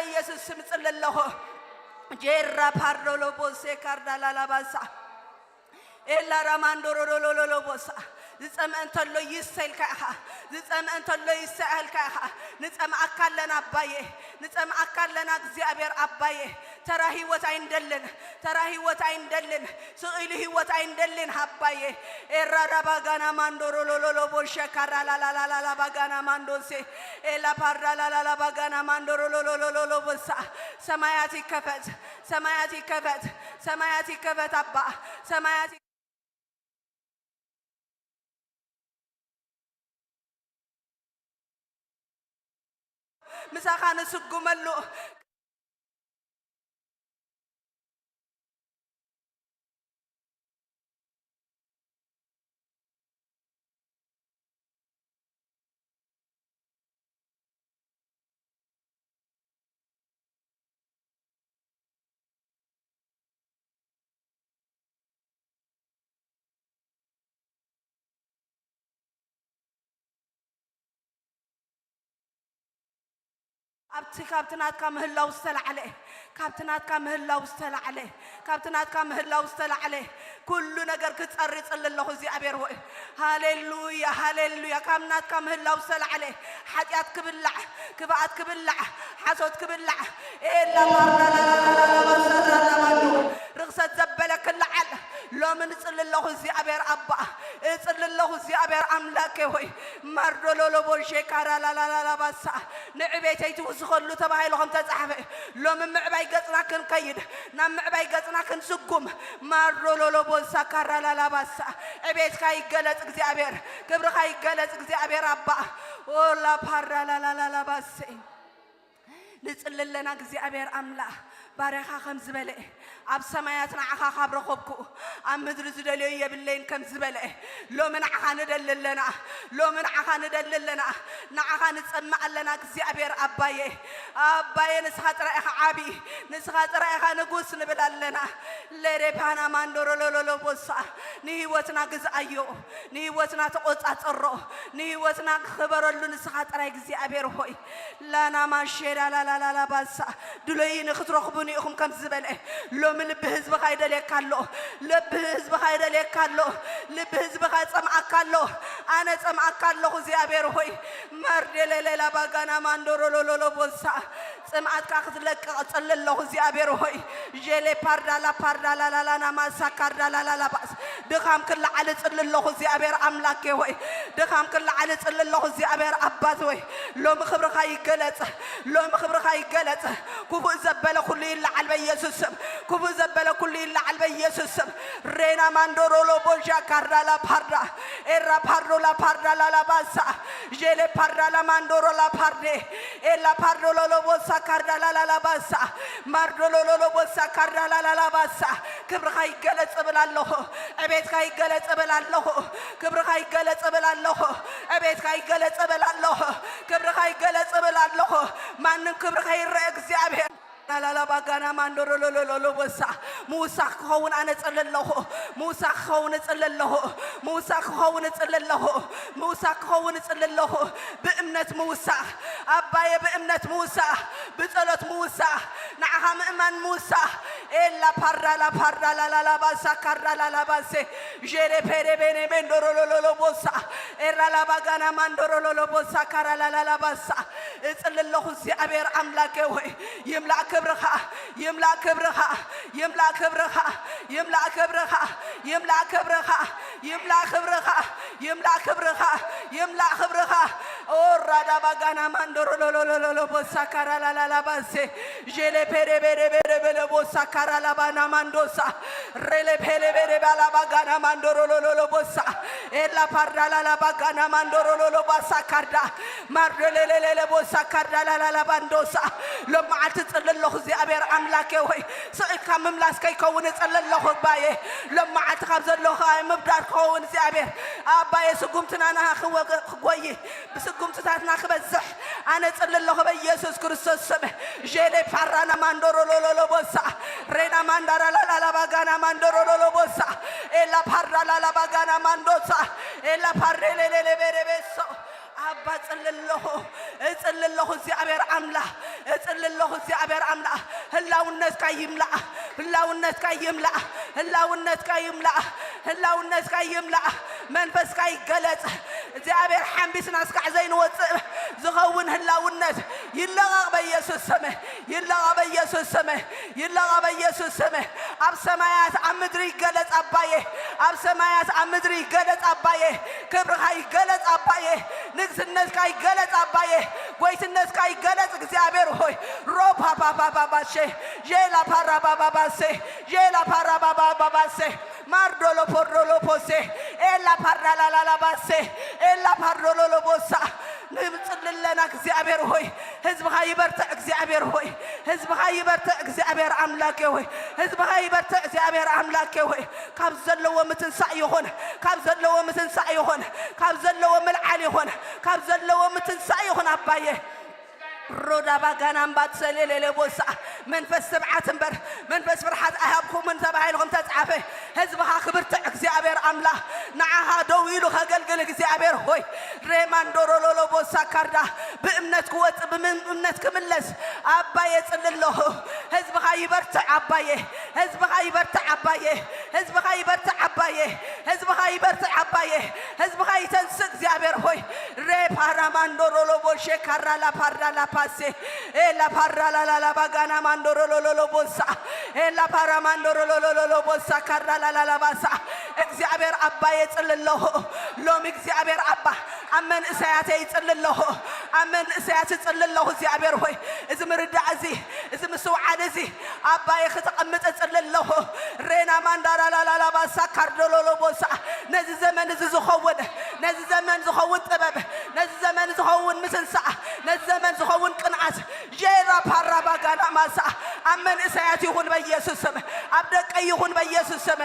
ኢየሱስ ስም ጽሊ ኣለኹ። ጄራ ፓርዶሎ ቦሴ ካርዳላላባሳ ኤላ ራማንዶሮሎሎሎቦሳ። ዝጸምአ እንተሎ ይሰልካ ኢኻ። ዝጸምአ እንተሎ ይሰኣልካ ኢኻ። ንጸምኣካ ኣለና ኣባዬ። ንጸምኣካ ኣለና እግዚኣብሔር ኣባዬ። ተራ ህይወት ኣይንደልን። ተራ ህይወት ኣይንደልን። ስቕ ኢሉ ህይወት ኣይንደልን ኣባዬ። ኤራዳ ባጋና ማንዶሮሎሎሎቦ ሸካራ ላላላላላ ባጋና ማንዶሴ። ኤላ ፓርዳ ላላላ ባጋና ማንዶሮሎሎሎቦሳ። ሰማያት ይከፈት። ሰማያት ይከፈት። ሰማያት ይከፈት ኣባ። ሰማያት ምሳኻ ንስጉመሉ። ኣብቲ ካብቲ ናትካ ምህላው ዝተላዕለ፣ ካብቲ ናትካ ምህላው ዝተላዕለ፣ ካብቲ ናትካ ምህላው ዝተላዕለ ኩሉ ነገር ክጸሪ ጽሊ ኣለኹ እግዚኣብሔር ሆይ። ሃሌሉያ፣ ሃሌሉያ። ካብ ናትካ ምህላው ዝተላዕለ ሓጢኣት ክብላዕ፣ ክብኣት ክብላዕ፣ ሓሶት ክብላዕ፣ ኤላ ማርዳላላላላባሳራላባዶ ርኽሰት ዘበለ ክልዓል ሎሚ ንጽሊ ኣለኹ እግዚኣብሔር ኣባ፣ እጽሊ ኣለኹ እግዚኣብሔር ኣምላኬ ሆይ። ማርዶሎሎቦ ሼካራላላላባሳ ንዕቤተይ ትውስኸሉ ተባሂሉ ከም ተጻሕፈ ሎሚ ምዕባይ ገጽና ክንከይድ፣ ናብ ምዕባይ ገጽና ክንስጉም ማርዶሎሎቦ ሳካራላላባሳ ዕቤትካ ይገለጽ እግዚኣብሔር፣ ክብርኻ ይገለጽ እግዚኣብሔር ኣባ። ኦላ ፓራላላላባሴ ንጽሊ ኣለና እግዚኣብሔር ኣምላኽ። ባርያኻ ከም ዝበለ ኣብ ሰማያት ንዓኻ ካብ ረኸብኩ ኣብ ምድሪ ዝደልዮ የብለይን ከም ዝበለ ሎሚ ንዓኻ ንደሊ ኣለና። ሎሚ ንዓኻ ንደሊ ኣለና። ንዓኻ ንጸምእ ኣለና እግዚኣብሔር ኣባየ። ኣባየ ንስኻ ጥራይ ኢኻ ዓቢ፣ ንስኻ ጥራይ ኢኻ ንጉስ ንብል ኣለና። ለሬፓና ማንዶሮሎሎሎቦሳ ንህይወትና ግዝኣዮ፣ ንህይወትና ተቆጻጸሮ፣ ንህይወትና ክበረሉ ንስኻ ጥራይ እግዚኣብሔር ሆይ። ላናማ ሼዳ ላላላላ ባሳ ድለዩኒ ክትረኽቡኒ ኢኹም ከም ዝበለ ሎሚ ልቢ ህዝብኻ ይደልየካ ኣሎ። ልቢ ህዝብኻ ይደልየካ ኣሎ። ልቢ ህዝብኻ ጸምኣካ ኣሎ። ኣነ ጸምኣካ ኣለኹ እግዚኣብሔር ሆይ። ማርዴሌሌላ ባጋና ማንዶሮሎሎሎ ቦሳ ጽምኣትካ ክትለቅቕ ጽሊ ኣለኹ እግዚኣብሔር ሆይ። ዤሌ ፓርዳላ ፓርዳላላላና ማሳ ካርዳላላላ ባስ ድኻም ክለዓል እጽሊ ኣለኹ እግዚኣብሔር ኣምላኬ ሆይ። ድኻም ክለዓል እጽሊ ኣለኹ እግዚኣብሔር ኣባት ሆይ። ሎሚ ክብርኻ ይገለጽ። ሎሚ ክብርኻ ይገለጽ። ክፉእ ዘበለ ኩሉ ይለዓል በኢየሱስ ስም። ክፉእ ዘበለ ኩሉ ይለዓል በኢየሱስ ስም። ሬና ማንዶሮሎ ቦጃ ካርዳላ ፓርዳ ኤራ ፓርዶላ ፓርዳላላ ባሳ ዤሌ ፓርዳላ ማንዶሮላ ፓርዴ ኤላ ፓርዶሎሎ ቦሳ ካርዳላላላ ባሳ ማርዶሎሎሎ ቦሳ ካርዳላላላ ባሳ ክብርኻ ይገለጽ እብል ኣለኹ። ዕቤትካ ይገለጽ እብል ኣለኹ። ክብርኻ ይገለጽ እብል ኣለኹ። ዕቤትካ ይገለጽ እብል ኣለኹ። ክብርኻ ይገለጽ እብል ኣለኹ። ማንም ክብርኻ ይረአ እግዚኣብሔር። ላላላ ባጋና ማንዶሮሎሎሎሎ ቦሳ ምውሳኽ ክኸውን ኣነ እጽሊ ኣለኹ። ምውሳኽ ክኸውን እጽሊ ኣለኹ። ምውሳኽ ክኸውን እጽሊ ኣለኹ። ምውሳኽ ክኸውን እጽሊ ኣለኹ። ብእምነት ምውሳኽ ኣባየ፣ ብእምነት ምውሳኽ፣ ብጸሎት ምውሳኽ፣ ንዓኻ ምእማን ምውሳኽ። ኤላ ፓርዳላ ፓርዳላላላ ባሳ ካርዳላላ ባሴ ዤሬ ፔሬ ቤኔ ሜንዶሮሎሎሎ ቦሳ ኤራላ ባጋና ማንዶሮሎሎ ቦሳ ካራላላላ ባሳ እጽሊ ኣለኹ እግዚኣብሔር ኣምላኬ ሆይ። ይምላእ ክብርኻ፣ ይምላእ ክብርኻ፣ ይምላእ ክብርኻ፣ ይምላእ ክብርኻ፣ ይምላእ ክብርኻ፣ ይምላእ ክብርኻ፣ ይምላእ ክብርኻ፣ ይምላእ ክብርኻ። ኦ ራዳ ባጋና ማንዶሮሎሎሎሎ ቦሳ ካራላላላ ባሴ ዤሌ ፔሬ ቤሬ ቤሬ ቤለ ቦሳ ካራላባና ማንዶሳ ሬሌ ፔሌ ቤሬ ባላ ባጋና ማንዶሮሎሎሎ ቦሳ ኤላ ፓርዳላላ ባጋና ማንዶሮሎሎ ባሳ ካርዳ ማርዶሌሌሌለ ቦሳ ካርዳላላላ ባንዶሳ ሎም መዓልቲ እጽሊ ኣለኹ እግዚኣብሔር ኣምላኬ ሆይ ስቕ ኢልካ ምምላስ ከይከውን እጽሊ ኣለኹ ኣባየ ሎም መዓልቲ ካብ ዘለኹ ምብዳር ክኸውን እግዚኣብሔር ኣባየ ስጉምትና ናኻ ክወ- ክጎይ ብስጉምትታትና ክበዝሕ ኣነ እጽሊ ኣለኹ በኢየሱስ ክርስቶስ ስም ዤሌ ፓራና ማንዶሮሎሎሎ ቦሳ ሬና ማንዳራ ላላላ ባጋና ማንዶሮሎሎ ቦሳ ኤላ ፓራ ላላ ባጋና ማንዶሳ ኤላ ፓሬ ሌሌሌ ቤሬ ቤሶ ኣባ እጽሊ ኣለኹ እጽሊ ኣለኹ እግዚኣብሔር ኣምላኽ እጽሊ ኣለኹ እግዚኣብሔር ኣምላኽ፣ ህላውነትካ ይምላእ፣ ህላውነትካ ይምላእ፣ ህላውነትካ ይምላእ፣ ህላውነትካ ይምላእ። መንፈስካ ይገለጽ እግዚኣብሔር። ሓምቢስና እስካዕ ዘይንወጽእ ዝኸውን ህላውነት ይለቐቕ በኢየሱስ ስም፣ ይለቐቕ በኢየሱስ ስም፣ ይለቐቕ በኢየሱስ ስም። ኣብ ሰማያት ኣብ ምድሪ ይገለጽ ኣባየ፣ ኣብ ሰማያት ኣብ ምድሪ ይገለጽ ኣባየ። ክብርኻ ይገለጽ ኣባየ፣ ንግስነትካ ይገለጽ ኣባየ፣ ጎይትነትካ ይገለጽ እግዚኣብሔር ሆይ። ሮፓፓፓፓባሼ ዤላ ፓራባባባሴ ዤላ ፓራባባባባሴ ማርዶሎ ፖርዶሎ ፖሴ ኤላ ፓራላላላባሴ ኤላ ፓርዶሎሎቦሳ። ንጽሊ ኣለና እግዚኣብሔር ሆይ፣ ህዝብኻ ይበርትዕ እግዚኣብሔር ሆይ፣ ህዝብኻ ይበርትዕ እግዚኣብሔር ኣምላኬ ሆይ፣ ህዝብኻ ይበርትዕ እግዚኣብሔር ኣምላኬ ሆይ። ካብ ዘለዎ ምትንሳእ ይኹን፣ ካብ ዘለዎ ምትንሳእ ይኹን፣ ካብ ዘለዎ ምልዓል ይኹን፣ ካብ ዘለዎ ምትንሳእ ይኹን ኣባየ። ሮዳ ባጋና እምባት ሰሌሌሌ ቦሳ። መንፈስ ትብዓት እምበር መንፈስ ፍርሓት ኣይሃብኩምን ተባሂሉ ከም ተጻሓፈ፣ ህዝብኻ ክብርትዕ እግዚኣብሔር ኣምላኽ፣ ንዓኻ ደው ኢሉ ከገልግል እግዚኣብሔር ሆይ። ሬማንዶሮሎሎ ቦሳ ካርዳ ብእምነት ክወጽእ ብእምነት ክምለስ ኣባየ ጽሊ ኣለኹ። ህዝብኻ ይበርትዕ ኣባየ፣ ህዝብኻ ይበርትዕ ኣባየ፣ ህዝብኻ ይበርትዕ ኣባየ፣ ህዝብኻ ይበርትዕ ኣባየ፣ ህዝብኻ ይተንስእ እግዚኣብሔር ሆይ። ሬ ፓራማንዶሮሎ ቦሼ ካራላ ፓርዳላ ፓሴ ኤላ ፓራላላላ ባጋና ማንዶሮሎሎሎ ቦሳ ኤላ ፓራማንዶሮሎሎሎ ቦሳ ካራላላላ ባሳ። እግዚኣብሔር ኣባየ ጽሊ ኣለኹ። ሎሚ እግዚኣብሔር ኣባ ኣብ መንእሰያተይ ይጽሊ ኣለኹ። ኣብ መንእሰያት ይጽሊ ኣለኹ እግዚኣብሔር ሆይ። እዚ ምርዳእ እዚ፣ እዚ ምስውዓል እዚ ኣባየ ክተቐምጥ እጽሊ ኣለኹ። ሬና ማንዳራላላላ ባሳ ካርዶሎሎ ቦሳ። ነዚ ዘመን እዚ ዝኸውን፣ ነዚ ዘመን ዝኸውን ጥበብ፣ ነዚ ዘመን ዝኸውን ምትንሳእ፣ ነዚ ዘመን ዝኸውን ቅንዓት ጄራ ፓራ ባጋና ማሳ ኣብ መንእሰያት ይኹን በኢየሱስ ስም፣ ኣብ ደቀይ ይኹን በኢየሱስ ስም።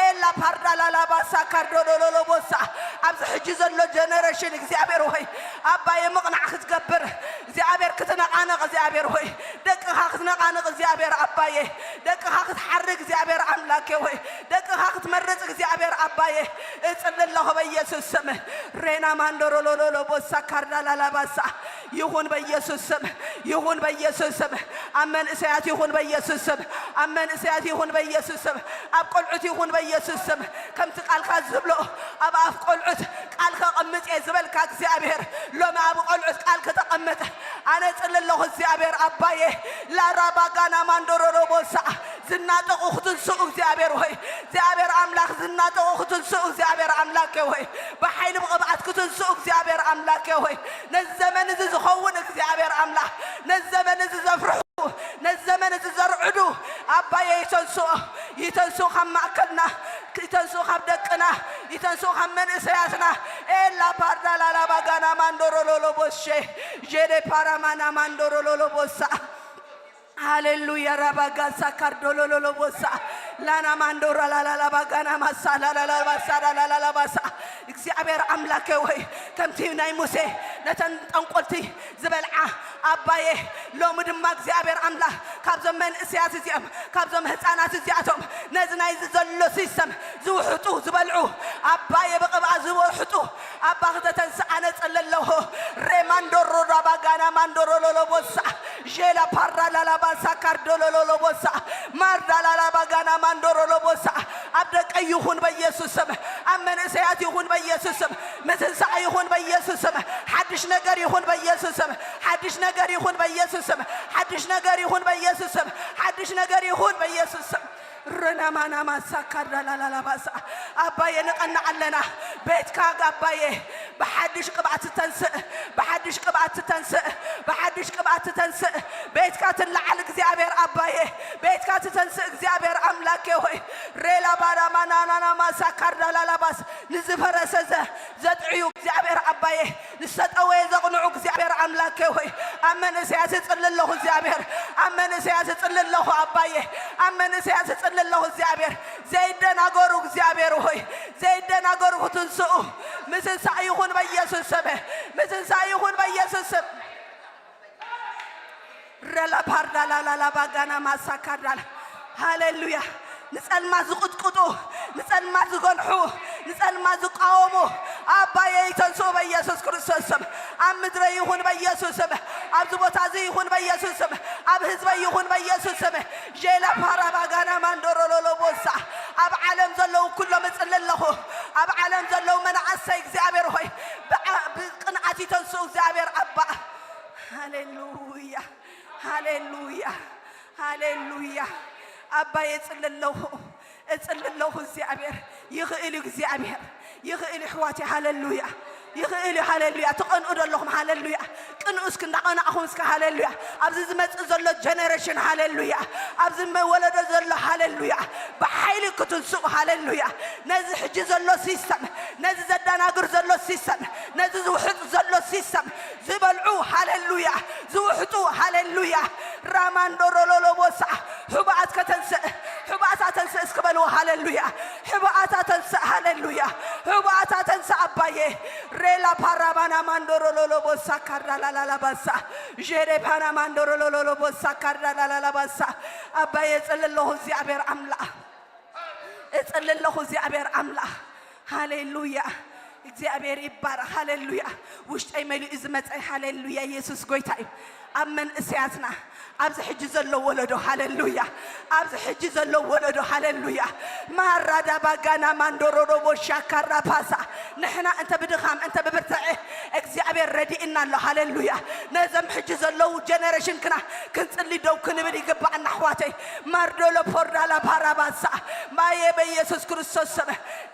ኤላ ፓርዳ ላላ ባሳ ካርዶ ዶሎሎ ቦሳ። ኣብዚ ሕጂ ዘሎ ጀነሬሽን እግዚኣብሔር ሆይ ኣባየ ምቕናዕ ክትገብር እግዚኣብሔር ክትነቓነቕ እግዚኣብሔር ሆይ ደቅኻ ክትነቓንቕ እግዚኣብሔር ኣባየ ደቅኻ ክትሓርግ እግዚኣብሔር ኣምላኬ ሆይ ደቅኻ ክትመርጽ እግዚኣብሔር ኣባየ እጽሊ ኣለኹ በኢየሱስ ስም። ሬና ማንዶሮ ሎሎሎ ቦሳ ካርዳ ላላ ባሳ ይኹን በኢየሱስ ስም፣ ይኹን በኢየሱስ ስም፣ ኣብ መንእሰያት ይኹን በኢየሱስ ስም፣ ኣብ መንእሰያት ይኹን በኢየሱስ ስም፣ ኣብ ቆልዑት ይኹን በኢየሱስ ስም፣ ከምቲ ቃልካ ዝብሎ ኣብ ኣፍ ቆልዑት ቃል ከቐምጥ እየ ዝበልካ እግዚኣብሔር፣ ሎሚ ኣብ ቆልዑት ቃል ከተቐምጥ ኣነ ጽሊ ኣለኹ እግዚኣብሔር ኣባየ። ላራባጋና ማንዶሮሮ ቦሳ ዝናጠቑ ክትንስኡ እግዚኣብሔር ሆይ፣ እግዚኣብሔር ኣምላኽ ዝናጠቑ ክትንስኡ እግዚኣብሔር ኣምላኬ ሆይ፣ ብሓይሊ ብቕብኣት ክትንስኡ እግዚኣብሔር ኣምላኬ ሆይ፣ ነዚ ዘመን እዚ ዝኸውን እግዚኣብሔር ኣምላኽ ነዚ ዘመን እዚ ዘፍርሑ ነዚ ዘመን እዚ ዘርዕዱ ኣባየ ይተንስኦ፣ ይተንስኡ ካብ ማእከልና፣ ይተንስኡ ካብ ደቅና፣ ይተንስኡ ካብ መንእሰያትና። ኤላ ፓርዳ ላላ ባጋና ማንዶሮ ሎሎ ቦሼ ጄዴ ፓራማና ማንዶሮ ሎሎ ቦሳ ሃሌሉያ ራባጋሳ ካርዶሎሎሎ ቦሳ ላና ማንዶራ ላላላ ባጋና ማሳ ላላላ ባሳ ላላላ ባሳ። እግዚኣብሔር ኣምላኬ ወይ ከምቲ ናይ ሙሴ ነተን ጠንቆልቲ ዝበልዓ ኣባየ ሎሚ ድማ እግዚኣብሔር ኣምላኽ ካብዞም መንእሰያት እዚኦም ካብዞም ህፃናት እዚኣቶም ነዚ ናይዚ ዘሎ ሲስተም ዝውሕጡ ዝበልዑ ኣባየ ብቕብኣ ዝውሕጡ ኣባ ክተተንስኣነ ጸለለኹ። ሬማንዶሮ ራባጋና ማንዶሮ ሎሎቦሳ ዤላ ፓራ ላላባሳ ካርዶ ሎሎሎቦሳ ማርዳ ላላባጋና ማንዶሮ ሎቦሳ ኣብ ደቀይ ይኹን በኢየሱስ ስም፣ ኣብ መንእሰያት ይኹን በኢየሱስ ስም፣ ምትንሳእ ይኹን በኢየሱስ ስም፣ ሓድሽ ነገር ይኹን በኢየሱስ ስም፣ ሓድሽ ነገር ይኹን በኢየሱስ ስም፣ ሓድሽ ነገር ይኹን በኢየሱስ ስም፣ ሓድሽ ነገር ይኹን በኢየሱስ ስም። ረናማናማ ሳካዳ ላላላባሳ ኣባየ ንቐንዕ ኣለና። ቤትካ ኣባየ ብሓድሽ ቅብኣት ትተንስእ፣ ብሓድሽ ቅብኣት ትተንስእ፣ ብሓድሽ ቅብኣት ትተንስእ። ቤትካ ትለዓል እግዚኣብሔር ኣባየ፣ ቤትካ ትተንስእ እግዚኣብሔር ኣምላኬ ሆይ። ሬላ ባራማናናናማ ሳካዳ ላላባስ ንዝፈረሰ ዘ- ዘጥዕዩ እግዚኣብሔር ኣባየ፣ ንዝተጠወየ ዘቕንዑ እግዚኣብሔር ኣምላኬ ሆይ፣ ኣብ መንእሰያት እጽሊ ኣለኹ እግዚኣብሔር፣ ኣብ መንእሰያት እጽሊ ኣለኹ ኣባየ፣ ኣብ መንእሰያት እጽሊ ኣለኹ እግዚኣብሔር፣ ዘይደናገሩ እግዚኣብሔር ሆይ፣ ዘይደናገሩ ክትንስኡ ምትንሳእ ይኹን በኢየሱስ ስም፣ ምትንሳእ ይኹን በኢየሱስ ስም። ረላ ፓርዳላላላ ባጋና ማሳካዳላ ሃሌሉያ። ንጸልማት ዝቕጥቅጡ፣ ንጸልማት ዝገንሑ፣ ንጸልማት ዝቃወሙ ኣባየ ይተንስኡ በኢየሱስ ክርስቶስ ስም። ኣብ ምድረ ይኹን በኢየሱስ ስም፣ ኣብዚ ቦታ እዚ ይኹን በኢየሱስ ስም፣ ኣብ ህዝበይ ይኹን በኢየሱስ ስም። ዤላ ፓራባጋና ማንዶሮሎሎ ቦሳ። ኣብ ዓለም ዘለዉ ኩሎም እጽሊ ኣለኹ። ኣብ ዓለም ዘለዉ መናእሰይ እግዚኣብሔር ሆይ ብዓ-፣ ብቅንዓት ይተንስኡ እግዚኣብሔር ኣባ። ሃሌሉያ፣ ሃሌሉያ፣ ሃሌሉያ። ኣባይ እጽሊ ኣለኹ፣ እጽሊ ኣለኹ እግዚኣብሔር። ይኽእል እዩ እግዚኣብሔር፣ ይኽእል እዩ ኣሕዋተይ። ሃሌሉያ፣ ይኽእል እዩ። ሃሌሉያ። ትቐንኡ ዶ ኣለኹም? ሃሌሉያ። ቅንኡ እስኪ፣ እንዳቐናእኹም እስኪ። ሃሌሉያ። ኣብዚ ዝመጽእ ዘሎ ጀነሬሽን፣ ሃሌሉያ። ኣብዚ መ-፣ ወለዶ ዘሎ፣ ሃሌሉያ። ብሓይሊ ክትንስኡ፣ ሃሌሉያ። ነዚ ሕጂ ዘሎ ሲስተም፣ ነዚ ዘደናግር ዘሎ ሲስተም፣ ነዚ ዝውሕጥ ዘሎ ሲስተም ዝበልዑ፣ ሃሌሉያ። ዝውሕጡ፣ ሃሌሉያ። ራማንዶሮሎሎቦሳ። ሕቡኣት ከተንስእ፣ ሕቡኣታ ተንስእ እስኪ በልዎ። ሃሌሉያ። ሕቡኣታ ተንስእ። ሃሌሉያ። ሕቡኣታ ተንስእ ኣባዬ። ሬላ ፓራባና ማንዶሮሎሎቦሳ ካርዳላላላባሳ። ዤሬ ፓና ማንዶሮሎሎቦሳ ካርዳላላላባሳ። ኣባዬ እጽሊ ኣለኹ እግዚኣብሔር ኣምላኽ። እጽሊ ኣለኹ እግዚኣብሔር ኣምላኽ። ሃሌሉያ። እግዚኣብሔር ይባረኽ። ሃሌሉያ። ውሽጠይ መሊኡ ዝመጸ። ሃሌሉያ። ኢየሱስ ጎይታ እዩ። ኣብ መንእሰያትና፣ ኣብዚ ሕጂ ዘሎ ወለዶ፣ ሃሌሉያ። ኣብዚ ሕጂ ዘሎ ወለዶ፣ ሃሌሉያ። ማራዳ ባጋና ማንዶሮዶቦ ሻካራ ፓሳ። ንሕና እንተ ብድኻም፣ እንተ ብብርትዐ እግዚኣብሔር ረዲእና ኣሎ። ሃሌሉያ። ነዘም ሕጂ ዘለዉ ጀነሬሽን ክና ክንጽሊ ደው ክንብል ይግባኣና ኣሕዋተይ። ማርዶሎ ፖርዳላ ፓራባሳ። ማየ በኢየሱስ ክርስቶስ ስም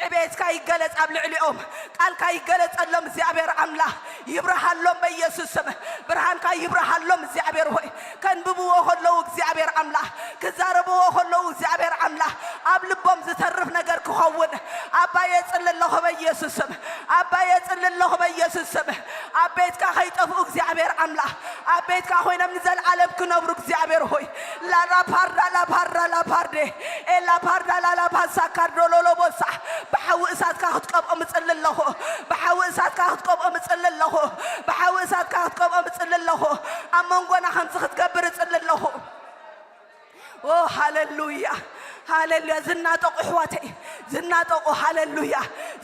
ዕቤትካ ይገለጽ ኣብ ልዕሊኦም። ቃልካ ይገለጸሎም እግዚኣብሔር ኣምላኽ። ይብርሃሎም በኢየሱስ ስም። ብርሃንካ ይብርሃሎም እግዚኣብሔር ሆይ። ከንብብዎ ከለዉ እግዚኣብሔር ኣምላኽ፣ ክዛረብዎ ከለዉ እግዚኣብሔር ኣምላኽ፣ ኣብ ልቦም ዝተርፍ ነገር ክኸውን ኣባዬ እጽሊ ኣለኹ በኢየሱስ ስም። ኣባዬ እጽሊ ኣለኹ በኢየሱስ ስም። ኣብ ቤትካ ከይጠፍኡ እግዚኣብሔር ኣምላኽ፣ ኣብ ቤትካ ኮይኖም ንዘለዓለም ክነብሩ እግዚኣብሔር ሆይ። ላራፓርዳ ላፓርዳ ላፓርዴ ኤላፓርዳ ላላፓሳ ካርዶሎሎቦሳ። ብሓዊ እሳትካ ክትቀብኦም እጽሊ ኣለኹ። ብሓዊ እሳትካ ክትቀብኦም እጽሊ ኣለኹ። ብሓዊ እሳትካ ክትቀብኦም እጽሊ ኣለኹ። ኣብ መንጎና ከምዚ ክትገብር እጽሊ ኣለኹ። ኦ ሃሌሉያ፣ ሃሌሉያ። ዝናጠቑ ኣሕዋተይ፣ ዝናጠቑ፣ ሃሌሉያ።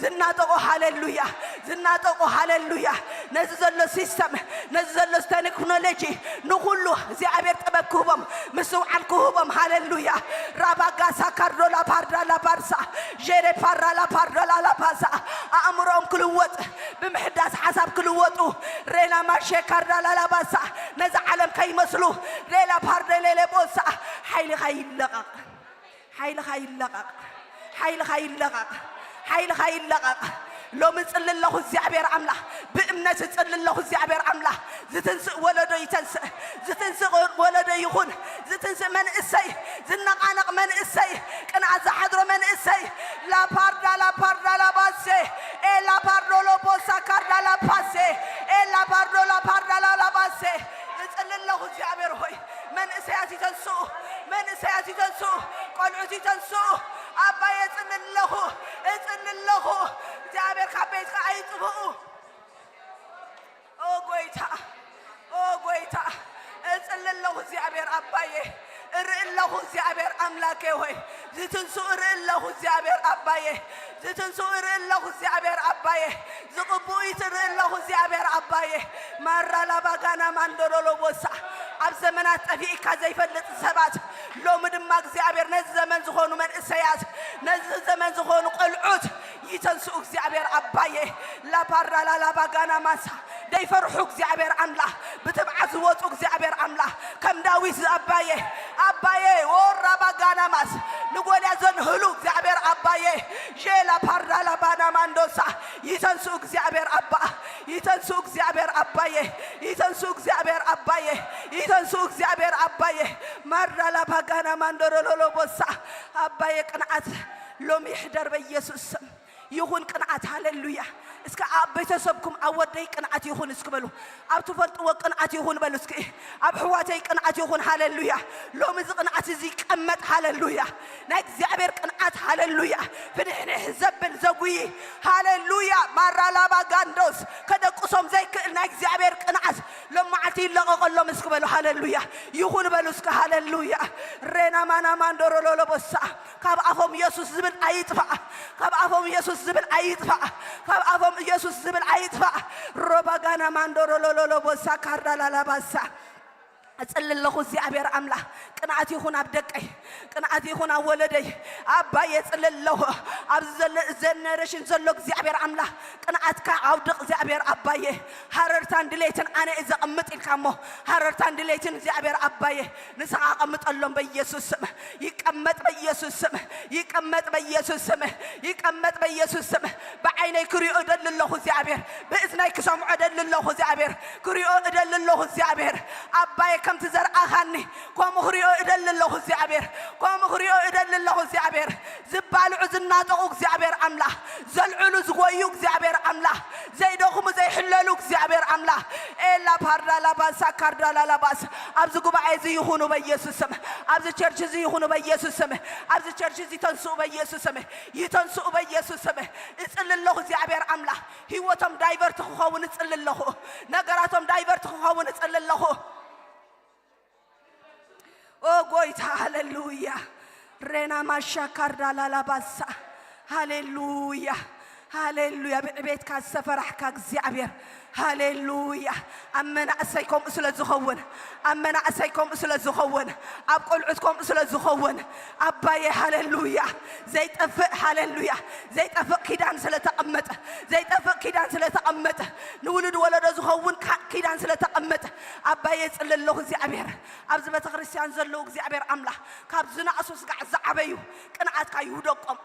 ዝናጠቑ፣ ሃሌሉያ። ዝናጠቑ፣ ሃሌሉያ። ነዚ ዘሎ ሲስተም፣ ነዚ ዘሎ ቴክኖሎጂ ንኹሉ እግዚኣብሔር ጥበብ ክህቦም፣ ምስትውዓል ክህቦም። ሃሌሉያ። ራባጋሳ ካርዶላ ፓርዳላ ባርሳ ዤሬ ፓራላ ፓርዳላ ላባሳ። ኣእምሮኦም ክልወጥ፣ ብምሕዳስ ሓሳብ ክልወጡ። ሬላ ማሼ ካርዳላ ላባሳ። ነዚ ዓለም ከይመስሉ። ሬላ ፓርደሌሌ ቦሳ። ሓይልኻ ይለቐቕ። ሓይልኻ ይለቐቕ። ሓይልኻ ይለቐቕ። ሓይልኻ ይለቐቕ። ሎሚ እጽሊ ኣለኹ እግዚኣብሔር ኣምላኽ። ብእምነት እጽሊ ኣለኹ እግዚኣብሔር ኣምላኽ። ዝትንስእ ወለዶ ይተንስእ። ዝትንስእ ወለዶ ይኹን። ዝትንስእ መንእሰይ፣ ዝነቓነቕ መንእሰይ፣ ቅንዓት ዝሓድሮ መንእሰይ። ላፓርዳ ላፓርዳ ላባሴ ኤ ላፓርዶ ሎቦሳ ካርዳ ላፓሴ ኤ ላፓርዶ ላፓርዳ ላላባሴ። እጽሊ ኣለኹ እግዚኣብሔር ሆይ። መንእሰያት ይተንስኡ፣ መንእሰያት ይተንስኡ፣ ቆልዑት ይተንስኡ። ኣባይ እጽሊ ኣለኹ፣ እጽሊ ኣለኹ። እግዚኣብሔር ካብ ቤትካ ኣይጥፍኡ። ኦ ጎይታ፣ ኦ ጎይታ፣ እጽሊ ኣለኹ እግዚኣብሔር ኣባዬ፣ እርኢ ኣለኹ እግዚኣብሔር ኣምላኬ ሆይ። ዝትንስኡ እርኢ ኣለኹ እግዚኣብሔር ኣባዬ፣ ዝትንስኡ እርኢ ኣለኹ እግዚኣብሔር ኣባዬ፣ ዝቕብኡ ይትርኢ ኣለኹ እግዚኣብሔር ኣባዬ። ማራ ላባጋና ማንዶሎሎቦሳ። ኣብ ዘመናት ጠፊእካ ዘይፈልጥ ሰባት፣ ሎሚ ድማ እግዚኣብሔር ነዚ ዘመን ዝኾኑ መንእሰያት፣ ነዚ ዘመን ዝኾኑ ቆልዑት ይተንስኡ እግዚኣብሔር ኣባዬ። ላባራ ላላባጋና ማሳ። ደይፈርሑ እግዚኣብሔር ኣምላኽ፣ ብትብዓት ዝወጹ እግዚኣብሔር ኣምላኽ፣ ከም ዳዊት ኣባዬ፣ ኣባዬ፣ ወራባጋና ማስ፣ ንጎልያት ዘንህሉ እግዚኣብሔር ኣባዬ። ዤላ ፓርዳላ ባና ማንዶሳ። ይተንስኡ እግዚኣብሔር ኣባ፣ ይተንስኡ እግዚኣብሔር ኣባዬ፣ ይተንስኡ እግዚኣብሔር ኣባዬ፣ ይተንስኡ እግዚኣብሔር ኣባዬ። ማርዳላ ባጋና ማንዶሮሎሎ ቦሳ። ኣባዬ ቅንዓት ሎሚ ይሕደር በኢየሱስ ስም። ይኹን ቅንዓት። ሃሌሉያ። እስከ ኣብ ቤተሰብኩም ኣብ ወደይ ቅንዓት ይኹን እስኪ በሉ። ኣብ ትፈልጥዎ ቅንዓት ይኹን በሉ እስኪ። ኣብ ኣሕዋተይ ቅንዓት ይኹን። ሃሌሉያ። ሎሚ እዚ ቅንዓት እዚ ይቀመጥ። ሃሌሉያ። ናይ እግዚኣብሔር ቅንዓት። ሃሌሉያ። ፍንሕንሕ ዘብል ዘጉይ። ሃሌሉያ። ማራላባ ጋንዶስ ከደቅሶም ዘይክእል ናይ እግዚኣብሔር ቅንዓት ሎም መዓልቲ ይለቐቐሎም እስኪ በሉ። ሃሌሉያ። ይኹን በሉ እስኪ። ሃሌሉያ። ሬና ማና ማንዶሮ ሎሎቦሳ። ካብ ኣፎም ኢየሱስ ዝብል ኣይጥፋእ። ካብ ኣፎም ኢየሱስ ዝብል ኣይጥፋእ። ካብ ኣፎም ኢየሱስ ዝብል ኣይጥፋእ። ሮባጋና ማንዶሮሎሎሎ ቦሳ ካርዳላላባሳ። እጽሊ ኣለኹ እግዚኣብሔር ኣምላኽ፣ ቅንኣት ይኹን ኣብ ደቀይ፣ ቅንኣት ይኹን ኣብ ወለደይ። ኣባየ እጽሊ ኣለኹ። ኣብዚ ዘሎ ጀነሬሽን ዘሎ እግዚኣብሔር ኣምላኽ፣ ቅንኣትካ ኣውድቕ እግዚኣብሔር ኣባየ። ሃረርታን ድሌትን ኣነ እየ ዘቐምጥ ኢልካ እሞ፣ ሃረርታን ድሌትን እግዚኣብሔር ኣባየ ንስኻ ኣቐምጠሎም በኢየሱስ ስም። ይቀመጥ በኢየሱስ ስም። ይቀመጥ በኢየሱስ ስም። ይቀመጥ በኢየሱስ ስም። ብዓይነይ ክሪኦ እደሊ ኣለኹ እግዚኣብሔር። ብእዝነይ ክሰምዖ እደሊ ኣለኹ እግዚኣብሔር። ክሪኦ እደሊ ኣለኹ እግዚኣብሔር። ኣባየ ከምቲ ዘርኣኻኒ ከምኡ ክሪኦ እደሊ ኣለኹ እግዚኣብሔር። ከምኡ ክሪኦ እደሊ ኣለኹ እግዚኣብሔር። ዝባልዑ ዝናጠቑ እግዚኣብሔር ኣምላኽ፣ ዘልዕሉ ዝጎዩ እግዚኣብሔር ኣምላኽ፣ ዘይደኽሙ ዘይሕለሉ እግዚኣብሔር ኣምላኽ። ኤላ ፓርዳላባሳ ካርዳላላባስ ኣብዚ ጉባኤ እዚ ይኹኑ በኢየሱስ ስም። ኣብዚ ቸርች እዚ ይኹኑ በኢየሱስ ስም። ኣብዚ ቸርች እዚ ተንስኡ በኢየሱስ ስም። ይተንስኡ በኢየሱስ ስም። እጽሊ ኣለኹ እግዚኣብሔር ኣምላኽ፣ ህይወቶም ዳይቨርት ክኸውን እጽሊ ኣለኹ። ነገራቶም ዳይቨርት ክኸውን እጽሊ ኣለኹ። ኦ ጎይታ፣ ሃሌሉያ። ሬና ማሻ ካርዳ ላላባሳ። ሃሌሉያ፣ ሃሌሉያ። ብዕቤትካ ዝተፈራሕካ እግዚኣብሔር፣ ሃሌሉያ። ኣብ መናእሰይ ከምኡ ስለ ዝኸውን፣ ኣብ መናእሰይ ከምኡ ስለ ዝኸውን፣ ኣብ ቆልዑት ከምኡ ስለ ዝኸውን፣ ኣባየ ሃሌሉያ። ዘይጠፍእ ሃሌሉያ፣ ዘይጠፍእ ኪዳን ስለ ተቐመጠ፣ ዘይጠፍእ ኪዳን ስለ ተቐመጠ፣ ንውሉድ ወለዶ ዝኸውን ካ-፣ ኪዳን ስለ ተቐመጠ፣ ኣባየ ጽሊ ኣለኹ እግዚኣብሔር። ኣብዚ ቤተ ክርስቲያን ዘለዉ እግዚኣብሔር ኣምላኽ፣ ካብ ዝነኣሱ ስጋዕ ዝዓበዩ ቅንኣትካ ይውደቆም፣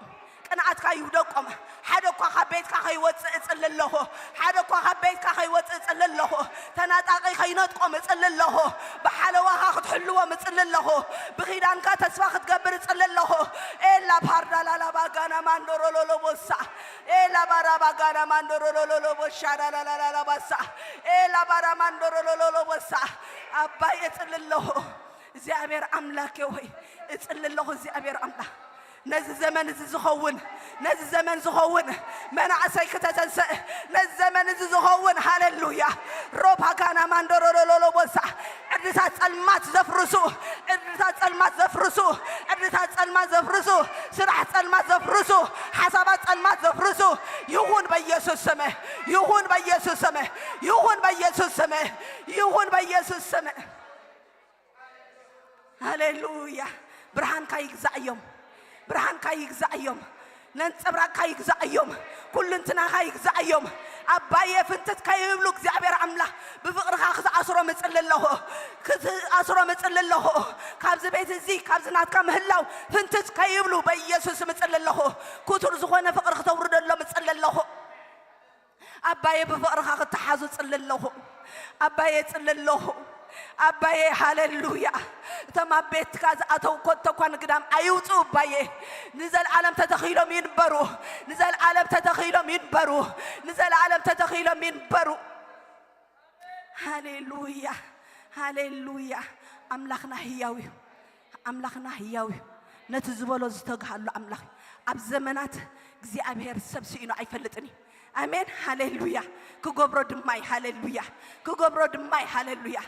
ቅንኣትካ ይውደቆም። ሓደ እኳ ካብ ቤትካ ከይወጽእ እጽሊ ኣለኹ፣ ሓደ እኳ ካብ ቤትካ ከይወጽእ እጽሊ ኣለኹ። ተናጣቂ ከይነጥቆም እጽሊ ኣለኹ። ብሓለዋኻ ክትሕልዎም እጽሊ ኣለኹ። ብኺዳንካ ተስፋ ክትገብር እጽሊ ኣለኹ። ኤላ ፓርዳ ላላ ባጋና ማንዶሮ ሎሎ ቦሳ። ኤላ ባራ ባጋና ማንዶሮ ሎሎ ሎሎ ቦሻ ላላ ላላ ላላ ባሳ። ኤላ ባራ ማንዶሮ ሎሎ ሎሎ ቦሳ። ኣባይ እጽሊ ኣለኹ። እግዚኣብሔር ኣምላኬ ሆይ፣ እጽሊ ኣለኹ እግዚኣብሔር ኣምላኽ። ነዚ ዘመን እዚ ዝኸውን፣ ነዚ ዘመን ዝኸውን መናእሰይ ክተተንስእ፣ ነዚ ዘመን እዚ ዝኸውን፣ ሃሌሉያ። ሮፓጋና ማንዶሮሎሎሎ ቦሳ፣ ዕድታት ጸልማት ዘፍርሱ፣ ዕድታት ጸልማት ዘፍርሱ፣ ዕድታት ጸልማት ዘፍርሱ፣ ስራሕ ጸልማት ዘፍርሱ፣ ሓሳባት ጸልማት ዘፍርሱ፣ ይኹን በኢየሱስ ስም፣ ይኹን በኢየሱስ ስም፣ ይኹን በኢየሱስ ስም፣ ይኹን በኢየሱስ ስም። ሃሌሉያ። ብርሃንካ ይግዛእዮም፣ ብርሃንካ ይግዛእዮም፣ ነንጸብራቅካ ይግዛእዮም፣ ኩልንትናኻ ይግዛእዮም። ኣባየ ፍንትት ከይብሉ እግዚኣብሔር ኣምላኽ ብፍቕርኻ ክትኣስሮም እጽሊ ኣለኹ፣ ክትኣስሮም እጽሊ ኣለኹ። ካብዚ ቤት እዚ፣ ካብዚ ናትካ ምህላው ፍንትት ከይብሉ በኢየሱስ እጽሊ ኣለኹ። ክቱር ዝኾነ ፍቕሪ ክተውርደሎም እጽሊ ኣለኹ። ኣባየ ብፍቕርኻ ክተሓዙ ጽሊ ኣለኹ። ኣባየ ጽሊ ኣለኹ። ኣባየ ሃሌሉያ። እቶም ኣብ ቤትካ ዝኣተው ኮቶ እኳ ንግዳም ኣይውፅኡ ኣባየ። ንዘለዓለም ተተኺሎም ይንበሩ። ንዘለዓለም ተተኺሎም ይንበሩ። ንዘለዓለም ተተኺሎም ይንበሩ። ሃሌሉያ፣ ሃሌሉያ። ኣምላኽና ህያው እዩ። ኣምላኽና ህያው እዩ። ነቲ ዝበሎ ዝተግሃሉ ኣምላኽ እዩ። ኣብ ዘመናት እግዚኣብሔር ሰብ ስኢኑ ኣይፈልጥን እዩ። ኣሜን፣ ሃሌሉያ። ክገብሮ ድማ እዩ፣ ሃሌሉያ። ክገብሮ ድማ እዩ፣ ሃሌሉያ።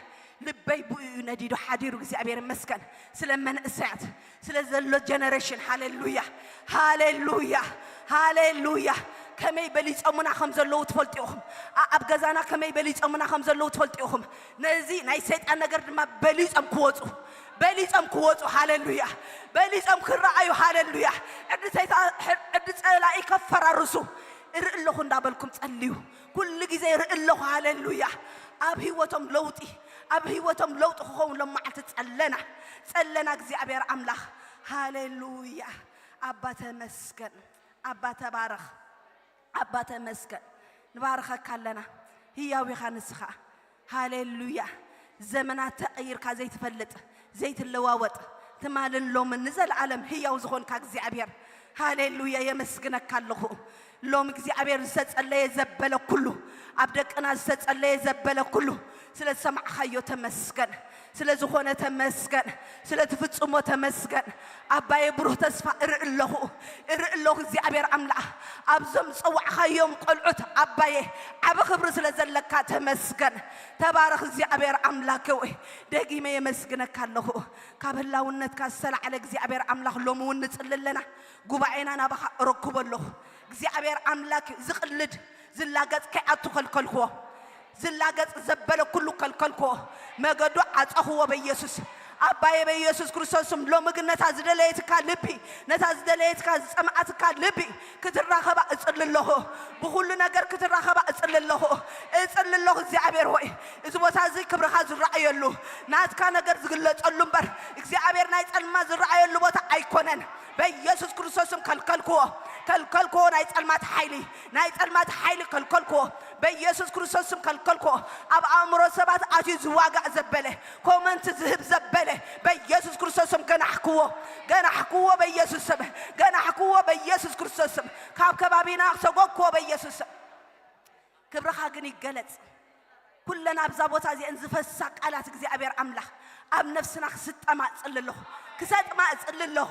ልበይ ብኡ እዩ ነዲዱ ሓዲሩ። እግዚኣብሔር ይመስገን ስለ መንእሰያት፣ ስለ ዘሎ ጀነሬሽን። ሃሌሉያ፣ ሃሌሉያ፣ ሃሌሉያ። ከመይ በሊጾምና ከም ዘለዉ ትፈልጡ ኢኹም። ኣ-፣ ኣብ ገዛና ከመይ በሊጾምና ከም ዘለዉ ትፈልጡ ኢኹም። ነዚ ናይ ሰይጣን ነገር ድማ በሊጾም ክወጹ፣ በሊጾም ክወጹ። ሃሌሉያ። በሊጾም ክረኣዩ። ሃሌሉያ። ዕዲ ሰይጣ-፣ ዕዲ ጸላኢ ከፈራርሱ እርኢ ኣለኹ እንዳበልኩም ጸልዩ። ኩሉ ግዜ እርኢ ኣለኹ። ሃሌሉያ። ኣብ ህይወቶም ለውጢ፣ ኣብ ህይወቶም ለውጢ ክኸውን ሎም መዓልቲ ጸለና፣ ጸለና እግዚኣብሔር ኣምላኽ። ሃሌሉያ። ኣባ ተመስገን፣ ኣባ ተባረኽ። ኣባ ተመስገን። ንባርኸካ ኣለና። ህያው ኢኻ ንስኻ። ሃሌሉያ። ዘመናት ተቐይርካ ዘይትፈልጥ፣ ዘይትለዋወጥ፣ ትማልን ሎምን ንዘለዓለም ህያው ዝኾንካ እግዚኣብሔር፣ ሃሌሉያ፣ የመስግነካ ኣለኹ። ሎም እግዚኣብሔር ዝተጸለየ ዘበለ ኩሉ፣ ኣብ ደቅና ዝተጸለየ ዘበለ ኩሉ፣ ስለ ዝሰማዕኻዮ ተመስገን። ስለ ዝኾነ ተመስገን። ስለ ትፍጽሞ ተመስገን። ኣባየ ብሩህ ተስፋ እርኢ ኣለኹ። እርኢ ኣለኹ እግዚኣብሔር ኣምላኽ። ኣብዞም ዝጸዋዕኻዮም ቆልዑት ኣባየ ዓቢ ክብሪ ስለ ዘለካ ተመስገን። ተባረኽ እግዚኣብሔር ኣምላክ ወይ። ደጊመ የመስግነካ ኣለኹ። ካብ ህላውነትካ ዝተላዕለ እግዚኣብሔር ኣምላኽ ሎሚ እውን ንጽሊ ኣለና። ጉባኤና ናባኻ እረክቦ ኣለኹ። እግዚኣብሔር ኣምላክ ዝቕልድ ዝላገጽ ከይኣቱ ከልከልክዎ። ዝላገጽ ዘበለ ኩሉ ከልከልክዎ። መገዱ ዓጸኽዎ በኢየሱስ። ኣባየ በኢየሱስ ክርስቶስ ስም ሎሚ ግን ነታ ዝደለየትካ ልቢ፣ ነታ ዝደለየትካ ዝጸምኣትካ ልቢ ክትራኸባ እጽሊ ኣለኹ። ብኹሉ ነገር ክትራኸባ እጽሊ ኣለኹ። እጽሊ ኣለኹ እግዚኣብሔር ሆይ፣ እዚ ቦታ እዚ ክብርኻ ዝረኣየሉ፣ ናትካ ነገር ዝግለጸሉ እምበር እግዚኣብሔር ናይ ጸልማ ዝረኣየሉ ቦታ ኣይኮነን። በኢየሱስ ክርስቶስ ስም ከልከልክዎ። ከልከልክዎ ናይ ጸልማት ሓይሊ፣ ናይ ጸልማት ሓይሊ ከልከልክዎ። በኢየሱስ ክርስቶስ ስም ከልከልክዎ። ኣብ ኣእምሮ ሰባት ኣትዩ ዝዋጋእ ዘበለ፣ ኮመንት ዝህብ ዘበለ በኢየሱስ ክርስቶስ ስም ገናሕክዎ። ገናሕክዎ በኢየሱስ ስም። ገናሕክዎ በኢየሱስ ክርስቶስ ስም። ካብ ከባቢና ሰጎግክዎ በኢየሱስ ስም። ክብርኻ ግን ይገለጽ። ኩለን ኣብዛ ቦታ እዚአን ዝፈሳ ቃላት እግዚኣብሔር ኣምላኽ ኣብ ነፍስና ክስጠማ እጽሊ ኣለኹ። ክሰጥማ እጽሊ ኣለኹ።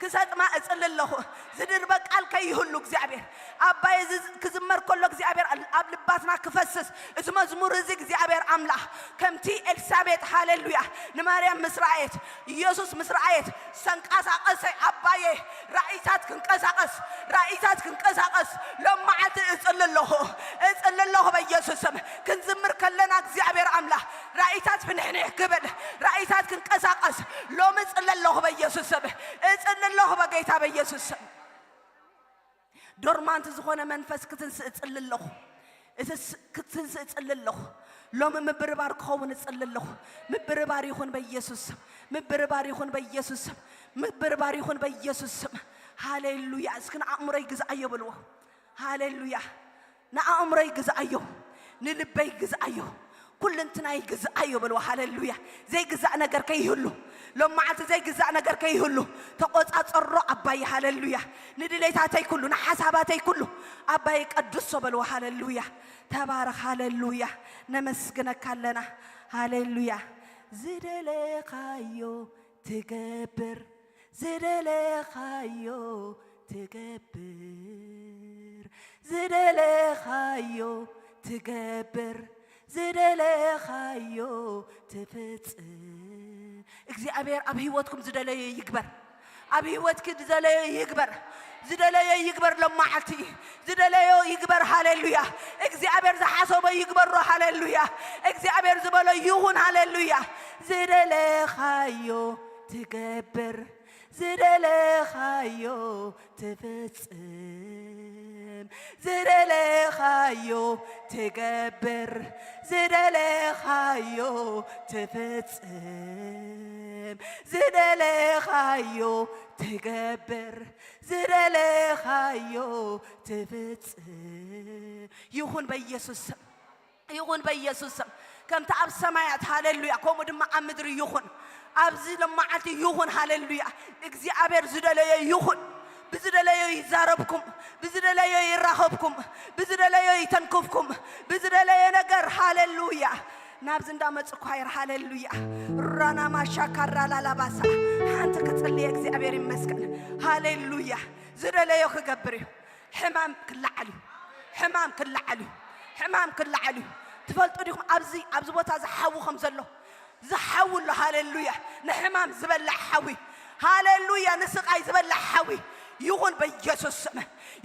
ክሰጥማ እጽሊ ኣለኹ። ዝድርበ ቃል ከይህሉ እግዚኣብሔር ኣባይ እዚ ክዝመር ከሎ እግዚኣብሔር ኣብ ልባትና ክፈስስ እዚ መዝሙር እዚ እግዚኣብሔር ኣምላኽ ከምቲ ኤልሳቤጥ ሃሌሉያ ንማርያም ምስ ረኣየት ኢየሱስ ምስ ረኣየት ሰንቀሳቐሰ ኣባየ ራእይታት ክንቀሳቐስ ራእይታት ክንቀሳቐስ ሎም መዓልቲ እጽሊ ኣለኹ እጽሊ ኣለኹ በኢየሱስ ስም ክንዝምር ከለና እግዚኣብሔር ኣምላኽ ራእይታት ፍንሕንሕ ክብል ራእይታት ክንቀሳቐስ ሎም እጽሊ ኣለኹ በኢየሱስ ስም እጽሊ ኣለኹ በጌታ በኢየሱስ ስም ዶርማንት ዝኾነ መንፈስ ክትንስእ እጽሊ ኣለኹ። እቲ ስ- ክትንስእ እጽሊ ኣለኹ። ሎሚ ምብርባር ክኸውን እጽሊ ኣለኹ። ምብርባር ይኹን በኢየሱስ ስም። ምብርባር ይኹን በኢየሱስ ስም። ምብርባር ይኹን በኢየሱስ ስም። ሃሌሉያ። እስኪ ንኣእምሮይ ግዝኣዮ በልዎ። ሃሌሉያ። ንኣእምሮይ ግዝኣዮ። ንልበይ ግዝኣዮ። ኩልንትናይ ግዝኣዮ በልዎ። ሃሌሉያ። ዘይግዛእ ነገር ከይህሉ ሎም መዓልቲ ዘይግዛእ ነገር ከይህሉ ተቆጻጸሮ ኣባይ ሃሌሉያ ንድሌታተይ ኩሉ ንሓሳባተይ ኩሉ ኣባይ ቀድሶ በልዎ ሃሌሉያ ተባረኽ ሃሌሉያ ነመስግነካ ኣለና ሃሌሉያ ዝደለኻዮ ትገብር ዝደለኻዮ ትገብር ዝደለኻዮ ትገብር ዝደለኻዮ ትፍጽም እግዚኣብሔር ኣብ ህይወትኩም ዝደለዮ ይግበር ኣብ ህይወትኪ ዝደለዮ ይግበር ዝደለዮ ይግበር ሎም መዓልቲ ዝደለዮ ይግበር ሃሌሉያ እግዚኣብሔር ዝሓሰቦ ይግበሮ ሃሌሉያ እግዚኣብሔር ዝበሎ ይኹን ሃሌሉያ ዝደለኻዮ ትገብር ዝደለኻዮ ትፍጽም ዝደለኻዮ ትገብር ዝደለኻዮ ትፍጽም ዝደለኻዮ ትገብር ዝደለኻዮ ትፍጽም ይኹን በኢየሱስ ስም ይኹን በኢየሱስ ስም ከምቲ ኣብ ሰማያት ሃሌሉያ ከምኡ ድማ ኣብ ምድሪ ይኹን ኣብዚ ሎማዓልቲ ይኹን ሃሌሉያ እግዚኣብሔር ዝደለዮ ይኹን ብዝደለዮ ይዛረብኩም ብዝደለዮ ይራኸብኩም ብዝደለዮ ይተንክፍኩም ብዝደለዮ ነገር ሃሌሉያ ናብዚ እንዳመፁ ኳይር ሃሌሉያ ራና ማሻካራ ላላባሳ ሓንቲ ክፅልየ እግዚኣብሔር ይመስገን ሃሌሉያ ዝደለዮ ክገብር እዩ ሕማም ክለዓል እዩ ሕማም ክለዓል እዩ ሕማም ክለዓል እዩ ትፈልጡ ዲኹም ኣብዚ ኣብዚ ቦታ ዝሓዊ ከም ዘሎ ዝሓዊ ኣሎ ሃሌሉያ ንሕማም ዝበልዕ ሓዊ ሃሌሉያ ንስቃይ ዝበልዕ ሓዊ ይኹን በኢየሱስ ስም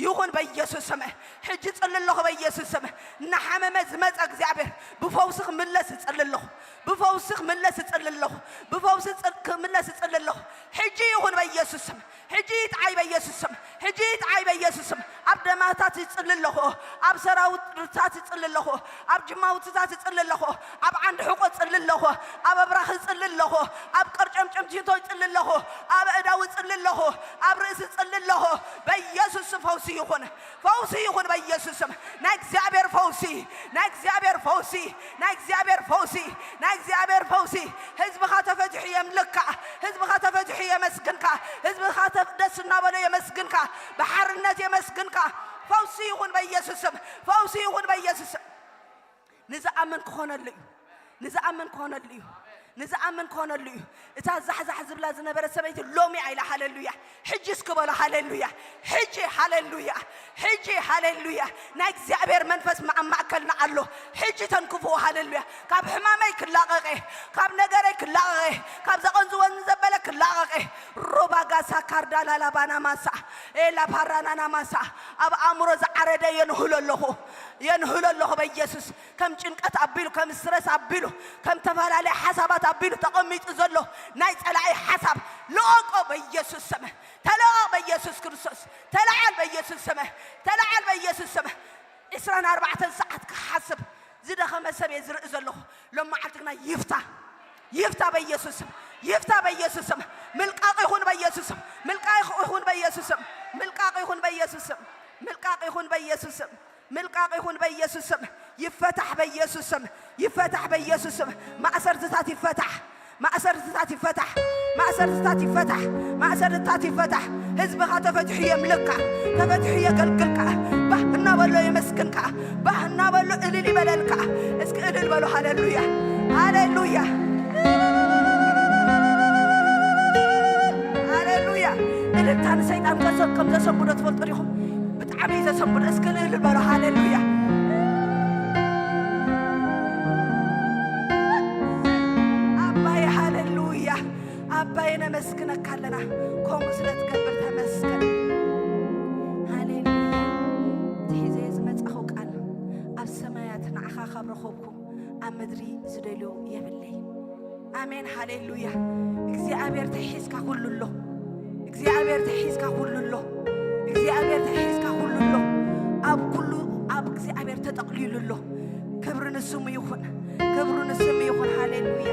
ይኹን በኢየሱስ ስም ሕጂ ጽሊ ኣለኹ በኢየሱስ ስም እናሓመመ ዝመፀ እግዚኣብሔር ብፈውሲ ክምለስ እጽሊ ኣለኹ ብፈውሲ ክምለስ እጽሊ ኣለኹ ብፈውሲ ክምለስ እጽሊ ኣለኹ ሕጂ ይኹን በኢየሱስ ስም ሕጂ ይጥዓይ በኢየሱስ ስም ሕጂ ይጥዓይ በኢየሱስ ስም ኣብ ደማታት ይጽሊ ኣለኹ ኣብ ሰራውርታት ይጽሊ ኣለኹ ኣብ ጅማውትታት ይጽሊ ኣለኹ ኣብ ዓንዲ ሕቆ ይጽሊ ኣለኹ ኣብ ኣብራኽ ይጽሊ ኣለኹ ኣብ ቀርጨምጨምቲቶ ይጽሊ ኣለኹ ኣብ ኣእዳው ይጽሊ ኣለኹ ኣብ ርእሲ ይጽሊ ኣለኹ በኢየሱስ ስም ፈውሲ ይኹን ፈውሲ ይኹን በኢየሱስ ስም ናይ እግዚኣብሔር ፈውሲ ናይ እግዚኣብሔር ፈውሲ ናይ እግዚኣብሔር ፈውሲ ናይ እግዚኣብሔር ፈውሲ ህዝብኻ ተፈቲሑ የምልካ ህዝብኻ ተፈቲሑ የመስግንካ ህዝብኻ ደስ እናበሎ የመስግንካ ብሓርነት የመስግንካ ፈውሲ ይኹን በኢየሱስ ስም ፈውሲ ይኹን በኢየሱስ ስም ንዝኣምን ክኾነሉ እዩ ንዝኣምን ክኾነሉ እዩ። ንዝኣምን ክኾነሉ እዩ። እታ ዛሕዛሕ ዝብላ ዝነበረ ሰበይቲ ሎሚ ኢላ ሃሌሉያ። ሕጂ እስኪ በሉ ሃሌሉያ። ሕጂ ሃሌሉያ። ሕጂ ሃሌሉያ። ናይ እግዚኣብሔር መንፈስ ኣብ ማእከልና ኣሎ። ሕጂ ተንክፍዎ ሃሌሉያ። ካብ ሕማመይ ክላቐቕ እየ። ካብ ነገረይ ክላቐቕ እየ። ካብ ዘቐንዝወኒ ዘበለ ክላቐቕ እየ። ሮባጋሳ ካርዳላላባና ማሳ ኤላ ፓራናና ማሳ ኣብ ኣእምሮ ዝዓረደ የንህሎ ኣለኹ። የንህሎ ኣለኹ በኢየሱስ። ከም ጭንቀት ኣቢሉ፣ ከም ስትረስ ኣቢሉ፣ ከም ተፈላለየ ሓሳባት ኣቢሉ ተቐሚጡ ዘሎ ናይ ጸላኢ ሓሳብ ልቐቆ በኢየሱስ ስም። ተለቐቕ በኢየሱስ ክርስቶስ። ተለዓል በኢየሱስ ስም። ተለዓል በኢየሱስ ስም። ዕስራን ኣርባዕተን ሰዓት ክሓስብ ዝደኸመ ሰብ እየ ዝርኢ ዘለኹ። ሎም መዓልቲ ግና ይፍታ። ይፍታ በኢየሱስ ስም። ይፍታ በኢየሱስ ስም። ምልቃቕ ይኹን በኢየሱስ ስም። ምልቃቕ ይኹን በኢየሱስ ስም። ምልቃቕ ይኹን በኢየሱስ ስም። ምልቃቕ ይኹን በኢየሱስ ስም። ምልቃቕ ይኹን በኢየሱስ ስም። ይፈታሕ በኢየሱስ ስም። ይፈታሕ በኢየሱስ ስም። ማእሰርትታት ይፈታሕ። ማእሰርትታት ይፈታሕ። ማእሰርትታት ይፈታሕ። ማእሰርትታት ይፈታሕ። ህዝብኻ ተፈቲሑ የምልካ። ተፈቲሑ የገልግልካ። ባህ እናበሎ የመስግንካ። ባህ እናበሎ እልል ይበለልካ። እስኪ እልል በሉ። ሃሌሉያ። ሃሌሉያ። ሃሌሉያ። እልልታ ንሰይጣን ከሰ-፣ ከም ዘሰንብዶ ትፈልጡ ዲኹም? ብጣዕሚ እዩ ዘሰንብዶ። እስኪ እልል በሉ። ሃሌሉያ። ኣባይ ሃሌሉያ። ኣባይ ነመስግነካ ኣለና። ከምኡ ስለ ትገብር ተመስገን። ሃሌሉያ። እቲ ሒዘዮ ዝመጻኹ ቃል ኣብ ሰማያት ንዓኻ ካብ ረኸብኩ ኣብ ምድሪ ዝደልዮ የብለይ። ኣሜን ሃሌሉያ። እግዚኣብሔር ተሒዝካ ኩሉ ኣሎ። እግዚኣብሔር ተሒዝካ ኩሉ ኣሎ። እግዚኣብሔር ተሒዝካ ኩሉ ኣሎ። ኣብ ኩሉ ኣብ እግዚኣብሔር ተጠቕሊሉ ኣሎ። ክብሪ ንስሙ ይኹን። ክብሪ ንስሙ ይኹን። ሃሌሉያ።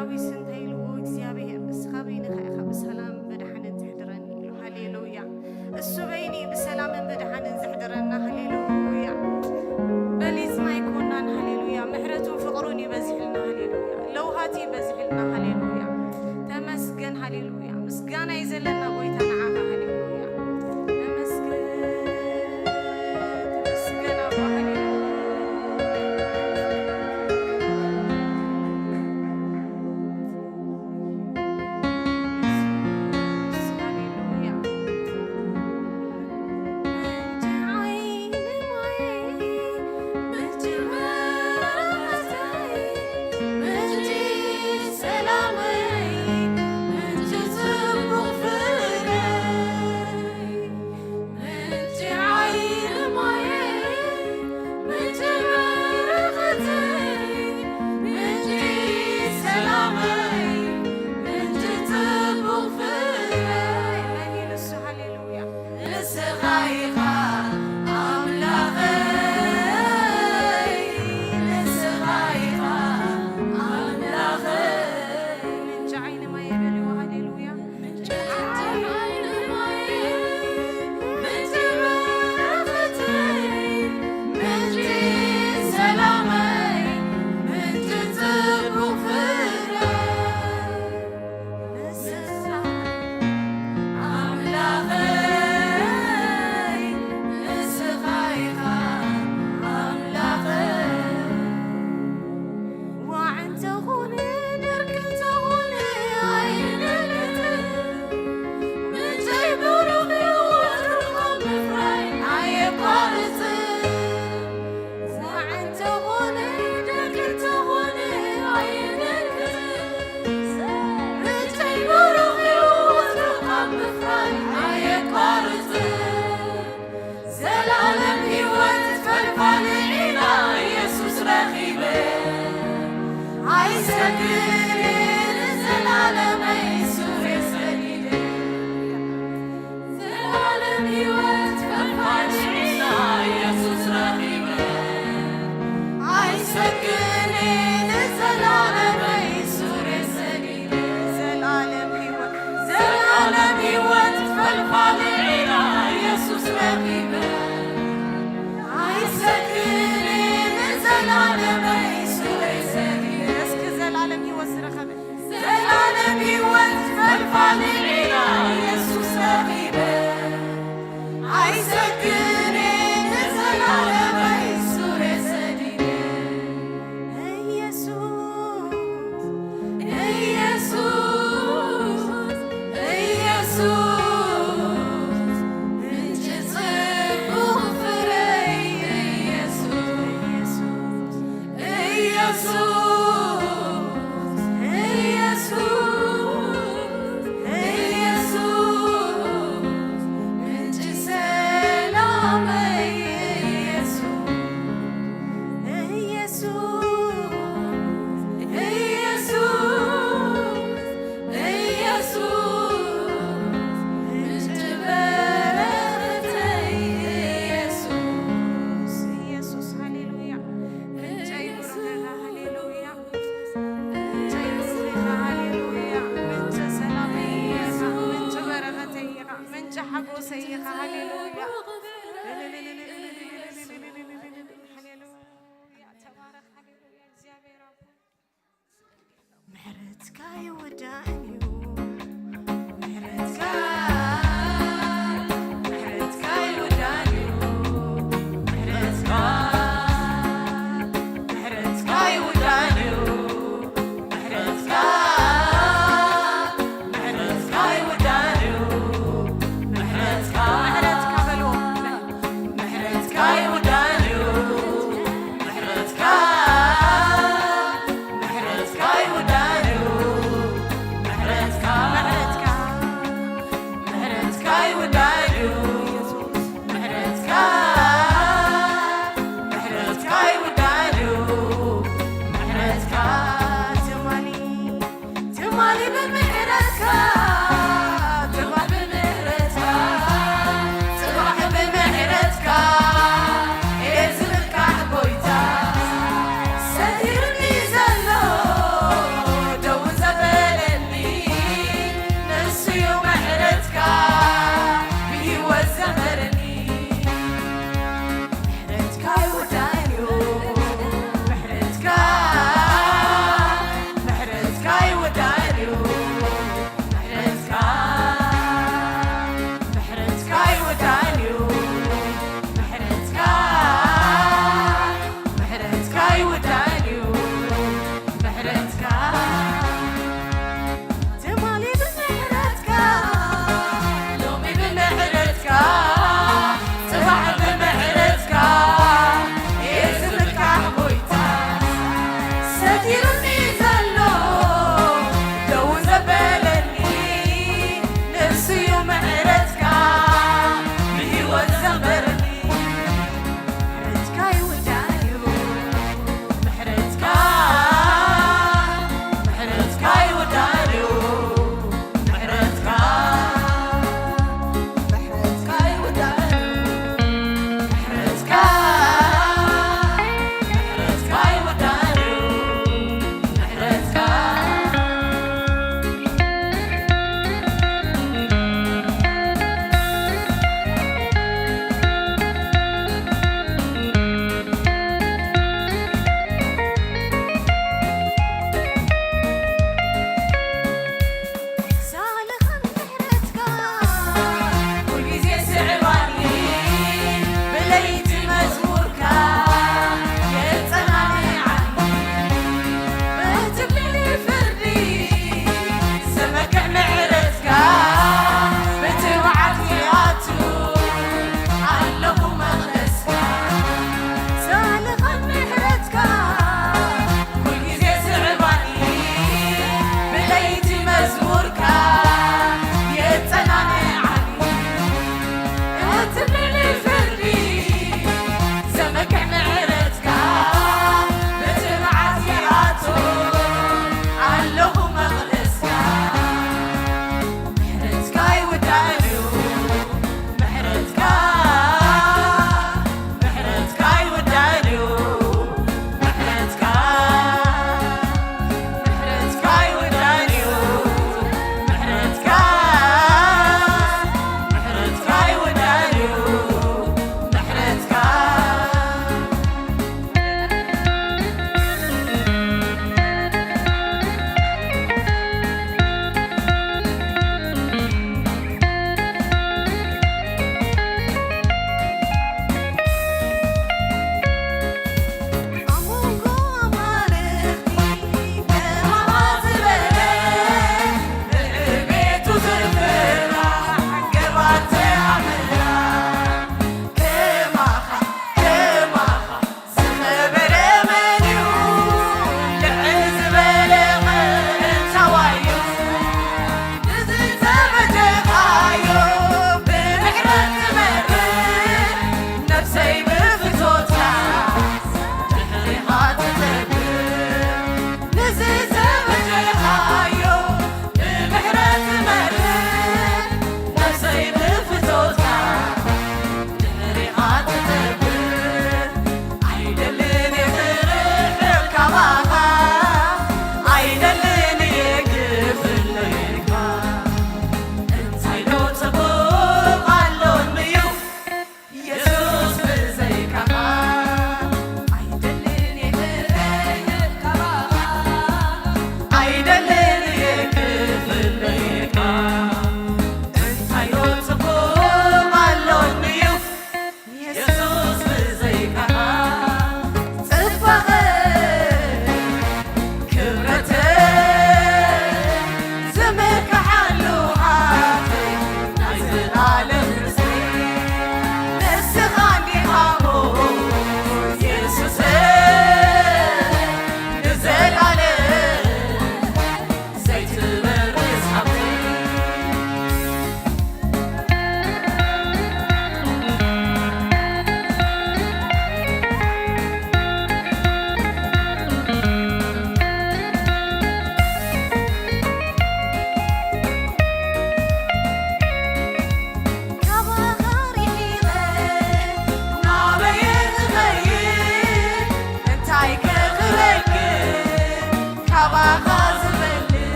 ዳዊት እንታይ ኢልዎ? እግዚኣብሔር ንስኻ በይንኻ ኢኻ ብሰላምን ብድሓንን ዘሕድረኒ ኢሉ። ሃሌሉያ። እሱ በይኒ ብሰላምን ብድሓንን ዘሕድረና። ሃሌሉያ። በሊጽና ኣይኮናን። ሃሌሉያ። ምሕረቱን ፍቕሩን ይበዝሕልና። ሃሌሉያ። ለውሃት ይበዝሕልና። ሃሌሉያ። ተመስገን። ሃሌሉያ። ምስጋና እዩ ዘለና ጎይታ ንዓኻ። ሃሌሉያ። ተመስገን። ተመስገን ኣባ። ሃሌሉያ።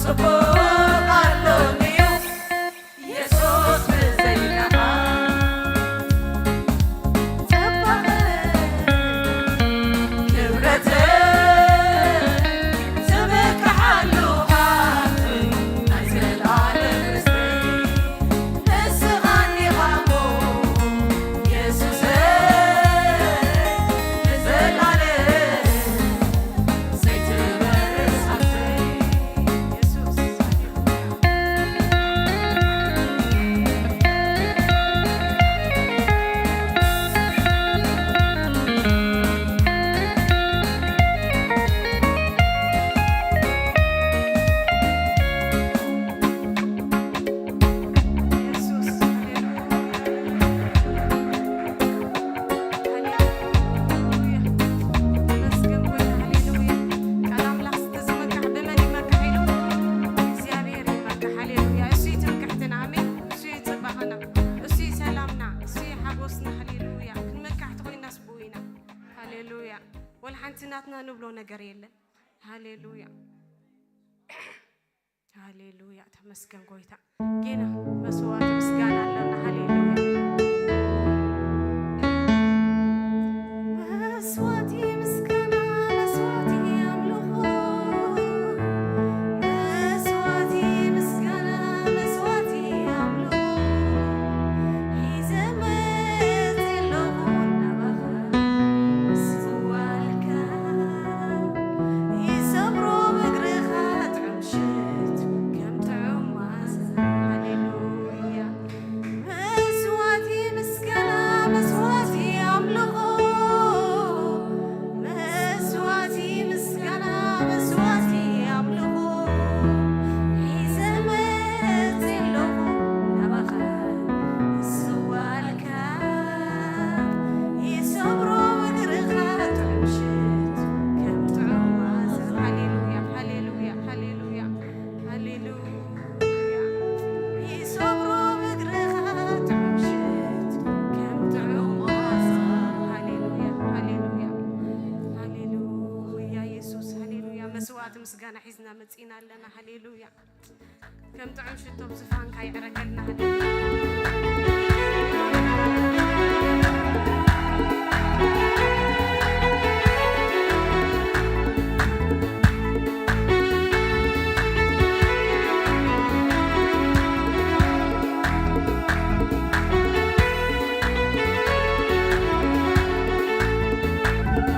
ጽቡቕ ኣሎን'ዩ የሱስ ብዘይካኻ። ጽባቐ ክብረተ ትምክሓሉ ሃብቲ ናይ ዘልኣለም ርስቲ ንስኻ እንዲኻ እሞ የሱሰይ ንዘልኣለም ዘይትበርስ ሃብተይ የሱስ። ወላ ሓንቲ ናትና ንብሎ ነገር የለን። ሃሌሉያ፣ ሃሌሉያ፣ ተመስገን ጎይታ። ጌና መስዋዕቲ ምስጋና ኣለና። ሃሌሉያ። መስዋዕቲ ምስጋና፣ መስዋዕቲ ኣምልኾ፣ መስዋዕቲ ምስጋና፣ መስዋዕቲ ኣምልኾ ሒዘ መጺእ ኣለኹ ናባኻ። ስዋልካ ይሰብሮ እግርኻ ጥዑም ሽቱ ከም ጥዑም መዓዛ። ሃሌሉያ። መስዋዕቲ ምስጋና፣ መስዋዕቲ ኣምልኾ፣ መስዋዕቲ ምስጋና፣ መስዋዕቲ ኣምልኾ ሒዘ መጺእ ኣለኹ ናባኻ። ስዋልካ ይሰብሮ እግርኻ ጥዑም ሽቱ ከም ጥዑም መዓዛ። ሃሌሉያ፣ ሃሌሉያ፣ ሃሌሉያ፣ ሃሌሉያ። ይሰብሮ እግርኻ ጥዑም ሽቱ ከም ጥዑም መዓዛ። ሃሌሉያ፣ ሃሌሉያ፣ ሃሌሉያ። የሱስ ሃሌሉያ። መስዋዕቲ ምስጋና ሒዝና መጺና ኣለና። ሃሌሉያ። ከም ጥዑም ሽቶ ኣብ ዝፋንካ የዕረገልና።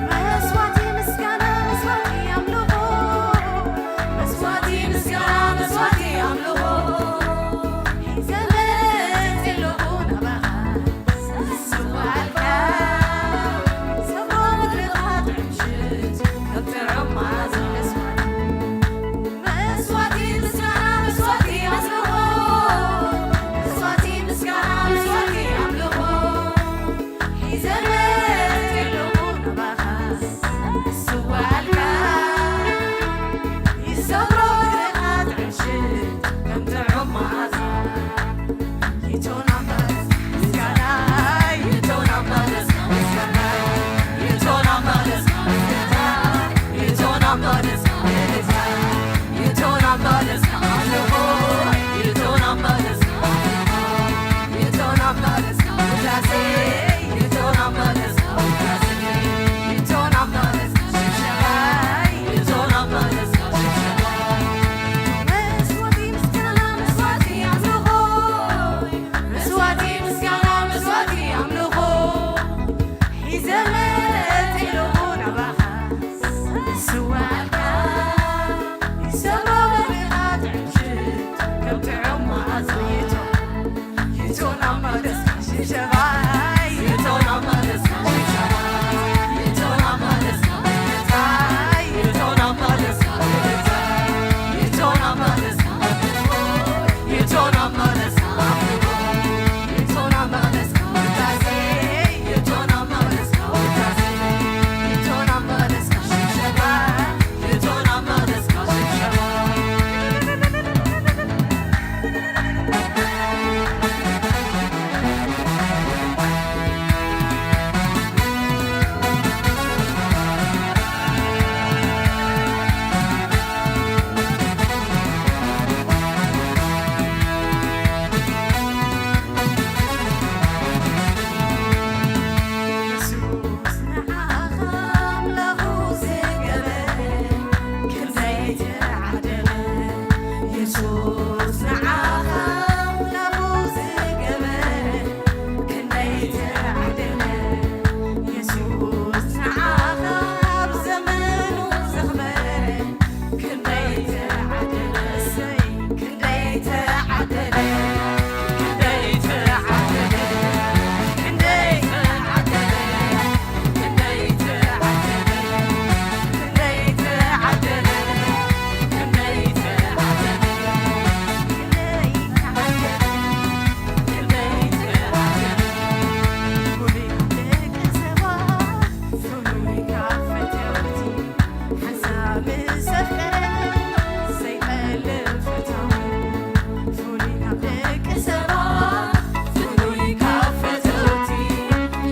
መስዋዕቲ ምስጋና፣ መስዋዕቲ ኣምልኾ፣ መስዋዕቲ ምስጋና፣ መስዋዕቲ ኣምልኾ ሒዘ መጺእ ኣለኹ ናባኻ። ምስ ኣፍቀረ ዘይጠልም ፈታዊ፣ ፍሉይ ካብ ደቂ ሰባት፣ ፍሉይ ካብ ፈተውቲ፣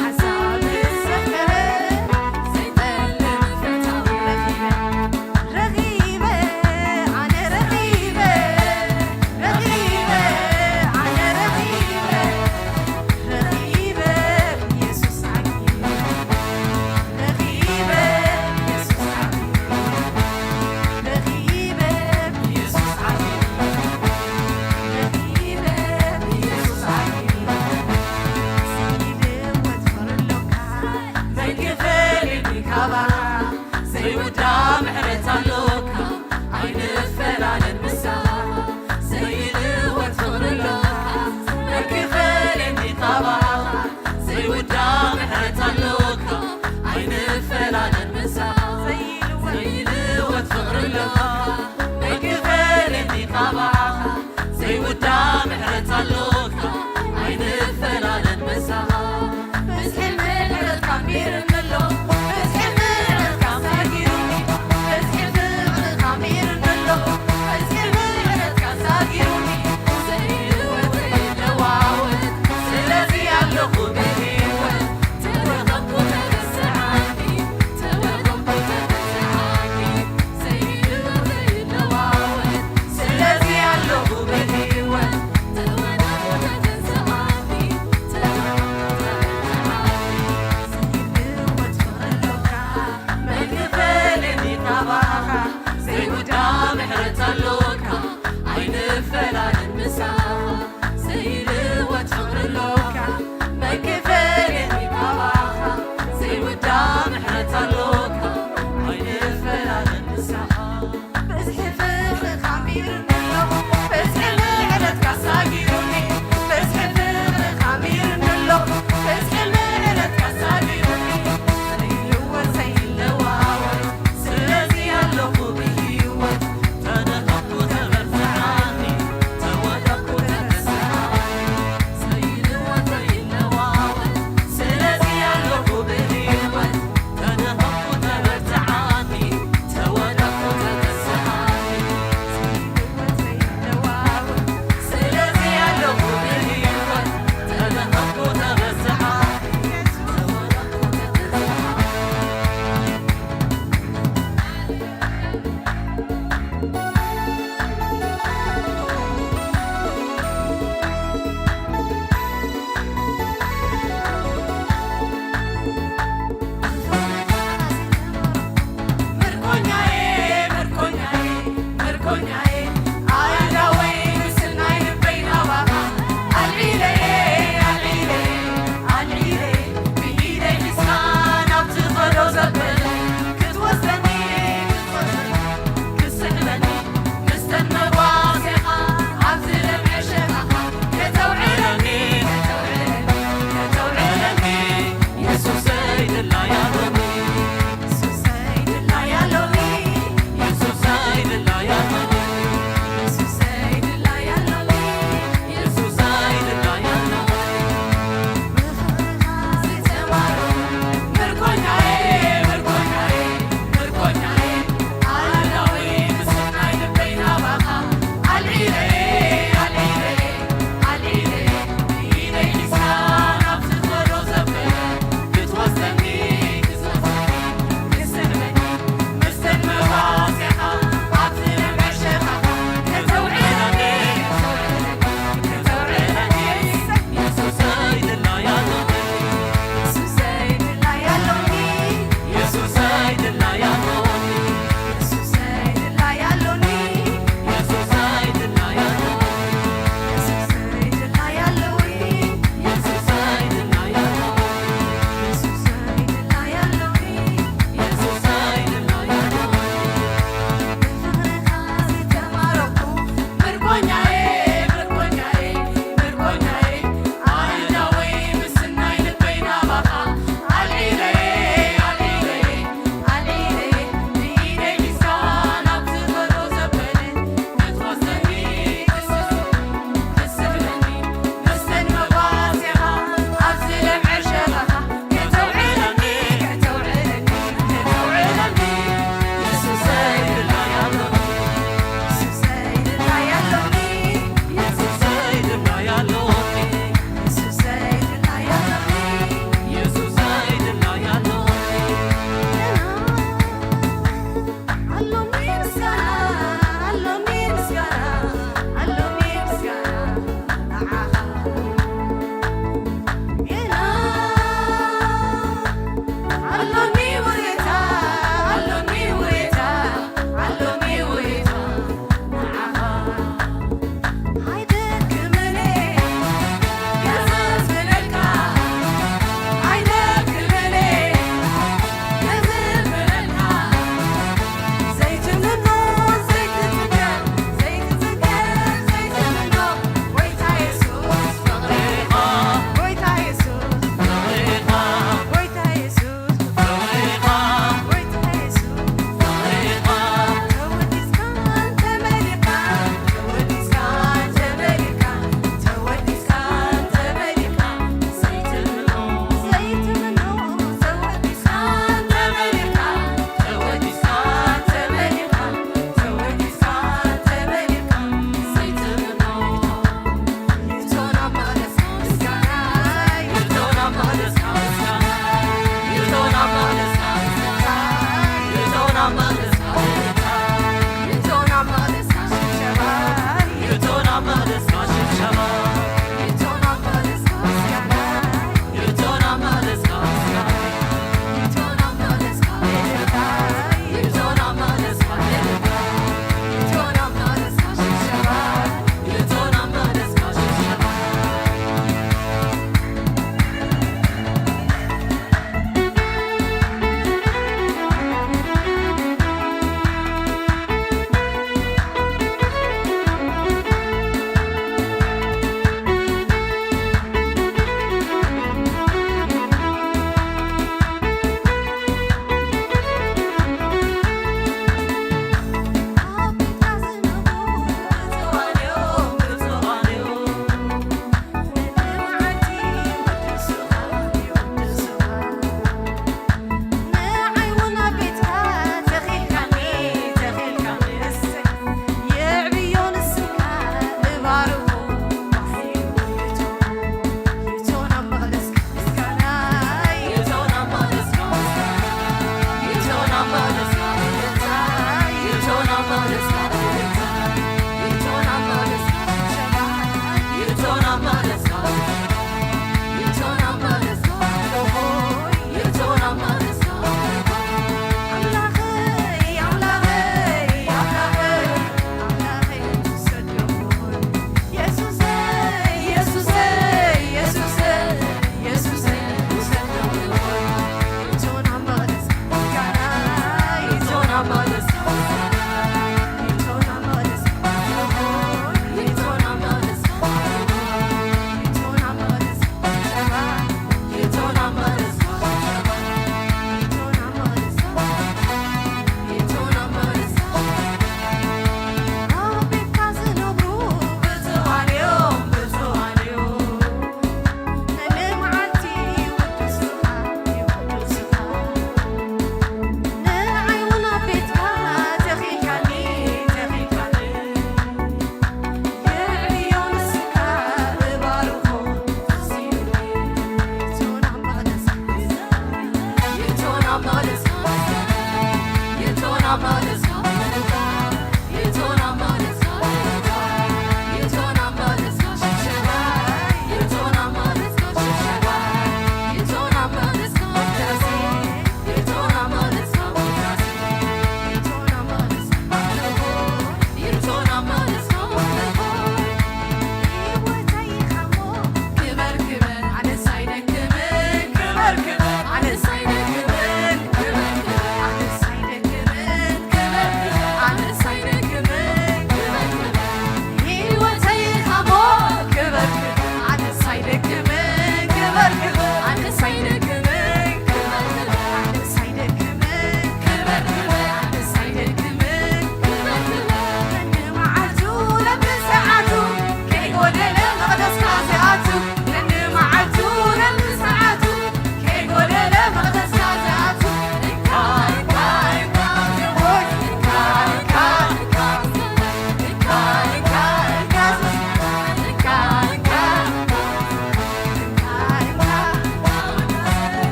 ሓሳብ ምስ ኣፍቀረ ዘይጠልም ፈታዊ ረኺበ፣ ረኺበ፣ ኣነ ረኺበ፣ ረኺበ፣ ኣነ ረኺበ፣ ረኺበ፣ ኢየሱስ ዓጊበ። ረኺበ ኢየሱስ ዓቢዩ፣ ረኺበ ኢየሱስ ዓቢዩ፣ ረኺበ ኢየሱስ ዓቢዩ። ዘይልወጥ ፍቕሪ ኣሎካ፣ መን ክፈልየኒ ካባኻ? ዘይውዳእ ምሕረት ኣሎካ፣ ኣይንፈላለን ምሳኻ። ዘይልወጥ ፍቕሪ ኣሎካ፣ መን ክፈልየኒ ካባኻ? ዘይውዳእ ምሕረት ኣሎካ፣ ኣይንፈላለን ምሳኻ። ዘይልወጥ ፍቕሪ ኣሎካ፣ መን ክፈልየኒ ካባኻ? ዘይውዳእ ምሕረት ኣሎካ፣ ኣይንፈላለን ምሳኻ። ብዝሒ ምሕረትካ ኣንቢሩኒ ኣሎ፣ ብዝሒ ምሕረትካ ሳጊሩኒ፣ ብዝሒ ፍቕርካ ኣንቢሩኒ ኣሎ፣ ብዝሒ ምሕረትካ ሳጊሩኒ፣ ዘይልወጥ ዘይለዋወጥ፣ ስለዚ ኣለኹ ብህይወት፣ ተረኸብኩ ተረስዓኒ፣ ተወ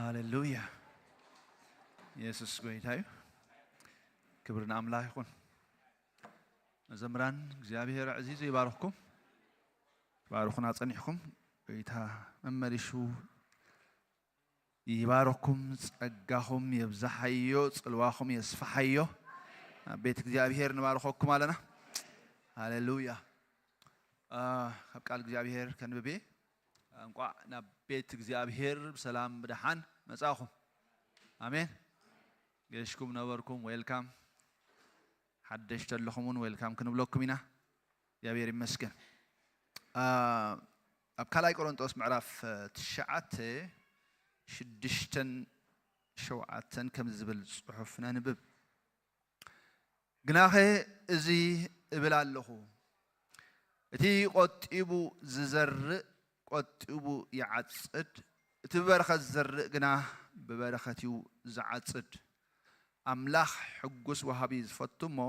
ሃሌሉያ። ኢየሱስ ጎይታ እዩ። ክብሪ ንኣምላኽ ይኹን። መዘምራን፣ እግዚኣብሔር ኣዕዚዙ ይባርኽኩም። ባርኹና ጸኒሕኩም። ጎይታ መመሊሹ ይባርኽኩም፣ ጸጋኹም የብዝሓዮ፣ ጽልዋኹም የስፍሓዮ። ኣብ ቤት እግዚኣብሔር ንባርኸኩም ኣለና። ሃሌሉያ። አ፣ ካብ ቃል እግዚኣብሔር ከንብብ እየ። እንቋዕ ናብ ቤት እግዚኣብሔር ብሰላም ብደሓን መጻኹም። ኣሜን። ገሽኩም ነበርኩም፣ ዌልካም። ሓደሽቲ ኣለኹም እውን ዌልካም ክንብለኩም ኢና። እግዚኣብሔር ይመስገን። አ፣ ኣብ ካልኣይ ቆሮንጦስ ምዕራፍ፣ እ፣ ትሽዓተ፣ ሽዱሽተን ሸውዓተን ከምዚ ዝብል ጽሑፍ ነንብብ። ግናኸ እዚ እብል ኣለኹ፣ እቲ ቆጢቡ ዝዘርእ ቆጢቡ ይዓጽድ፣ እቲ ብበረኸት ዝዘርእ ግና ብበረኸት እዩ ዝዓጽድ። ኣምላኽ ሕጉስ ወሃቢ ዝፈቱ እሞ፣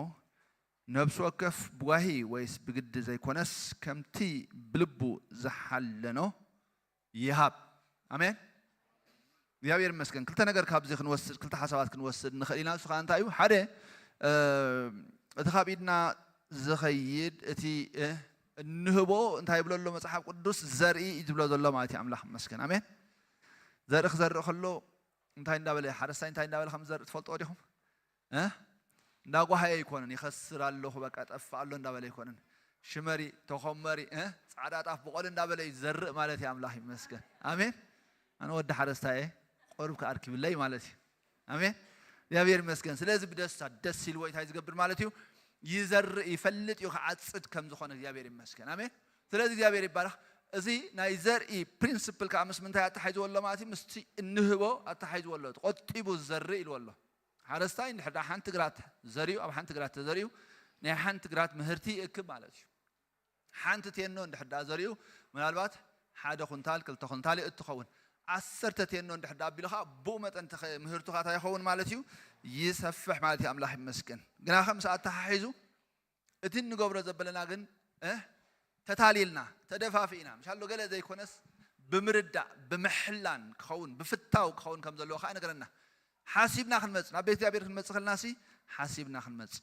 ነፍሲ ወከፍ ብጓሂ ወይስ ብግዲ ዘይኮነስ፣ ከምቲ ብልቡ ዝሓለኖ ይሃብ። ኣሜን። እግዚኣብሔር ይመስገን። ክልተ ነገር ካብዚ ክንወስድ፣ ክልተ ሓሳባት ክንወስድ ንኽእል ኢና። እሱ ከዓ እንታይ እዩ? ሓደ፣ እ፣ እቲ ካብ ኢድና ዝኸይድ፣ እቲ፣ እ፣ እንህቦ እንታይ ይብሎ ኣሎ መጽሓፍ ቅዱስ? ዘርኢ እዩ ዝብሎ ዘሎ ማለት እዩ። ኣምላኽ ይመስገን። ኣሜን። ዘርኢ ክዘርእ ከሎ እንታይ እንዳበለ፣ ሓረስታይ እንታይ እንዳበለ ከም ዝዘርእ ትፈልጥዎ ዲኹም? እ? እንዳጓሃየ ኣይኮነን፣ ይኸስር ኣለኹ፣ በቃ ጠፍእ ኣሎ እንዳበለ ኣይኮነን። ሽመሪ፣ ተኾመሪ፣ እ? ጻዕዳ ጣፍ ብቆል እንዳበለ እዩ ዝዘርእ ማለት እዩ። ኣምላኽ ይመስገን። ኣሜን። ኣነ ወዲ ሓረስታይ እየ፣ ቁሩብ ከኣርኪብለይ ማለት እዩ። ኣሜን። እግዚኣብሔር ይመስገን። ስለዚ ብደስታ ደስ ኢልዎ እንታይ ዝገብር ማለት እዩ? ይዘርእ፣ ይፈልጥ እዩ ክዓጽድ ከም ዝኾነ። እግዚኣብሔር ይመስገን። ኣሜን። ስለዚ እግዚኣብሔር ይባረኽ። እዚ ናይ ዘርኢ ፕሪንስፕል ከዓ ምስ ምንታይ ኣተሓሒዝዎ ኣሎ ማለት እዩ? ምስቲ እንህቦ ኣተሓሒዝዎ ኣሎ። ቆጢቡ ዝዘርእ ኢልዎ ኣሎ። ሓረስታይ እንድሕር ደኣ ሓንቲ ግራት ዘሪኡ፣ ኣብ ሓንቲ ግራት ተዘሪኡ፣ ናይ ሓንቲ ግራት ምህርቲ ይእክብ ማለት እዩ። ሓንቲ ቴኖ እንድሕር ደኣ ዘሪኡ፣ ምናልባት ሓደ ኩንታል፣ ክልተ ኩንታል እትኸውን። ዓሰርተ ቴኖ እንድሕር ደኣ ኣቢሉ ኸዓ፣ ብኡ መጠን ተኸ-፣ ምህርቱ ኸዓ እንታይ ይኸውን ማለት እዩ? ይሰፍሕ ማለት እዩ። ኣምላኽ ይመስገን። ግና ከምስ ኣተሓሒዙ፣ እቲ እንገብሮ ዘበለና ግን፣ እ፣ ተታሊልና፣ ተደፋፊእና፣ ምሻሎ ገለ ዘይኮነስ ብምርዳእ፣ ብምሕላን ክኸውን፣ ብፍታው ክኸውን ከም ዘለዎ ኸዓ ነገረና። ሓሲብና ክንመጽእ፣ ናብ ቤት እግዚኣብሔር ክንመጽእ ከለና ሲ፣ ሓሲብና ክንመጽእ።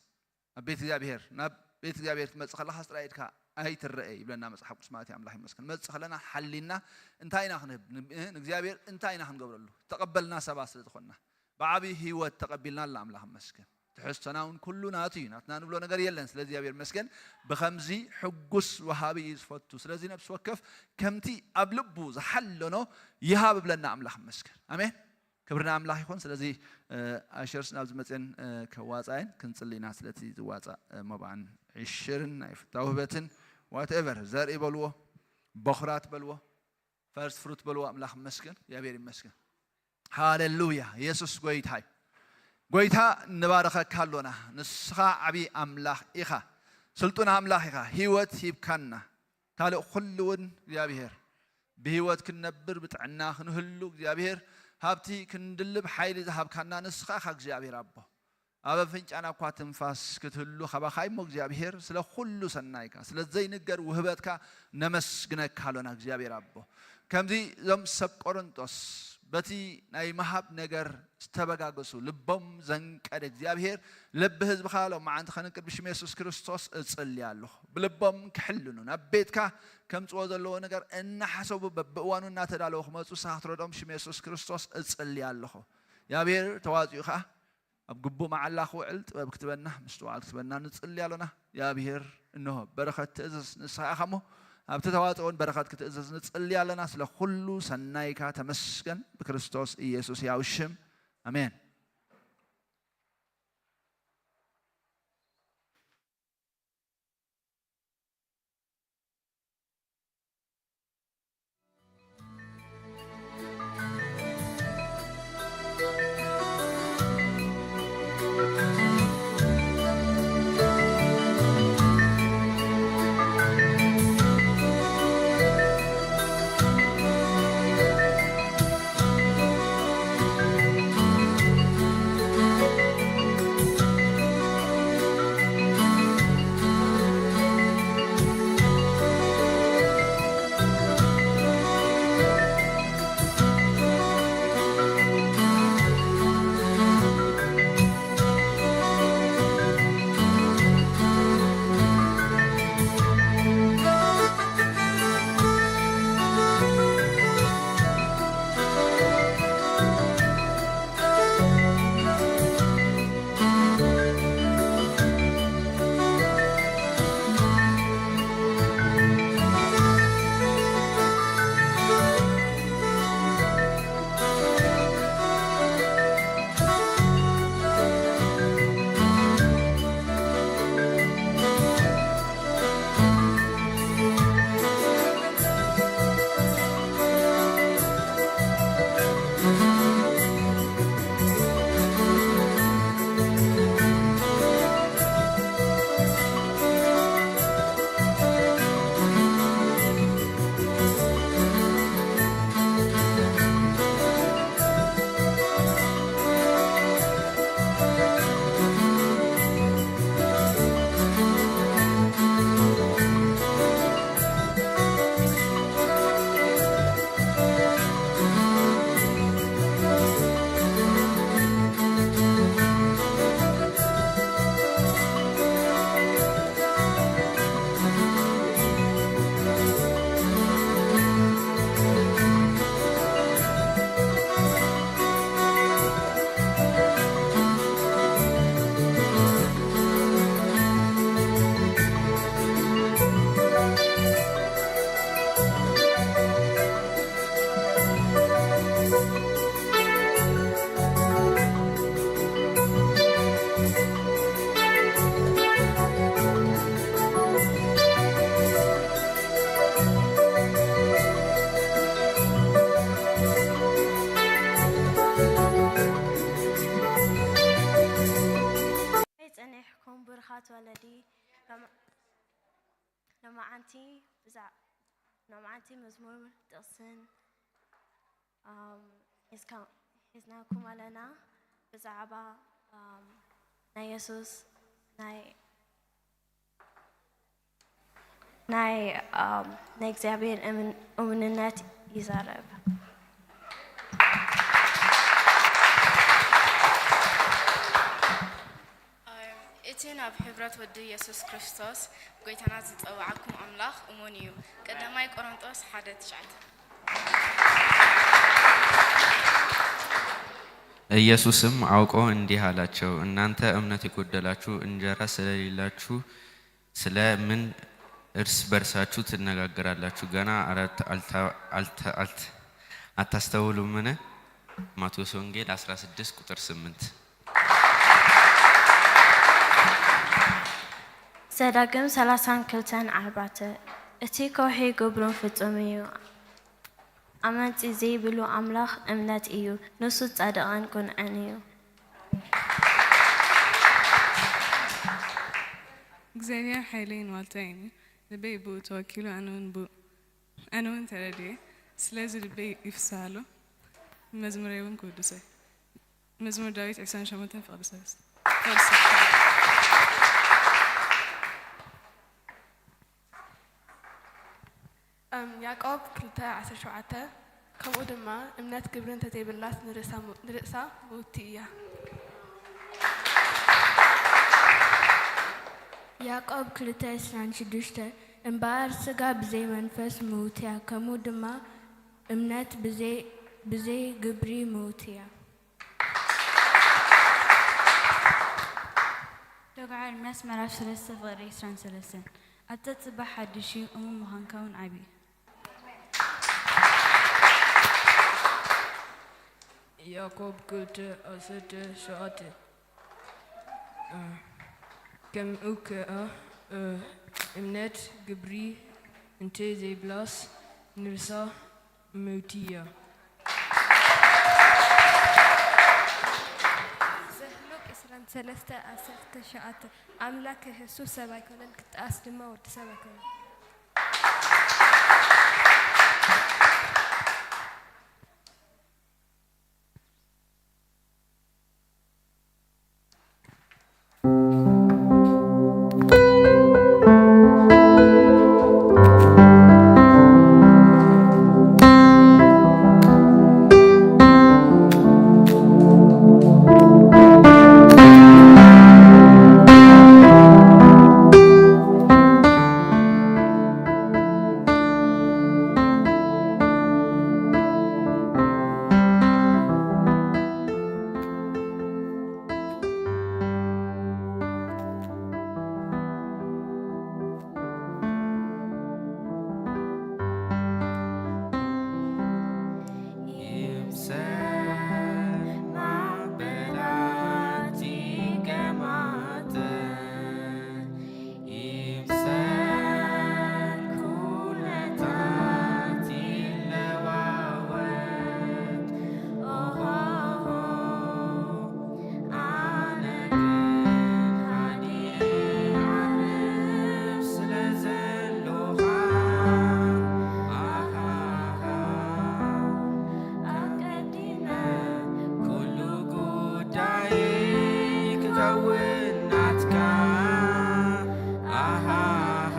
ናብ ቤት እግዚኣብሔር፣ ናብ ቤት እግዚኣብሔር ትመጽእ ከለኻስ ጥራይ ኢድካ ኣይትረአ ይብለና መጽሓፍ ቅዱስ ማለት እዩ። ኣምላኽ ይመስገን። ንመጽእ ከለና ሓሊና እንታይ ኢና ክንህብ? ን-፣ እ፣ ንእግዚኣብሔር እንታይ ኢና ክንገብረሉ? ተቐበልና ሰባት ስለ ዝኾንና፣ ብዓብዪ ህይወት ተቐቢልና ኣላ። ኣምላኽ ይመስገን። ትሕዝቶና እውን ኩሉ ናቱ እዩ። ናትና ንብሎ ነገር የለን። ስለዚ እግዚኣብሔር ይመስገን። ብኸምዚ ሕጉስ ወሃቢ እዩ ዝፈቱ። ስለዚ ነፍሲ ወከፍ ከምቲ ኣብ ልቡ ዝሓለኖ ይሃብ ብለና ኣምላኽ ይመስገን። ኣሜን። ክብሪ ንኣምላኽ ይኹን። ስለዚ፣ እ፣ ኣሸርስ ናብ ዝመፅን፣ እ፣ ከዋፃየን ክንፅሊ ኢና። ስለቲ ዝዋፃእ፣ እ፣ መባእን ዕሽርን ናይ ፍታው ህበትን ዋትኤቨር ዘርኢ በልዎ፣ በኹራት በልዎ፣ ፈርስት ፍሩት በልዎ። ኣምላኽ ይመስገን፣ እግዚኣብሔር ይመስገን። ሃሌሉያ። የሱስ ጎይታ እዩ። ጎይታ ንባረኸካ ኣሎና። ንስኻ ዓብዪ ኣምላኽ ኢኻ። ስልጡን ኣምላኽ ኢኻ። ህይወት ሂብካና። ካልእ ኩሉ እውን እግዚኣብሔር ብህይወት ክንነብር ብጥዕና ክንህሉ እግዚኣብሔር ሃብቲ ክንድልብ ሓይሊ ዝሃብካና ንስኻ ኢኻ እግዚኣብሔር ኣቦ። ኣብ ኣፍንጫና እኳ ትንፋስ ክትህሉ ካባኻ እሞ እግዚኣብሔር ስለ ኩሉ ሰናይካ፣ ስለ ዘይንገር ውህበትካ ነመስግነካ ኣሎና እግዚኣብሔር ኣቦ። ከምዚ እዞም ሰብ ቆሮንጦስ በቲ ናይ ምሃብ ነገር ዝተበጋገሱ፣ ልቦም ዘንቀደ እግዚኣብሔር፣ ልቢ ህዝብኻ ሎማዓንቲ ኸነንቅድ ብሽም የሱስ ክርስቶስ እጽሊ ኣለኹ። ብልቦም ክሕልኑ፣ ናብ ቤትካ ከምጽዎ ዘለዎ ነገር እናሓሰቡ በብእዋኑ እናተዳለዉ ክመጹ ንስኻ ክትረድኦም ብሽም የሱስ ክርስቶስ እጽሊ ኣለኹ። እግዚኣብሔር ተዋጺኡ ኸኣ ኣብ ግቡእ መዓላ ክውዕል ጥበብ ክትበና፣ ምስትውዓል ክትበና ንጽሊ ኣሎና። እግዚኣብሔር እንሆ በረኸት ትእዝዝ ንስኻ ኢኻ እሞ፣ ኣብቲ ተዋጽኦን በረኸት ክትእዝዝ ንጽሊ ኣለና። ስለ ኩሉ ሰናይካ ተመስገን፣ ብክርስቶስ ኢየሱስ ያው ሽም ኣሜን። ጸኒሕኩም ብሩኻት ወለዲ፣ ሎማ-፣ ሎማዓንቲ ብዛ-፣ ሎማዓንቲ መዝሙር ጥቕስን፣ ኣም፣ ሒዝካ-፣ ሒዝናኩም ኣለና። ብዛዕባ፣ ኣም፣ ናይ የሱስ ናይ ናይ፣ ኣም፣ ናይ እግዚኣብሔር እምን-፣ እውንነት ይዛረብ። ኣም፣ እቲ ናብ ሕብረት ወዲ የሱስ ክርስቶስ ጎይታና ዝጸውዓኩም ኣምላኽ እሙን እዩ። ቀዳማይ ቆሮንጦስ ሓደ ትሽዓተ። ኢየሱስም አውቆ እንዲህ አላቸው፣ እናንተ እምነት የጎደላችሁ፣ እንጀራ ስለሌላችሁ ስለ ምን እርስ በርሳችሁ ትነጋገራላችሁ? ገና አራት-፣ አልታ-፣ አልተ-፣ አልት-፣ አታስተውሉምን? ማቴዎስ ወንጌል አስራ ስድስት ቁጥር ስምንት። ዘዳግም ሰላሳን ክልተን ኣርባዕተ። እቲ ከውሒ ግብሩን ፍጹም እዩ። ኣመንጺ ዘይብሉ ኣምላኽ እምነት እዩ፣ ንሱ ጻድቕን ቅኑዕን እዩ። እግዚኣብሔር ሓይለይን ዋልታይን እዩ፣ ልበይ ብኡ ተወኪሉ፣ ኣነ እውን ብኡ፣ ኣነ እውን ተረድኤ። ስለዚ ልበይ ይፍስሃሉ፣ መዝሙረይ እውን ክውድሶ እዩ። መዝሙር ዳዊት ዕስራን ሸሞንተን ፍቕዲ ሰለስተ። ፍቕዲ ሰለስተ። እም፣ ያዕቆብ ክልተ ዓሰርተ ሸውዓተ፣ ከምኡ ድማ እምነት ግብሪ እንተዘይብላስ ንርእሳ ሙ-፣ ንርእሳ ምውቲ እያ። ያዕቆብ ክልተ ዕስራን ሽዱሽተ፣ እምበኣር ስጋ ብዘይ መንፈስ ምውቲ እያ፣ ከምኡ ድማ እምነት ብዘይ፣ ብዘይ ግብሪ ምውቲ እያ። ዶግዓ ኤርምያስ ምዕራፍ ሰለስተ ፍቕዲ ዕስራን ሰለስተን። ኣታ ጽባሕ ሓድሽ እዩ፣ እሙን ምዃንካ እውን ዓቢ እዩ። ያዕቆብ ክልተ ዓሰርተ ሸውዓተ። ከምኡ ከኣ እምነት ግብሪ እንተ ዘይብላስ ንርእሳ ምውቲ እያ። ዘኍልቍ ዕስራን ሰለስተ ዓሰርተ ሸውዓተ። ኣምላኽ ክህሱ ሰብ ኣይኮነን፣ ክጠኣስ ድማ ወዲ ሰብ ኣይኮነን። ይምሰል ኩነታት ይለዋወጥ፣ ኦሆሆ፣ ኣነ ግን ሃዲኤ ዓርብ ስለ ዘሎኻ፣ ኣሃሃ፣ ኣቀዲመ ኩሉ ጉዳይ ክኸውን ናትካ። ኣሃሃ፣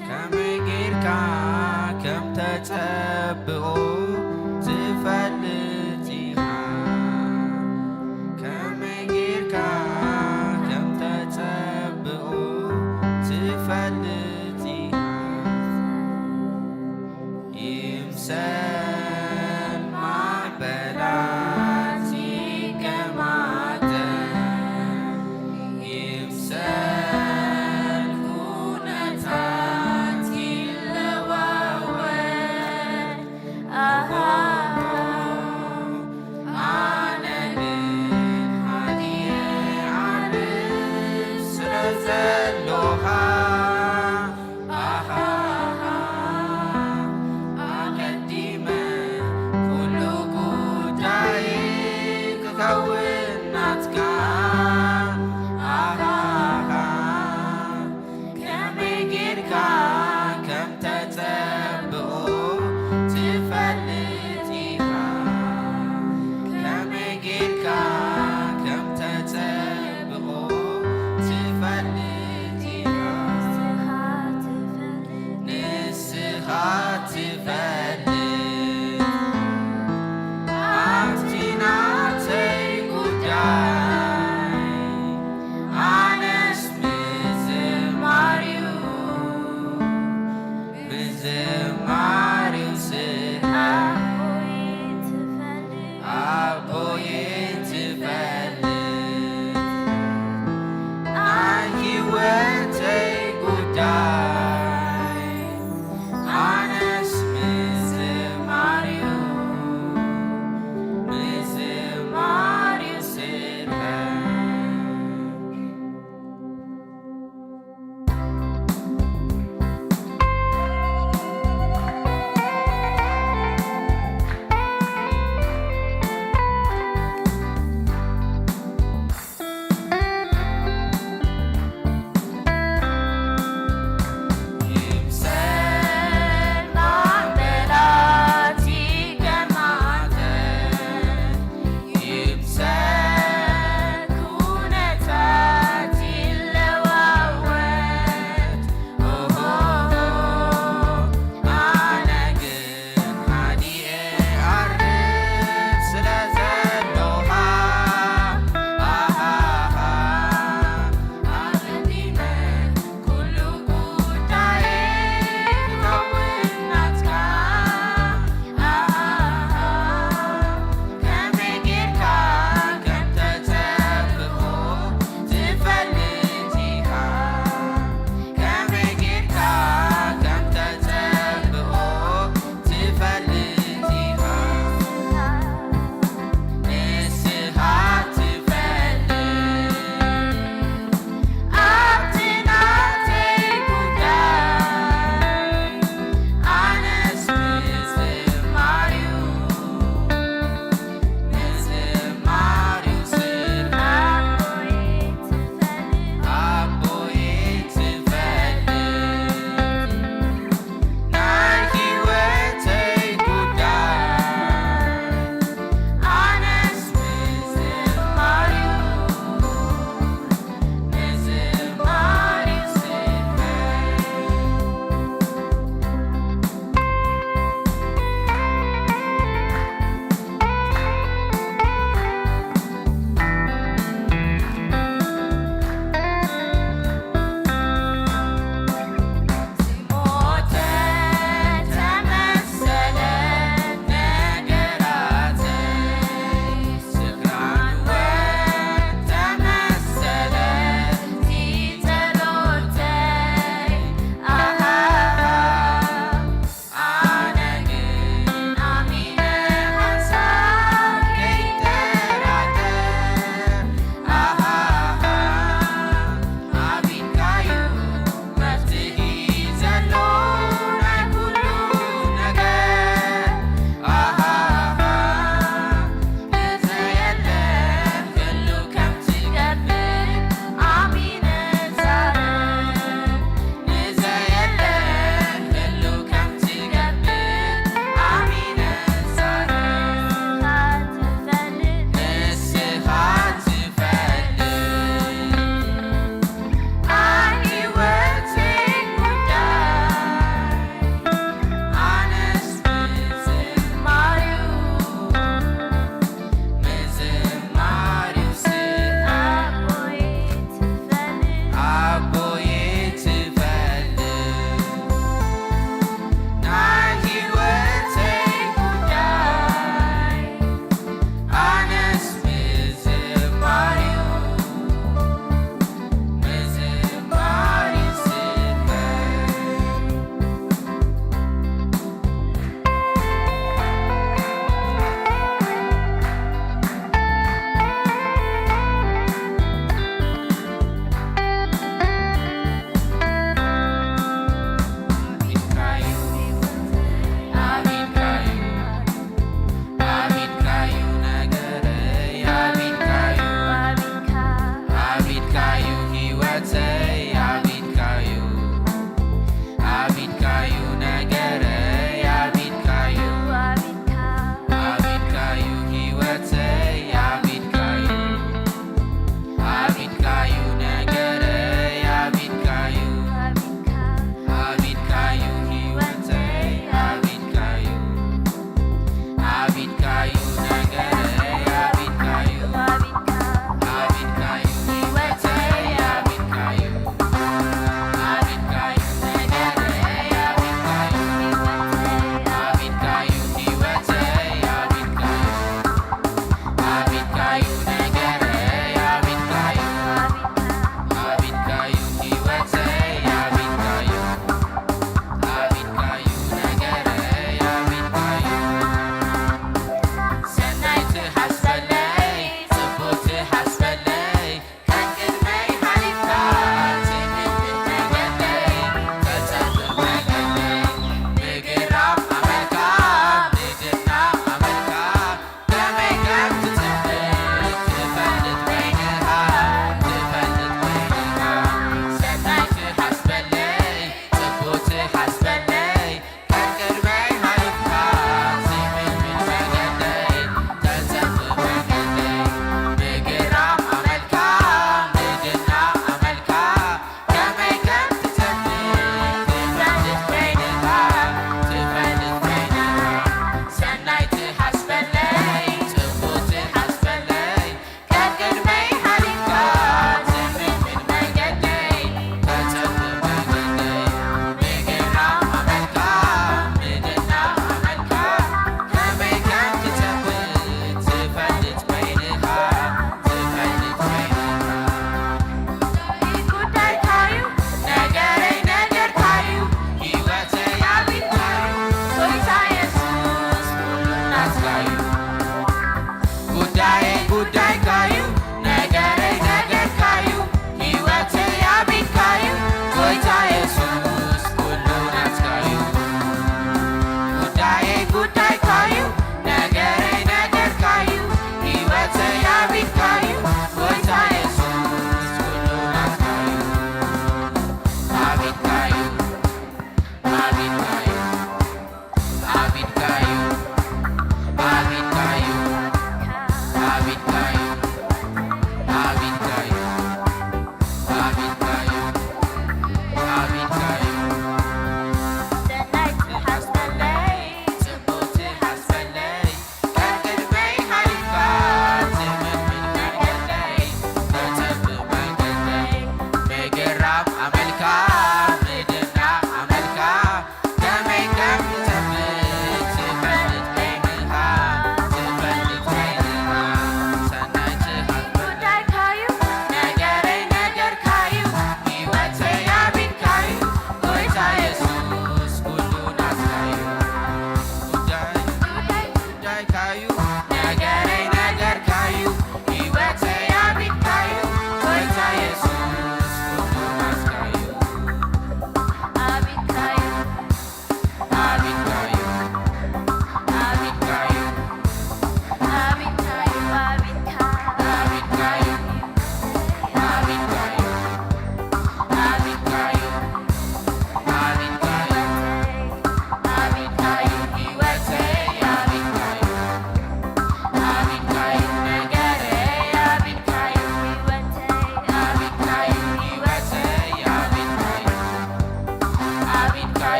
ከመይ ጌርካ ከም ተጸብኦ ትፈልጥ ኢኻ። ከመይ ጌርካ ከም ተጸብኦ ትፈልጥ ኢኻ። ይምሰል ማዕበላት ይገማተ፣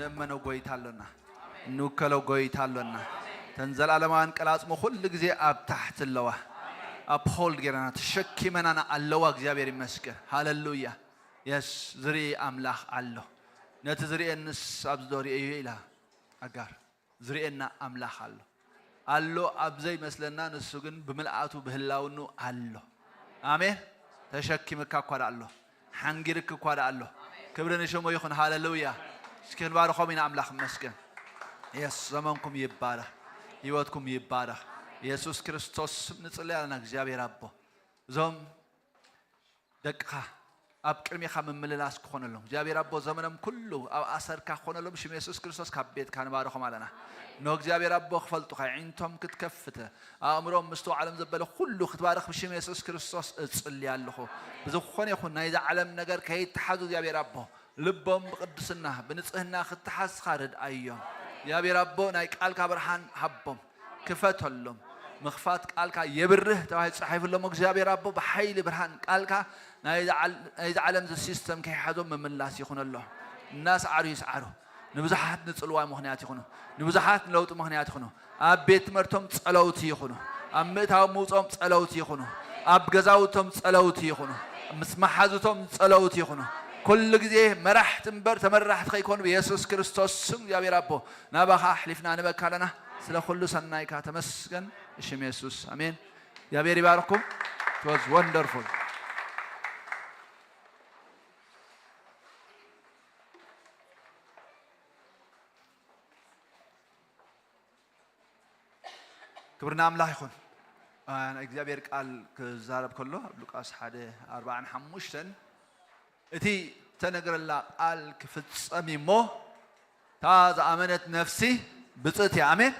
ንእመኖ ጎይታ ኣሎና፣ እንውከሎ ጎይታ ኣሎና። እተን ዘለኣለማውያን ቀላጽሙ ኩሉ ግዜ ኣብ ታሕቲ ኣለዋ። ኣፕሆልድ ጌርና ተሸኪመናና ኣለዋ። እግዚኣብሔር ይመስገን። ሃለሉያ። የስ፣ ዝርኢ ኣምላኽ ኣሎ። ነቲ ዝርእየንስ ኣብዚ ዶ ርእየዮ ኢላ ኣጋር። ዝርእየና ኣምላኽ ኣሎ። ኣሎ ኣብ ዘይመስለና፣ ንሱ ግን ብምልኣቱ ብህላውኑ ኣሎ። ኣሜን። ተሸኪምካ እኳ ደኣ ኣሎ። ሓንጊርክ እኳ ደኣ ኣሎ። ክብሪ ንሽሙ ይኹን። ሃለሉያ። እስኪ ክንባርኾም ኢና። ኣምላኽ ይመስገን። የስ፣ ዘመንኩም ይባረኽ። ህይወትኩም ይባረኽ። የሱስ ክርስቶስ ስም ንጽሊ ኣለና። እግዚኣብሔር ኣቦ፣ እዞም ደቅኻ ኣብ ቅድሜኻ ምምልላስ ክኾነሎም፣ እግዚኣብሔር ኣቦ፣ ዘመኖም ኩሉ ኣብ ኣሰርካ ክኾነሎም፣ ሽም የሱስ ክርስቶስ ካብ ቤትካ ንባርኾም ኣለና። ኖ እግዚኣብሔር ኣቦ፣ ክፈልጡኻ፣ ኣዒንቶም ክትከፍት፣ ኣእምሮም ምስትውዓሎም ዘበለ ኩሉ ክትባርኽ ብሽም የሱስ ክርስቶስ እጽሊ ኣለኹ። ብዝኾነ ይኹን ናይዛ ዓለም ነገር ከይተሓዙ እግዚኣብሔር ኣቦ፣ ልቦም ብቅድስና ብንጽህና ክትሓዝኻ ርድኣዮም። እግዚኣብሔር ኣቦ፣ ናይ ቃልካ ብርሃን ሃቦም፣ ክፈተሎም። ምኽፋት ቃልካ የብርህ ተባሂሉ ተጻሒፉሎም። እግዚኣብሔር ኣቦ፣ ብሓይሊ ብርሃን ቃልካ ናይዚ ዓል-፣ ናይዚ ዓለም እዚ ሲስተም ከይሓዞም ምምላስ ይኹነሎም። እናሰዓሩ ይስዓሩ። ንብዙሓት ንጽልዋ ምኽንያት ይኹኑ። ንብዙሓት ንለውጢ ምኽንያት ይኹኑ። ኣብ ቤት ትምህርቶም ጸለውቲ ይኹኑ። ኣብ ምእታው ምውጾም ጸለውቲ ይኹኑ። ኣብ ገዛውቶም ጸለውቲ ይኹኑ። ምስ መሓዙቶም ጸለውቲ ይኹኑ። ኩሉ ግዜ መራሕቲ እምበር ተመራሕቲ ከይኮኑ ብየሱስ ክርስቶስ ስም እግዚኣብሔር ኣቦ ናባኻ ኣሕሊፍና ንበካ ኣለና። ስለ ኩሉ ሰናይካ ተመስገን። እሽም የሱስ ኣሜን። እግዚኣብሔር ይባርኩም። It was wonderful። ክብርና ኣምላኽ ይኹን። አ፣ ናይ እግዚኣብሔር ቃል ክዛረብ ከሎ ኣብ ሉቃስ ሓደ ኣርባዓን ሓሙሽተን እቲ ዝተነግረላ ቃል ክፍጸም እዩ እሞ እታ ዝኣመነት ነፍሲ ብጽእቲ እያ። ኣሜን።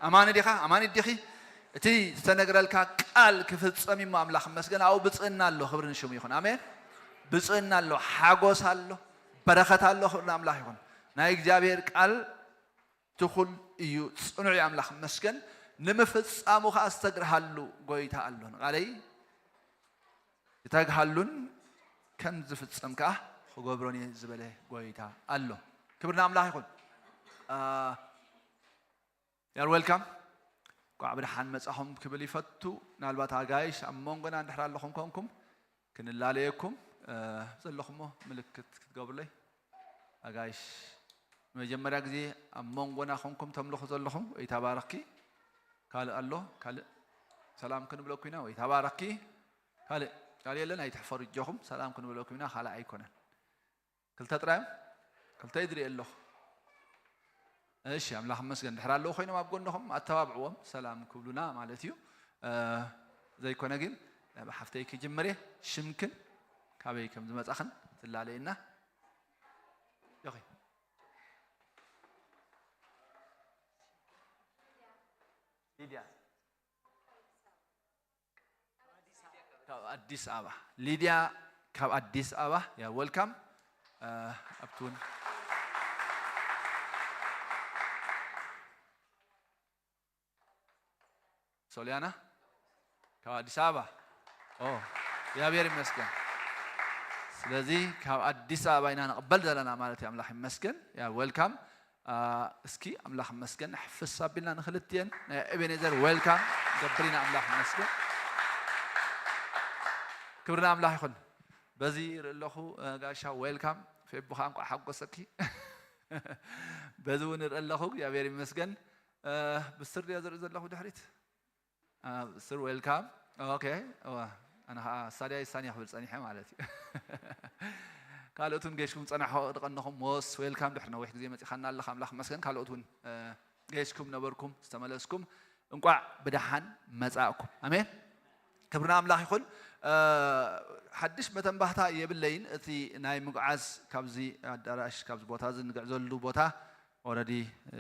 ኣማኒ ዲኻ? ኣማኒ ዲኺ? እቲ ዝተነግረልካ ቃል ክፍጸም እዩ እሞ ኣምላኽ ይመስገን። ኣብኡ ብጽእና ኣሎ። ክብሪ ንሽሙ ይኹን። ኣሜን። ብጽእና ኣሎ፣ ሓጎስ ኣሎ፣ በረኸት ኣሎ። ክብሪ ንኣምላኽ ይኹን። ናይ እግዚኣብሔር ቃል ትኹል እዩ፣ ጽኑዕ እዩ። ኣምላኽ ይመስገን። ንምፍጻሙ ኸኣ ዝተግርሃሉ ጎይታ ኣሎ። ንቓለይ ክተግሃሉን ከም ዝፍጸም ከኣ ክገብሮን እየ ዝበለ ጎይታ ኣሎ። ክብሪ ንኣምላኽ ይኹን። አ፣ You're welcome። እንኳዕ ብደሓን መጻኹም ክብል ይፈቱ። ምናልባት ኣጋይሽ ኣብ መንጎና እንድሕር ኣለኹም ኮንኩም ክንላለየኩም፣ እ፣ ዘለኹሞ ምልክት ክትገብሩለይ። ኣጋይሽ ንመጀመርያ ግዜ ኣብ መንጎና ኮንኩም ተምልኹ ዘለኹም፣ ወይ ተባረኽኪ። ካልእ ኣሎ? ካልእ ሰላም ክንብለኩ ኢና፣ ወይ ተባረኽኪ። ካልእ፣ ካልእ የለን፣ ኣይትሕፈሩ እጆኹም። ሰላም ክንብለኩ ኢና፣ ካልእ ኣይኮነን። ክልተ ጥራዮም? ክልተ ይድርኢ ኣለኹ። እሺ፣ ኣምላኽ ይመስገን። ድሕር ኣለዉ ኮይኖም ኣብ ጎንኹም ኣተባብዕዎም፣ ሰላም ክብሉና ማለት እዩ። እ፣ ዘይኮነ ግን፣ ናብ ሓፍተይ ክጅምር እየ። ሽምክን ካበይ ከም ዝመጻኽን ትላለየና። ኦኬ። ሊድያ። ካብ ኣዲስ ኣበባ። ሊድያ ካብ ኣዲስ ኣበባ፣ you're welcome። እ፣ ኣብቲ እውን ሶልያና ካብ ኣዲስ ኣበባ። ኦ፣ እግዚኣብሔር ይመስገን። ስለዚ ካብ ኣዲስ ኣበባ ኢና ንቕበል ዘለና ማለት እዩ። ኣምላኽ ይመስገን። You're welcome። አ፣ እስኪ ኣምላኽ ይመስገን፣ ሕፍስ ኣቢልና ንኽልቲኤን ናይ ኤቤኔዘር ዌልካም ገብር ኢና። ኣምላኽ ይመስገን፣ ክብሪ ንኣምላኽ ይኹን። በዚ ይርኢ ኣለኹ፣ እ፣ ጋሻ ዌልካም፣ ፌቡ ኸኣ እንቋዕ ሓጎሰኪ። በዚ እውን ይርኢ ኣለኹ፣ እግዚኣብሔር ይመስገን። እ፣ ብስር ድዮ ዝርኢ ዘለኹ ድሕሪት? ኣብ ስር ዌልካም። ኦኬ። እዋ፣ ኣነ ኸዓ ሳድያ ይሳንያ ክብል ጸኒሐ ማለት እዩ። ካልኦት እውን ገይሽኩም ጸናሕኹ፣ ድቐንኹም ሞስ ዌልካም። ድሕሪ ነዊሕ ግዜ መጺኻና ኣለኻ፣ ኣምላኽ ይመስገን። ካልኦት እውን፣ እ፣ ገይሽኩም ነበርኩም፣ ዝተመለስኩም፣ እንቋዕ ብደሓን መጻእኩም። ኣሜን። ክብሪ ንኣምላኽ ይኹን። እ፣ ሓድሽ መተንባህታ የብለይን። እቲ ናይ ምጉዓዝ ካብዚ ኣዳራሽ፣ ካብዚ ቦታ እዚ ንግዕዘሉ ቦታ ኦረዲ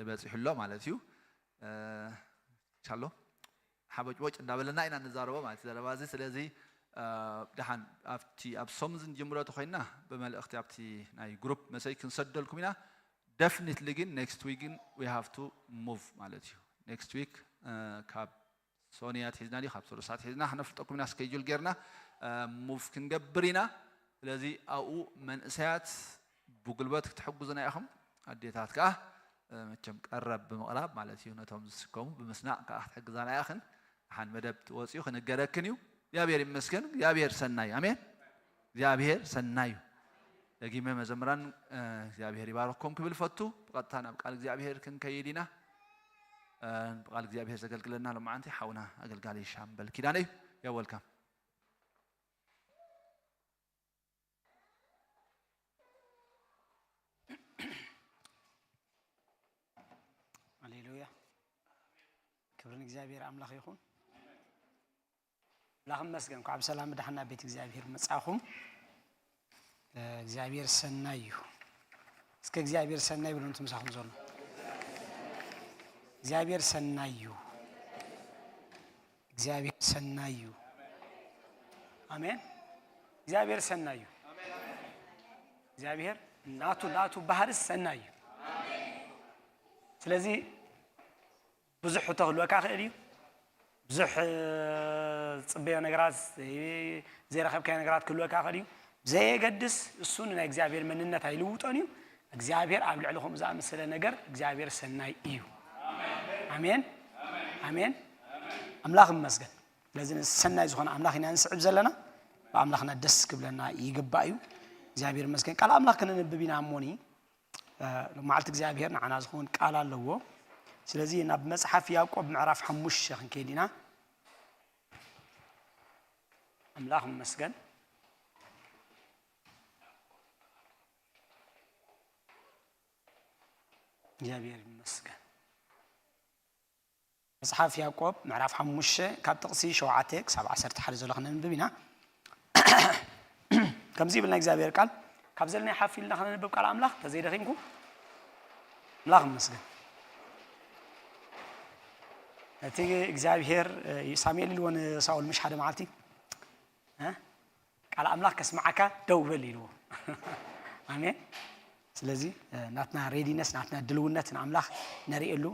በጺሑ ኣሎ ማለት እዩ። እ፣ ቻሎ ሓቦጭቦጭ እንዳበለና ኢና እንዛረቦ ማለት ዘረባ እዚ። ስለዚ፣ እ፣ ደሓን ኣብቲ፣ ኣብ ሶም ዝንጅምሮ ተኾይንና ብመልእኽቲ ኣብቲ ናይ ግሩፕ መሰይ ክንሰደልኩም ኢና። ደፍኒትሊ ግን ኔክስት ዊክ ግን we have to move ማለት እዩ። ኔክስት ዊክ፣ እ፣ ካብ ሶንያ ትሒዝና ድዩ ካብ ሰሉሳት ሒዝና ክነፍልጠኩም ኢና፣ ስኬጁል ጌርና፣ እ፣ ሙቭ ክንገብር ኢና። ስለዚ ኣብኡ መንእሰያት ብጉልበት ክትሕግዙና ኢኹም። ኣዴታት ከዓ መቸም ቀረብ ብምቕራብ ማለት እዩ፣ ነቶም ዝስከሙ ብምስናቕ ከዓ ክትሕግዛና ኢኽን። ሓን መደብ ወፂኡ ክንገረክን እዩ። እግዚኣብሔር ይመስገን። እግዚኣብሔር ሰናይ። ኣሜን። እግዚኣብሔር ሰናይ እዩ። ደጊመ መዘምራን እግዚኣብሔር ይባረኩም ክብል ፈቱ። ብቐጥታ ናብ ቃል እግዚኣብሔር ክንከይድ ኢና። ብቃል እግዚኣብሔር ዘገልግለና ሎማዓንቲ ሓውና ኣገልጋሊ ሻምበል ኪዳነ እዩ። የወልካም። ሃሌሉያ። ክብሪ ንእግዚኣብሔር ኣምላኽ ይኹን። ኣምላኽ ይመስገን። እንኳዕ ብሰላም ብደሓና ቤት እግዚኣብሔር መጻኹም። እግዚኣብሔር ሰናይ እዩ። እስከ እግዚኣብሔር ሰናይ ብሉ። ትምሳኹም ዘሎ እግዚኣብሔር ሰናይ እዩ። እግዚኣብሔር ሰናይ እዩ። ኣሜን። እግዚኣብሔር ሰናይ እዩ። እግዚኣብሔር ናቱ ናቱ ባህርስ ሰናይ እዩ። ስለዚ ብዙሕ ሕቶ ክህልወካ ክእል እዩ። ብዙሕ ዝፅበዮ ነገራት ዘይረኸብካዮ ነገራት ክህልወካ ክእል እዩ። ብዘየገድስ እሱ ንናይ እግዚኣብሔር መንነት ኣይልውጦን እዩ። እግዚኣብሔር ኣብ ልዕሊ ከምኡ ዝኣመሰለ ነገር እግዚኣብሔር ሰናይ እዩ። ኣሜን ኣሜን። ኣምላኽ ይመስገን። ስለዚ ሰናይ ዝኾነ ኣምላኽ ኢና ንስዕብ ዘለና። ብኣምላኽና ደስ ክብለና ይግባእ እዩ። እግዚኣብሔር ይመስገን። ቃል ኣምላኽ ክነንብብ ኢና እሞኒ ሎማዓልቲ እግዚኣብሔር ንዓና ዝኸውን ቃል ኣለዎ። ስለዚ ናብ መጽሓፍ ያዕቆብ ምዕራፍ ሓሙሽተ ክንከይድ ኢና። ኣምላኽ ይመስገን። እግዚኣብሔር ይመስገን። መጽሓፍ ያዕቆብ ምዕራፍ ሓሙሽተ ካብ ጥቕሲ ሸውዓተ ክሳብ ዓሰርተ ሓደ ዘሎ ክነንብብ ኢና። ከምዚ ይብል ናይ እግዚኣብሔር ቃል። ካብ ዘለናይ ሓፍ ኢልና ክነንብብ ቃል ኣምላኽ ተዘይደኺምኩም። ኣምላኽ ይመስገን። እቲ እግዚኣብሔር ሳሙኤል ኢልዎ ንሳኦል ምሽ ሓደ መዓልቲ ቃል ኣምላኽ ከስምዓካ ደው በል ኢልዎ። ኣሜን። ስለዚ ናትና ሬዲነስ ናትና ድልውነት ንኣምላኽ ነርእየሉ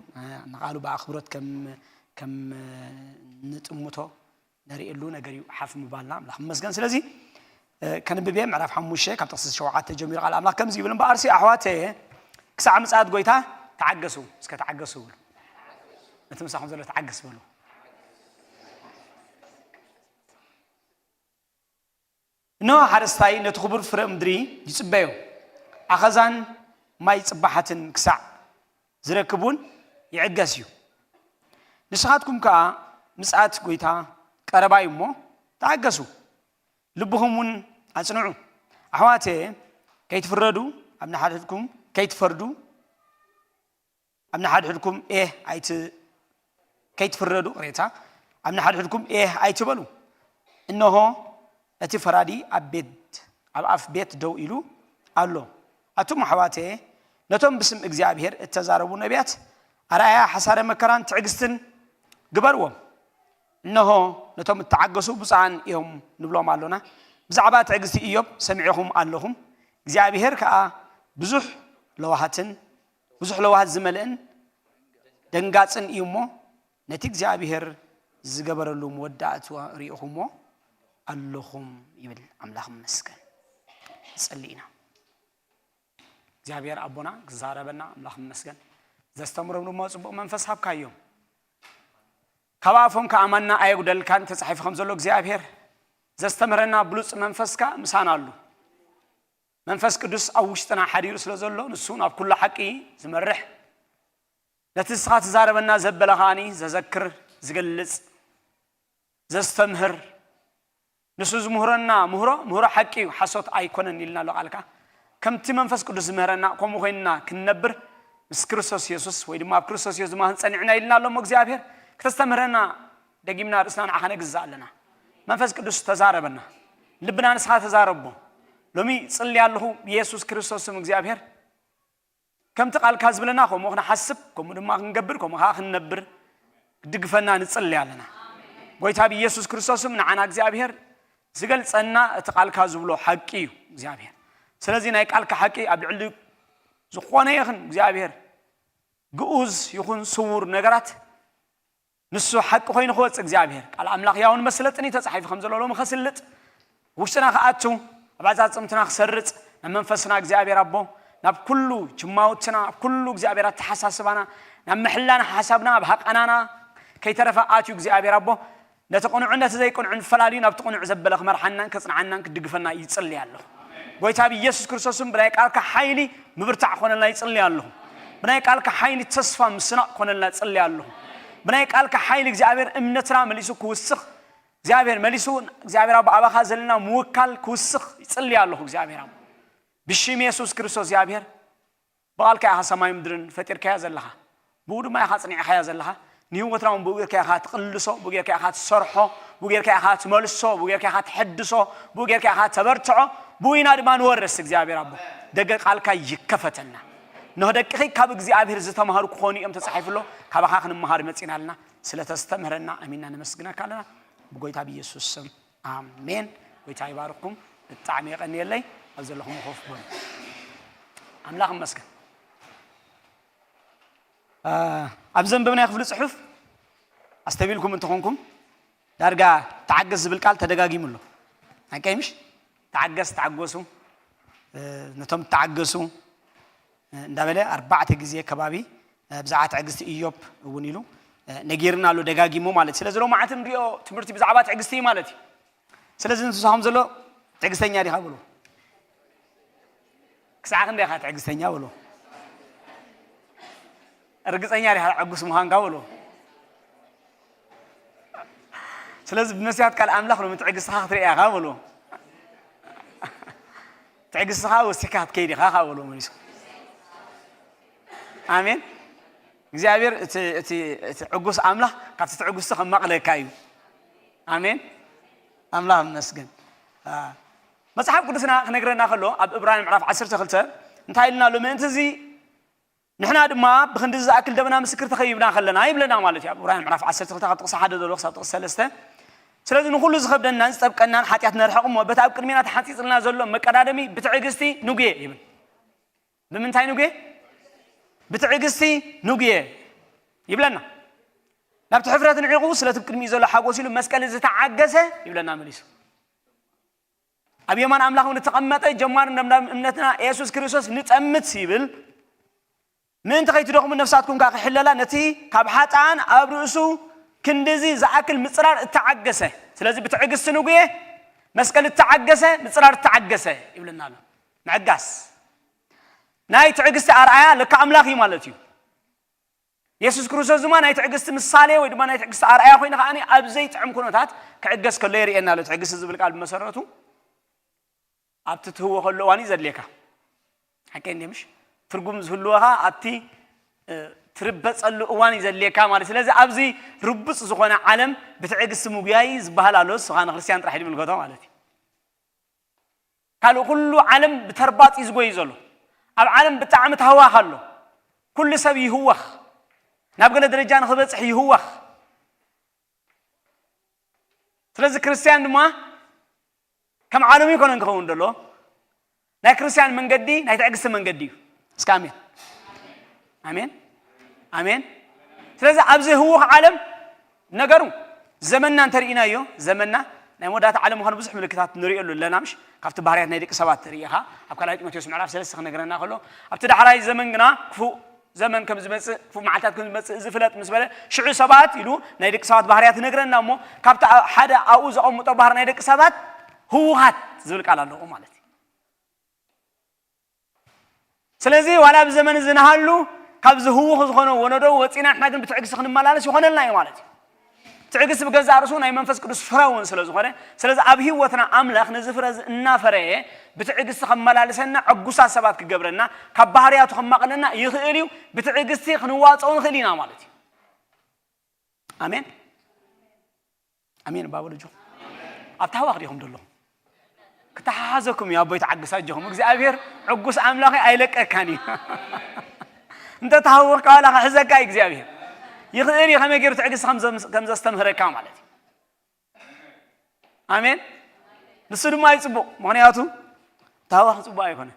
ንቃሉ ብኣኽብሮት ከም ንጥምቶ ነርእየሉ ነገር እዩ። ሓፍ ምባልና ኣምላኽ መስገን። ስለዚ ከንብብ እየ ምዕራፍ ሓሙሽተ ካብ ጥቕሲ ሸውዓተ ጀሚሩ ቃል ኣምላኽ ከምዚ ይብል፣ እምበኣርሲ ኣሕዋተ ክሳዕ ምጽኣት ጎይታ ተዓገሱ። እስከ ተዓገሱ ብሉ። ነቲ ምሳኹም ዘሎ ተዓገስ በሉ። እንሆ ሓረስታይ ነቲ ክቡር ፍረ ምድሪ ይጽበዮ፣ ኣኸዛን ማይ ጽባሓትን ክሳዕ ዝረክብ እውን ይዕገስ እዩ። ንስኻትኩም ከኣ ምጽኣት ጐይታ ቀረባ እዩ እሞ ተዓገሱ፣ ልብኹም እውን ኣጽንዑ። ኣሕዋተ ከይትፍረዱ ኣብ ንሓድሕድኩም ከይትፈርዱ ኣብ ንሓድሕድኩም ኤህ ኣይት ከይትፍረዱ ቅሬታ ኣብ ንሓድሕድኩም ኤህ ኣይትበሉ። እነሆ እቲ ፈራዲ ኣብ ቤት ኣብ ኣፍ ቤት ደው ኢሉ ኣሎ። ኣቱም ኣሕዋተ ነቶም ብስም እግዚኣብሔር እተዛረቡ ነቢያት ኣርኣያ ሓሳረ መከራን ትዕግስትን ግበርዎም። እነሆ ነቶም እተዓገሱ ብፁዓን እዮም ንብሎም ኣሎና። ብዛዕባ ትዕግስቲ ኢዮብ ሰሚዕኹም ኣለኹም። እግዚኣብሔር ከኣ ብዙሕ ለዋሃትን ብዙሕ ለዋሃት ዝመልእን ደንጋጽን እዩ እሞ ነቲ እግዚኣብሔር ዝገበረሉ መወዳእትኡ ርኢኹሞ ኣለኹም ይብል። ኣምላኽ ይመስገን። ንጸሊ ኢና። እግዚኣብሔር ኣቦና ክዛረበና ኣምላኽ ይመስገን። ዘስተምሮም ድማ ጽቡቕ መንፈስ ሃብካዮም። ካብ ኣፎም ከኣማና ኣየጉደልካን ተጻሒፉ ከም ዘሎ እግዚኣብሔር ዘስተምህረና ብሉጽ መንፈስካ ምሳና ኣሉ። መንፈስ ቅዱስ ኣብ ውሽጥና ሓዲሩ ስለ ዘሎ ንሱ ናብ ኩሉ ሓቂ ዝመርሕ ነቲ ንስኻ ትዛረበና ዘበለ ከኣኒ ዘዘክር ዝገልጽ ዘስተምህር ንሱ ዝምህረና ምህሮ ምህሮ ሓቂ እዩ ሓሶት ኣይኮነን ኢልና ኣሎ ቃልካ። ከምቲ መንፈስ ቅዱስ ዝምህረና ከምኡ ኮይንና ክንነብር ምስ ክርስቶስ የሱስ ወይ ድማ ኣብ ክርስቶስ የሱስ ድማ ክንጸን ንዕና ኢልና ኣሎ እሞ እግዚኣብሔር ክተስተምህረና ደጊምና ርእስና ንዓኻ ነግዝእ ኣለና። መንፈስ ቅዱስ ተዛረበና። ልብና ንስኻ ተዛረቦ። ሎሚ ጽሊ ኣለኹ ብየሱስ ክርስቶስ ስም እግዚኣብሔር ከምቲ ቃልካ ዝብለና ከምኡ ክንሓስብ ከምኡ ድማ ክንገብር ከምኡ ከዓ ክንነብር ክድግፈና ንጽሊ ኣለና። ጎይታ ብየሱስ ክርስቶስ ስም ንዓና እግዚኣብሔር ዝገልጸና እቲ ቃልካ ዝብሎ ሓቂ እዩ እግዚኣብሔር። ስለዚ ናይ ቃልካ ሓቂ ኣብ ልዕሊ ዝኾነ ይኹን እግዚኣብሔር ግኡዝ ይኹን ስውር ነገራት ንሱ ሓቂ ኮይኑ ክወጽእ እግዚኣብሔር ቃል ኣምላኽ ያውን መስለጥን እዩ ተጻሒፉ ከም ዘሎ ሎሚ ከስልጥ ውሽጥና ክኣቱ ኣብ ኣጻጽምትና ክሰርጽ ናብ መንፈስና እግዚኣብሔር ኣቦ ናብ ኩሉ ጅማውትና፣ ኣብ ኩሉ እግዚኣብሔር ኣተሓሳስባና፣ ናብ ምሕላን ሓሳብና፣ ኣብ ሃቐናና ከይተረፈ ኣትዩ እግዚኣብሔር ኣቦ ነቲ ቅኑዕን ነቲ ዘይቅኑዕን ፈላልዩ ናብቲ ቅኑዕ ዘበለ ክመርሓናን ከጽንዓናን ክድግፈና ይጽሊ ኣለኹ። ጎይታ ብኢየሱስ ክርስቶስን ብናይ ቃልካ ሓይሊ ምብርታዕ ክኾነልና ይጽሊ ኣለኹ። ብናይ ቃልካ ሓይሊ ተስፋ ምስናቕ ክኾነልና ይጽሊ ኣለኹ። ብናይ ቃልካ ሓይሊ እግዚኣብሔር እምነትና መሊሱ ክውስኽ፣ እግዚኣብሔር መሊሱ እግዚኣብሔር ኣቦ ኣባኻ ዘለና ምውካል ክውስኽ ይጽሊ ኣለኹ። እግዚኣብሔር ኣቦ ብሽም የሱስ ክርስቶስ እግዚኣብሔር ብቓልካ ኢኻ ሰማይ ምድርን ፈጢርካያ ዘለኻ፣ ብኡ ድማ ኢኻ ጽኒዕካያ ዘለኻ። ንህይወትና እውን ብኡ ጌርካ ኢኻ ትቕልሶ፣ ብኡ ጌርካ ኢኻ ትሰርሖ፣ ብኡ ጌርካ ኢኻ ትመልሶ፣ ብኡ ጌርካ ኢኻ ትሕድሶ፣ ብኡ ጌርካ ኢኻ ተበርትዖ። ብኡ ኢና ድማ ንወርስ እግዚኣብሔር ኣቦ። ደገ ቃልካ ይከፈተልና። እንሆ ደቅኺ ካብ እግዚኣብሔር ዝተማሃሩ ክኾኑ እዮም ተጻሒፉ ኣሎ። ካባኻ ክንመሃር መጺና ኣለና። ስለ ተስተምህረና ኣሚንና ነመስግነካ ኣለና። ብጎይታ ብኢየሱስ ስም ኣሜን። ጎይታ ይባርኩም። ብጣዕሚ የቐንየለይ። ኣብ ዘለኹም ኮፍ በሉ። ኣምላኽ ይመስገን። ኣብ ዘንበብናዮ ክፍሊ ጽሑፍ ኣስተቢልኩም እንተኾንኩም ዳርጋ ተዓገስ ዝብል ቃል ተደጋጊሙ ኣሎ። ኣይቀይምሽ? ተዓገስ፣ ተዓገሱ፣ ነቶም ተዓገሱ እንዳበለ ኣርባዕተ ግዜ ከባቢ ብዛዕባ ትዕግስቲ ኢዮብ እውን ኢሉ ነጊርና ኣሎ ደጋጊሙ ማለት። ስለዚ ሎማዓት ንሪኦ ትምህርቲ ብዛዕባ ትዕግስቲ እዩ ማለት እዩ። ስለዚ ንስኻም ዘሎ ትዕግስተኛ ዲኻ በሉ። ክሳዕ ክንደይ ኢኻ ትዕግስተኛ በሉ። ርግጸኛ ዲኻ ዕጉስ ምዃንካ በሉ። ስለዚ ብመስትያት ቃል ኣምላኽ ሎሚ ትዕግስትኻ ክትርኢ ኢኻ በሉ። ትዕግስትኻ ወሲካ ክትከይድ ኢኻ በሉ መሊሱ። ኣሜን። እግዚኣብሔር እቲ እቲ እቲ ዕጉስ ኣምላኽ ካብቲ ትዕግስቲ ከማቕለካ እዩ። ኣሜን። ኣምላኽ ይመስገን። መጽሓፍ ቅዱስና ክነግረና ከሎ ኣብ እብራውያን ምዕራፍ ዓሰርተ ክልተ እንታይ ኢልና ኣሎ? ምእንቲ እዚ ንሕና ድማ ብክንዲ ዝኣክል ደመና ምስክር ተኸቢብና ከለና ይብለና ማለት እዩ። ኣብ እብራውያን ምዕራፍ ዓሰርተ ክልተ ካብ ጥቕሲ ሓደ ዘሎ ክሳብ ጥቕሲ ሰለስተ። ስለዚ ንኹሉ ዝኸብደናን ዝጠብቀናን ሓጢኣት ነርሕቕ እሞ በቲ ኣብ ቅድሜና ተሓንጺጽልና ዘሎ መቀዳደሚ ብትዕግስቲ ንጉየ ይብል። ብምንታይ ንጉየ? ብትዕግስቲ ንጉየ ይብለና። ናብቲ ሕፍረት ንዒቑ ስለቲ ቅድሚኡ ዘሎ ሓጎስ ኢሉ መስቀል ዝተዓገሰ ይብለና መሊሱ። ኣብ የማን ኣምላኽ እውን እተቐመጠ ጀማርን ደምዳምን እምነትና የሱስ ክርስቶስ ንጠምት ይብል። ምእንቲ ከይትደኽሙ ነፍሳትኩም ከኣ ክሕለላ ነቲ ካብ ሓጥኣን ኣብ ርእሱ ክንድዚ ዝኣክል ምጽራር እተዓገሰ። ስለዚ ብትዕግስቲ ንጉየ፣ መስቀል እተዓገሰ፣ ምጽራር እተዓገሰ ይብለና ኣሎ። ምዕጋስ ናይ ትዕግስቲ ኣርኣያ ለካ ኣምላኽ እዩ ማለት እዩ። የሱስ ክርስቶስ ድማ ናይ ትዕግስቲ ምሳሌ ወይ ድማ ናይ ትዕግስቲ ኣርኣያ ኮይኑ ከኣ ኣብ ዘይጥዕም ኩነታት ክዕገስ ከሎ የርእየና ኣሎ። ትዕግስቲ ዝብል ቃል ብመሰረቱ ኣብቲ ትህወኸሉ እዋን እዩ ዘድልየካ። ሓቀይ እንደ ምሽ ትርጉም ዝህልወኻ ኣብቲ እ፣ ትርበጸሉ እዋን እዩ ዘድልየካ ማለት። ስለዚ ኣብዚ ርቡጽ ዝኾነ ዓለም ብትዕግስቲ ምጉያይ ዝበሃል ኣሎ። እሱ ኸኣ ንክርስትያን ጥራሕ እዩ ዝምልከቶ ማለት እዩ። ካልእ ኩሉ ዓለም ብተርባጽ እዩ ዝጎይ ዘሎ። ኣብ ዓለም ብጣዕሚ ታህዋኽ ኣሎ። ኩሉ ሰብ ይህወኽ። ናብ ገለ ደረጃ ንኽበጽሕ ይህወኽ። ስለዚ ክርስትያን ድማ ከም ዓለም ይኮነን ክኸውን ደሎ። ናይ ክርስትያን መንገዲ ናይ ትዕግስቲ መንገዲ እዩ። እስከ ኣሜን። ኣሜን። ኣሜን። ስለዚ ኣብዚ ህውኽ ዓለም ነገሩ ዘመንና እንተርኢናዮ፣ ዘመንና ናይ መወዳእታ ዓለም ምዃኑ ብዙሕ ምልክታት ንሪእሉ ኣለና። ምሽ ካብቲ ባህርያት ናይ ደቂ ሰባት ርኢኻ ኣብ ካልኣይ ጢሞቴዎስ ምዕራፍ ሰለስተ ክነግረና ከሎ፣ ኣብቲ ዳሕራይ ዘመን ግና ክፉእ ዘመን ከም ዝመጽእ፣ ክፉእ መዓልታት ከም ዝመጽእ ዝፍለጥ ምስ በለ፣ ሽዑ ሰባት ኢሉ ናይ ደቂ ሰባት ባህርያት ይነግረና እሞ፣ ካብቲ ኣ-፣ ሓደ ኣብኡ ዘቐምጦ ባህሪ ናይ ደቂ ሰባት ህውኻት ዝብል ቃል ኣለዎ ማለት እዩ። ስለዚ ዋላ ኣብዚ ዘመን እዚ ንሃሉ ካብዚ ህውኽ ዝኾነ ወለዶ ወጺና ንሕና ግን ብትዕግስቲ ክንመላለስ ይኾነልና እዩ ማለት እዩ። ትዕግስቲ ብገዛእ ርእሱ ናይ መንፈስ ቅዱስ ፍረ እውን ስለ ዝኾነ፣ ስለዚ ኣብ ህይወትና ኣምላኽ ነዚ ፍረ እዚ እናፈረየ ብትዕግስቲ ከመላልሰና፣ ዕጉሳት ሰባት ክገብረና፣ ካብ ባህርያቱ ከማቕለና ይኽእል እዩ። ብትዕግስቲ ክንዋጽኦ ንኽእል ኢና ማለት እዩ። ኣሜን። ኣሜን እባ በሉ ኣጆኹም። ኣብ ታህዋኽ ዲኹም ዘለኹም? ክተሓሓዘኩም እዩ ኣቦይ፣ ተዓግስ ኣጆኹም። እግዚኣብሔር ዕጉስ ኣምላኽ እዩ፣ ኣይለቀካን እዩ። እንተ ተሃወኽካ ዋላ ክሕዘካ እዩ እግዚኣብሔር። ይኽእል እዩ ከመይ ገይሩ ትዕግስቲ ከም ዘም-፣ ከም ዘስተምህረካ ማለት እዩ። ኣሜን። ንሱ ድማ እዩ ጽቡቕ፣ ምኽንያቱ ታህዋኽ ጽቡቕ ኣይኮነ።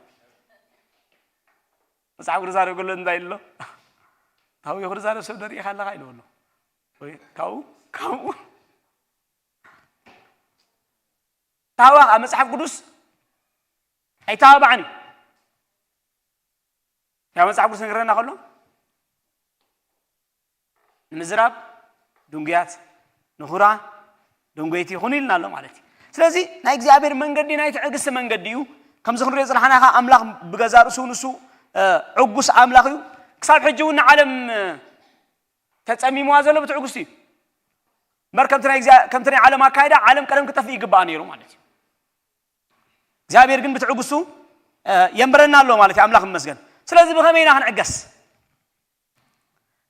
መጽሓፍ ቅዱስ ኣርእዮ ከሎ እንታይ ኢሉ ኣሎ? ታህዊኹ ዝዛረብ ሰብ ዶ ርኢኻ ኣለኻ? ኢልዎ ኣሎ። ወይ ካብኡ፣ ካብኡ። ታህዋኽ ኣብ መጽሓፍ ቅዱስ ኣይተባባዕን እዩ። ያ መጽሓፍ ቅዱስ ንገረና ከሎ ንምዝራብ ድንጉያት፣ ንኹራ ደንጎይቲ ይኹኑ ኢልና ኣሎ ማለት እዩ። ስለዚ ናይ እግዚኣብሔር መንገዲ ናይ ትዕግስቲ መንገዲ እዩ። ከምዚ ክንሪኦ ዝጸናሕና ከኣ ኣምላኽ ብገዛ ርእሱ ንሱ ዕጉስ ኣምላኽ እዩ። ክሳብ ሕጂ እውን ንዓለም ተጸሚምዋ ዘሎ ብትዕግስቲ እዩ። እምበር ከምቲ ናይ ዓለም ኣካይዳ ዓለም ቀደም ክጠፍእ ይግባኣ ነይሩ ማለት እዩ። እግዚኣብሔር ግን ብትዕግስቱ የንብረና ኣሎ ማለት እዩ። ኣምላኽ ይመስገን። ስለዚ ብኸመይ ኢና ክንዕገስ?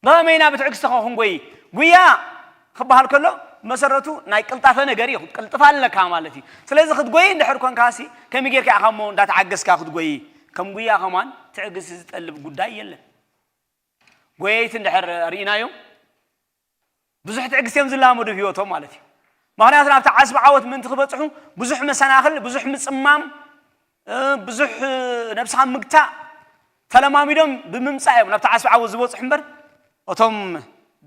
ብኸመይ ኢና ብትዕግስቲ ኸ ክንጎይ? ጉያ ክበሃል ከሎ መሰረቱ ናይ ቅልጣፈ ነገር እዩ። ቅልጥፍ ኣለካ ማለት እዩ። ስለዚ ክትጎይ እንድሕር ኮንካሲ ከመይ ጌርካ ኢኻ እሞ እንዳተዓገስካ ክትጎይ? ከም ጉያ ከማን ትዕግስቲ ዝጠልብ ጉዳይ የለን። ጎየይቲ እንድሕር ርኢናዮም ብዙሕ ትዕግስቲ እዮም ዝላመዱ ህይወቶም ማለት እዩ። ምኽንያቱ ናብቲ ዓስቢ ዓወት ምእንቲ ክበፅሑ ብዙሕ መሰናኽል፣ ብዙሕ ምፅማም፣ ብዙሕ ነብስኻ ምግታእ ተለማሚዶም ብምምፃእ እዮም ናብቲ ዓስቢ ዓወት ዝበፅሑ እምበር እቶም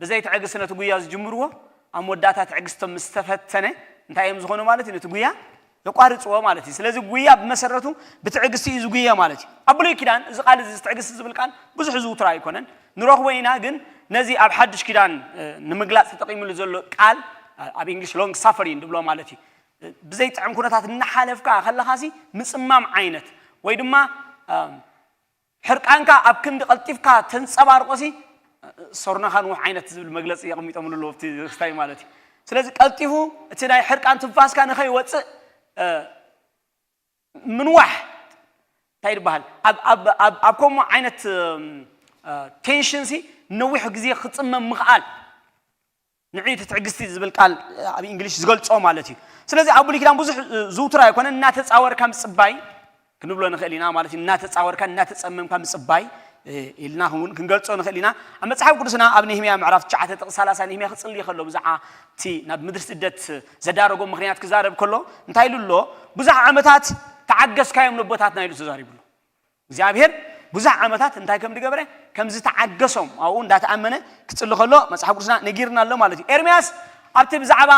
ብዘይ ትዕግስቲ ነቲ ጉያ ዝጅምርዎ ኣብ መወዳእታ ትዕግስቶም ምስ ተፈተነ እንታይ እዮም ዝኾኑ ማለት እዩ? ነቲ ጉያ የቋርፅዎ ማለት እዩ። ስለዚ ጉያ ብመሰረቱ ብትዕግስቲ እዩ ዝጉየ ማለት እዩ። ኣብ ብሉይ ኪዳን እዚ ቃል እዚ ትዕግስቲ ዝብል ቃል ብዙሕ ዝውትር ኣይኮነን፣ ንረኽቦ ኢና። ግን ነዚ ኣብ ሓድሽ ኪዳን ንምግላፅ ተጠቂሙሉ ዘሎ ቃል ኣብ እንግሊሽ long suffering ንብሎ ማለት እዩ። ብዘይ ጥዕም ኩነታት እናሓለፍካ ከለኻሲ ምፅማም ዓይነት ወይ ድማ ሕርቃንካ ኣብ ክንዲ ቀልጢፍካ ተንጸባርቆሲ ሶርናኻ ንውሕ ዓይነት ዝብል መግለፂ የቕሚጦምሉ ኣለዉ ኣብቲ ክስታይ ማለት እዩ። ስለዚ ቀልጢፉ እቲ ናይ ሕርቃን ትንፋስካ ንኸይወፅእ ምንዋሕ እንታይ ይበሃል? ኣብ ከምኡ ዓይነት ቴንሽንሲ ነዊሕ ግዜ ክፅመም ምኽኣል ንዕዩ እቲ ትዕግስቲ ዝብል ቃል ኣብ እንግሊሽ ዝገልጾ ማለት እዩ። ስለዚ ኣብ ብሉይ ኪዳን ብዙሕ ዝውቱር ኣይኮነን። እናተጻወርካ ምጽባይ ክንብሎ ንኽእል ኢና ማለት እዩ። እናተጻወርካ እናተጸመምካ ምጽባይ ኢልና እውን ክንገልጾ ንኽእል ኢና። ኣብ መጽሓፍ ቅዱስና ኣብ ነህምያ ምዕራፍ ትሽዓተ ጥቕሲ ሰላሳ ነህምያ ክጽሊ ከሎ ብዛዕባ እቲ ናብ ምድሪ ስደት ዘዳረጎ ምኽንያት ክዛረብ ከሎ እንታይ ኢሉ ኣሎ? ብዙሕ ዓመታት ተዓገስካዮም ነቦታትና ኢሉ ተዛሪቡ ኣሎ። እግዚኣብሔር ብዙሕ ዓመታት እንታይ ከም ዝገበረ ከም ዝተዓገሶም ኣብኡ እንዳተኣመነ ክጽሊ ከሎ መጽሓፍ ቅዱስና ነጊርና ኣሎ ማለት እዩ። ኤርምያስ ኣብቲ ብዛዕባ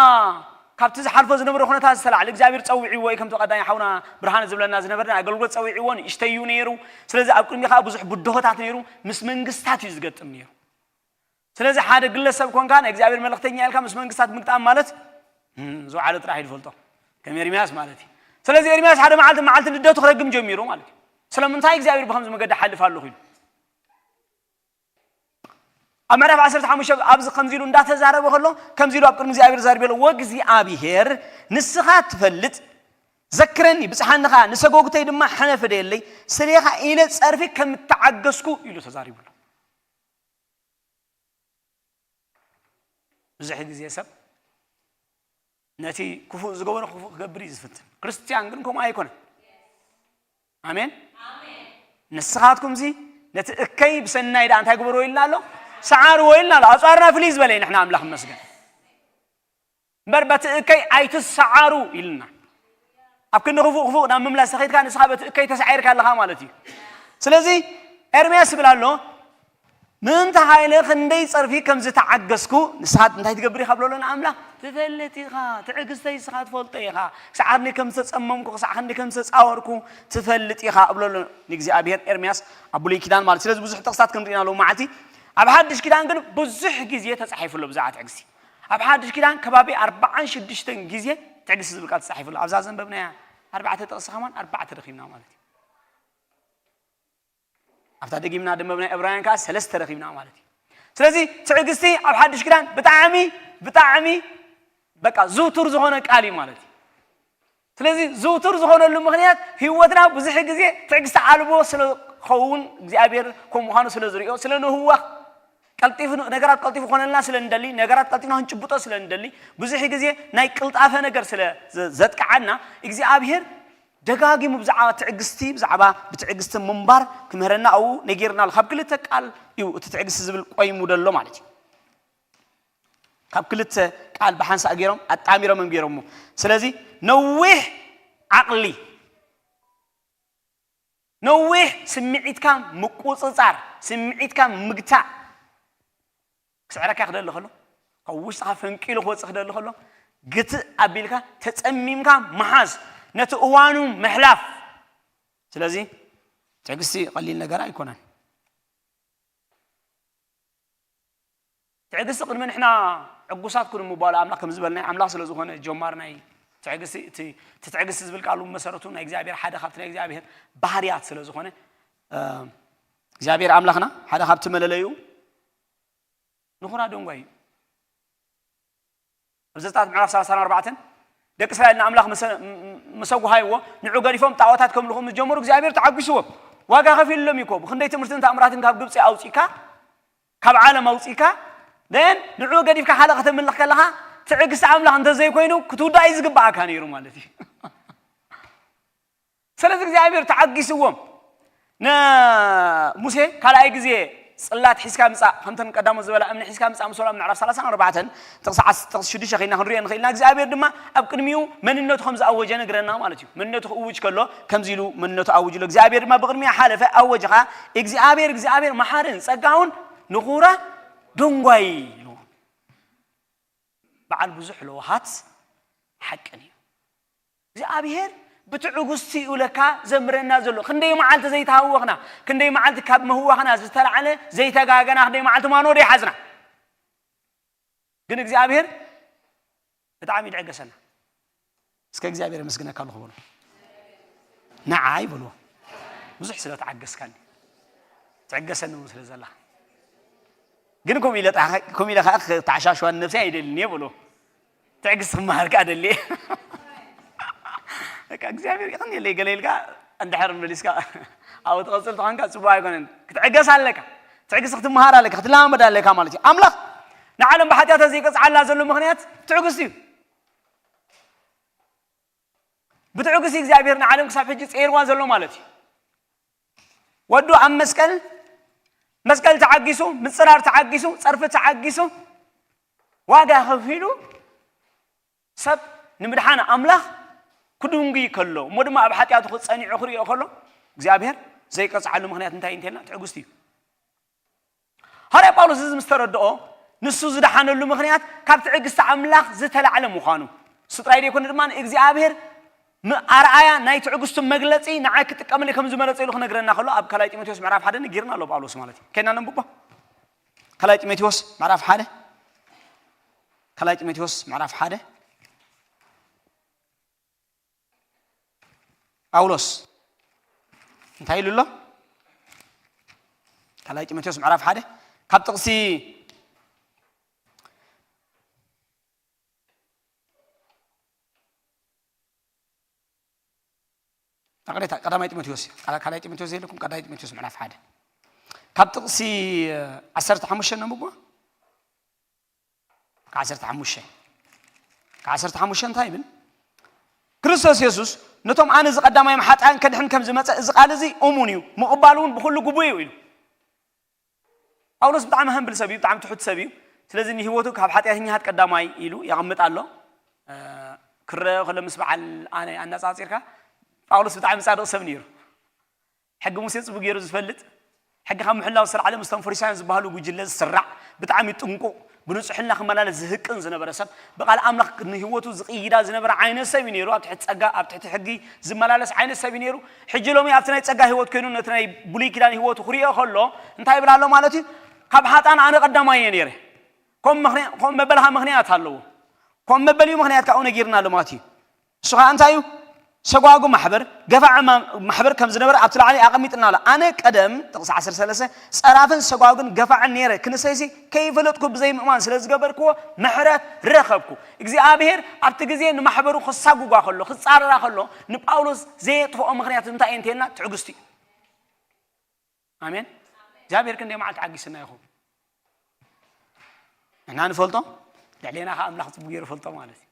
ካብቲ ዝሓልፎ ዝነበረ ኩነታት ዝተላዕለ እግዚኣብሔር ጸዊዕዎ እዩ። ከምቲ ቀዳማይ ሓውና ብርሃነ ዝብለና ዝነበረ ኣገልግሎት ጸዊዕዎ ንእሽተይ እዩ ነይሩ። ስለዚ ኣብ ቅድሚ ከዓ ብዙሕ ብድሆታት ነይሩ። ምስ መንግስታት እዩ ዝገጥም ነይሩ። ስለዚ ሓደ ግለሰብ ኮንካ ናይ እግዚኣብሔር መልእኽተኛ ኢልካ ምስ መንግስታት ምግጣም ማለት ዝወዓለ ጥራሕ ይፈልጦ ከም ኤርምያስ ማለት እዩ። ስለዚ ኤርምያስ ሓደ መዓልቲ መዓልቲ ልደቱ ክረግም ጀሚሩ ማለት እዩ። ስለምንታይ እግዚኣብሔር ብከምዚ መገዲ ሓልፍ ኣለኹ ኢሉ ኣብ ምዕራፍ ዓሰርተ ሓሙሽተ ኣብዚ ከምዚ ኢሉ እንዳተዛረበ ከሎ ከምዚ ኢሉ ኣብ ቅድሚ እግዚኣብሔር ዛርቤሎ ወእግዚኣብሔር ንስኻ ትፈልጥ ዘክረኒ ብፅሓንኻ ንሰጎግተይ ድማ ሕነ ፍደየለይ ስሌኻ ኢለ ፀርፊ ከም እተዓገስኩ ኢሉ ተዛሪቡሎ። ብዙሕ ግዜ ሰብ ነቲ ክፉእ ዝገበሮ ክፉእ ክገብር እዩ ዝፍትን። ክርስትያን ግን ከምኡ ኣይኮነን። ኣሜን። ንስኻትኩምሲ ነቲ እከይ ብሰናይ ደኣ እንታይ ግበርዎ ኢልና ኣሎ? ሰዓርዎ ኢልና ኣሎ። ኣፅዋርና ፍልይ ዝበለ እዩ ንሕና ኣምላኽ ይመስገን። እምበር በቲ እከይ ኣይትሰዓሩ ኢልና። ኣብ ክንዲ ክፉእ ክፉእ ናብ ምምላስ ተኸይድካ ንስኻ በቲ እከይ ተሳዒርካ ኣለኻ ማለት እዩ። ስለዚ ኤርምያስ ይብል ኣሎ ምእንቲ ሃይለ ክንደይ ጸርፊ ከም ዝተዓገስኩ ንስኻ እንታይ ትገብር ኢኻ ብሎ ኣሎ ንኣምላኽ ትፈልጥ ኢኻ። ትዕግስተይ ንስኻ ትፈልጦ ኢኻ። ክሳዕ ክንደይ ከም ዝተጸመምኩ ክሳዕ ክንደይ ከም ዝተጻወርኩ ትፈልጥ ኢኻ ብሎ ኣሎ ንእግዚኣብሔር ኤርምያስ ኣብ ብሉይ ኪዳን ማለት። ስለዚ ብዙሕ ጥቕስታት ክንርኢ ኢና ሎሚ መዓልቲ። ኣብ ሓድሽ ኪዳን ግን ብዙሕ ግዜ ተጻሒፉ ኣሎ ብዛዕባ ትዕግስቲ። ኣብ ሓድሽ ኪዳን ከባቢ ኣርባዓን ሽዱሽተን ግዜ ትዕግስቲ ዝብል ቃል ተጻሒፉ ኣሎ። ኣብዛ ዘንበብናያ ኣርባዕተ ጥቕሲ ከማን ኣርባዕተ ረኺብና ማለት እዩ። ኣብታ ደጊምና ደንበብናይ ዕብራውያን ከኣ ሰለስተ ረኺብና ማለት እዩ። ስለዚ ትዕግስቲ ኣብ ሓድሽ ኪዳን ብጣዕሚ ብጣዕሚ በቃ ዝውቱር ዝኾነ ቃል እዩ ማለት እዩ። ስለዚ ዝውቱር ዝኾነሉ ምኽንያት ህይወትና ብዙሕ ግዜ ትዕግስቲ ኣልቦ ስለ ኸውን እግዚኣብሔር ከም ምዃኑ ስለ ዝሪኦ ስለ ንህወኽ ቀልጢፉ ነገራት ቀልጢፉ ክኾነልና ስለ እንደሊ ነገራት ቀልጢፍና ክንጭብጦ ስለ እንደሊ ብዙሕ ግዜ ናይ ቅልጣፈ ነገር ስለ ዘጥቅዓና እግዚኣብሔር ደጋጊሙ ብዛዕባ ትዕግስቲ ብዛዕባ ብትዕግስቲ ምንባር ክምህረና ኣብኡ ነጊርና ኣሎ። ካብ ክልተ ቃል እዩ እቲ ትዕግስቲ ዝብል ቆይሙ ደሎ ማለት እዩ። ካብ ክልተ ቃል ብሓንሳእ ገይሮም ኣጣሚሮም እዮም ገይሮሞ። ስለዚ ነዊሕ ዓቕሊ፣ ነዊሕ ስምዒትካ ምቁፅፃር፣ ስምዒትካ ምግታእ ክስዕረካ ክደሊ ከሎ፣ ካብ ውሽጥኻ ፈንቂሉ ክወፅእ ክደሊ ከሎ፣ ግትእ ኣቢልካ ተፀሚምካ ምሓዝ፣ ነቲ እዋኑ ምሕላፍ። ስለዚ ትዕግስቲ ቀሊል ነገር ኣይኮነን። ትዕግስቲ ቅድሚ ንሕና ዕጉሳት ኩኑ ምባሉ ኣምላኽ ከም ዝበልና ኣምላኽ ስለ ዝኾነ ጀማር ናይ ትዕግስቲ፣ እቲ እቲ ትዕግስቲ ዝብል ቃሉ መሰረቱ ናይ እግዚኣብሔር ሓደ ካብቲ ናይ እግዚኣብሔር ባህርያት ስለ ዝኾነ፣ እ፣ እግዚኣብሔር ኣምላኽና ሓደ ካብቲ መለለዩ ንኹራ ደንጓይ እዩ። ኣብ ዘጸኣት ምዕራፍ ሰላሳን ኣርባዕተን ደቂ እስራኤል ንኣምላኽ መሰ-፣ ም-፣ ም-፣ መሰጉሃይዎ ንዑ ገዲፎም ጣዖታት ከምልኹ ምስ ጀመሩ እግዚኣብሔር ተዓጒስዎም። ዋጋ ከፊልሎም እዩ እኮ። ብኽንደይ ትምህርትን ተኣምራትን ካብ ግብጺ ኣውጺእካ፣ ካብ ዓለም ኣውጺእካ፣ then ንዑ ገዲፍካ ካልእ ከተምልኽ ከለኻ ትዕግስቲ ኣምላኽ እንተዘይኮይኑ ክትውዳእ እዩ ዝግብኣካ ነይሩ ማለት እዩ። ስለዚ እግዚኣብሔር ተዓጊስዎም። ንሙሴ ካልኣይ ግዜ ጽላት ሒዝካ ምጻእ፣ ከምተን ቀዳሞት ዝበላ እምኒ ሒዝካ ምጻእ ምስ በሎ ኣብ ምዕራፍ ሰላሳን ኣርባዕተን ጥቕሲ ዓስ-፣ ጥቕሲ ሽዱሽተ ኸይድና ክንሪኦ ንኽእል ኢና። እግዚኣብሔር ድማ ኣብ ቅድሚኡ መንነቱ ከም ዝኣወጀ ነግረና ማለት እዩ። መንነቱ ክእውጅ ከሎ ከምዚ ኢሉ መንነቱ ኣውጅ ኣሎ። እግዚኣብሔር ድማ ብቕድሚኡ ሓለፈ፣ ኣወጀ ኸኣ፣ እግዚኣብሔር እግዚኣብሔር መሓርን ጸጋውን ንኹራ ደንጓይ ኢሉ። በዓል ብዙሕ ለውሃት ሓቅን እዩ። እግዚኣብሔር ብትዕግስቲ እዩ ለካ ዘምረና ዘሎ። ክንደይ መዓልቲ ዘይተሃወኽና፣ ክንደይ መዓልቲ ካብ ምህዋኽና ዝተላዕለ ዘይተጋገና፣ ክንደይ መዓልቲ ማኖ ዘይሓዝና። ግን እግዚኣብሔር ብጣዕሚ ይድዕገሰና። እስከ እግዚኣብሔር የመስግነካ ኣለኹ በሉ። ንዓይ በሉ። ብዙሕ ስለ ተዓገስካኒ። ትዕገሰኒ እውን ስለ ዘለኻ። ግን ከምኡ ኢለ ጣ-፣ ከምኡ ኢለ ከዓ ክተዓሻሽዋኒ ነብሰይ ኣይደልን እየ በሉ። ትዕግስቲ ክመሃር ከዓ ደሊ እየ። በቃ እግዚኣብሔር የቐንየለይ ገለ ኢልካ እንድሕር መሊስካ ኣብኡ ትቐጽል ተኾንካ ጽቡቕ ኣይኮነን። ክትዕገስ ኣለካ። ትዕግስቲ ክትመሃር ኣለካ፣ ክትለማመድ ኣለካ ማለት እዩ። ኣምላኽ ንዓለም ብሓጢኣታ ዘይቀጽዓላ ዘሎ ምኽንያት ትዕግስቲ እዩ። ብትዕግስቲ እግዚኣብሔር ንዓለም ክሳብ ሕጂ ጸይርዋ ዘሎ ማለት እዩ። ወዱ ኣብ መስቀል፣ መስቀል ተዓጊሱ፣ ምጽራር ተዓጊሱ፣ ጸርፊ ተዓጊሱ፣ ዋጋ ከፊሉ ሰብ ንምድሓን ኣምላኽ ክድንጉይ ከሎ፣ እሞ ድማ ኣብ ሓጢኣቱ ክጸኒዑ ክርእዮ ከሎ፣ እግዚኣብሔር ዘይቀጽዓሉ ምኽንያት እንታይ እዩ እንተልና ትዕግስቲ እዩ። ሃዋርያ ጳውሎስ እዚ ምስ ተረድኦ፣ ንሱ ዝደሓነሉ ምኽንያት ካብ ትዕግስቲ ኣምላኽ ዝተላዕለ ምዃኑ፣ እሱ ጥራይ ዘይኮነ ድማ እግዚኣብሔር ም-፣ ኣርኣያ ናይ ትዕግስቱ መግለጺ ንዓይ ክጥቀመሉ ከም ዝመረጸ ኢሉ ክነግረና ከሎ፣ ኣብ ካልኣይ ጢሞቴዎስ ምዕራፍ ሓደ ነጊርና ኣሎ ጳውሎስ ማለት እዩ። ከይና ነንብቦ። ካልኣይ ጢሞቴዎስ ምዕራፍ ሓደ፣ ካልኣይ ጢሞቴዎስ ምዕራፍ ሓደ። ጳውሎስ እንታይ ኢሉ ኣሎ? ካልኣይ ጢሞቴዎስ ምዕራፍ ሓደ ካብ ጥቕሲ ይቕሬታ፣ ቀዳማይ ጢሞቴዎስ እዩ። ካላ-፣ ካልኣይ ጢሞቴዎስ የለኩም፣ ቀዳማይ ጢሞቴዎስ ምዕራፍ ሓደ ካብ ጥቕሲ ዓሰርተ ሓሙሽተ ነንብቦ። ከዓሰርተ ሓሙሽተ፣ ከዓሰርተ ሓሙሽተ እንታይ ይብል? ክርስቶስ የሱስ ነቶም ኣነ እዚ ቀዳማዮም ሓጥኣን ከድሕን ከም ዝመጸ እዚ ቃል እዚ እሙን እዩ፣ ምቕባሉ እውን ብኹሉ ግቡእ እዩ ኢሉ። ጳውሎስ ብጣዕሚ ሃምብል ሰብ እዩ፣ ብጣዕሚ ትሑት ሰብ እዩ። ስለዚ ንህይወቱ ካብ ሓጢኣተኛታት ቀዳማይ ኢሉ የቐምጥ ኣሎ። እ፣ ክረአ ከሎ ምስ በዓል ኣነ ኣነጻጺርካ ጳውሎስ ብጣዕሚ ጻድቕ ሰብ ነይሩ። ሕጊ ሙሴ ጽቡቕ ገይሩ ዝፈልጥ፣ ሕጊ ካብ ምሕላው ዝተላዕለ ምስቶም ፈሪሳውያን ዝበሃሉ ጉጅለ ዝስራዕ፣ ብጣዕሚ ጥንቁቕ፣ ብንጹሕና ክመላለስ ዝህቅን ዝነበረ ሰብ፣ ብቓል ኣምላኽ ንህይወቱ ዝቕይዳ ዝነበረ ዓይነት ሰብ እዩ ነይሩ። ኣብ ትሕቲ ጸጋ፣ ኣብ ትሕቲ ሕጊ ዝመላለስ ዓይነት ሰብ እዩ ነይሩ። ሕጂ ሎሚ ኣብቲ ናይ ጸጋ ህይወት ኮይኑ ነቲ ናይ ብሉይ ኪዳን ህይወቱ ክርእዮ ከሎ እንታይ ይብል ኣሎ ማለት እዩ? ካብ ሓጥኣን ኣነ ቀዳማይ እየ ነይረ። ከም ምኽንያ-፣ ከም መበልኻ ምኽንያት ኣለዎ። ከም መበሊኡ ምኽንያት ካብኡ ነጊርና ኣሎ ማለት እዩ። እሱ ኸዓ እንታይ እዩ? ሰጓጉ ማሕበር፣ ገፋዒ ማ-፣ ማሕበር ከም ዝነበረ ኣብቲ ላዕሊ ኣቐሚጥና ኣሎ። ኣነ ቀደም፣ ጥቕሲ ዓሰርተ ሰለስተ፣ ጸራፍን ሰጓጉን ገፋዕን ነይረ፣ ክንሰይሲ ከይፈለጥኩ ብዘይ ምእማን ስለ ዝገበርክዎ ምሕረት ረኸብኩ። እግዚኣብሔር ኣብቲ ግዜ ንማሕበሩ ክሳጉጓ ከሎ፣ ክጻረራ ከሎ፣ ንጳውሎስ ዘየጥፍኦ ምኽንያት እንታይ እዩ እንተልና ትዕግስቲ እዩ። ኣሜን። እግዚኣብሔር ክንደይ መዓልቲ ዓጊስና ይኹን? ንሕና ንፈልጦ፣ ልዕሌና ኸዓ ኣምላኽ ጽቡቕ ገይሩ ፈልጦ ማለት እዩ።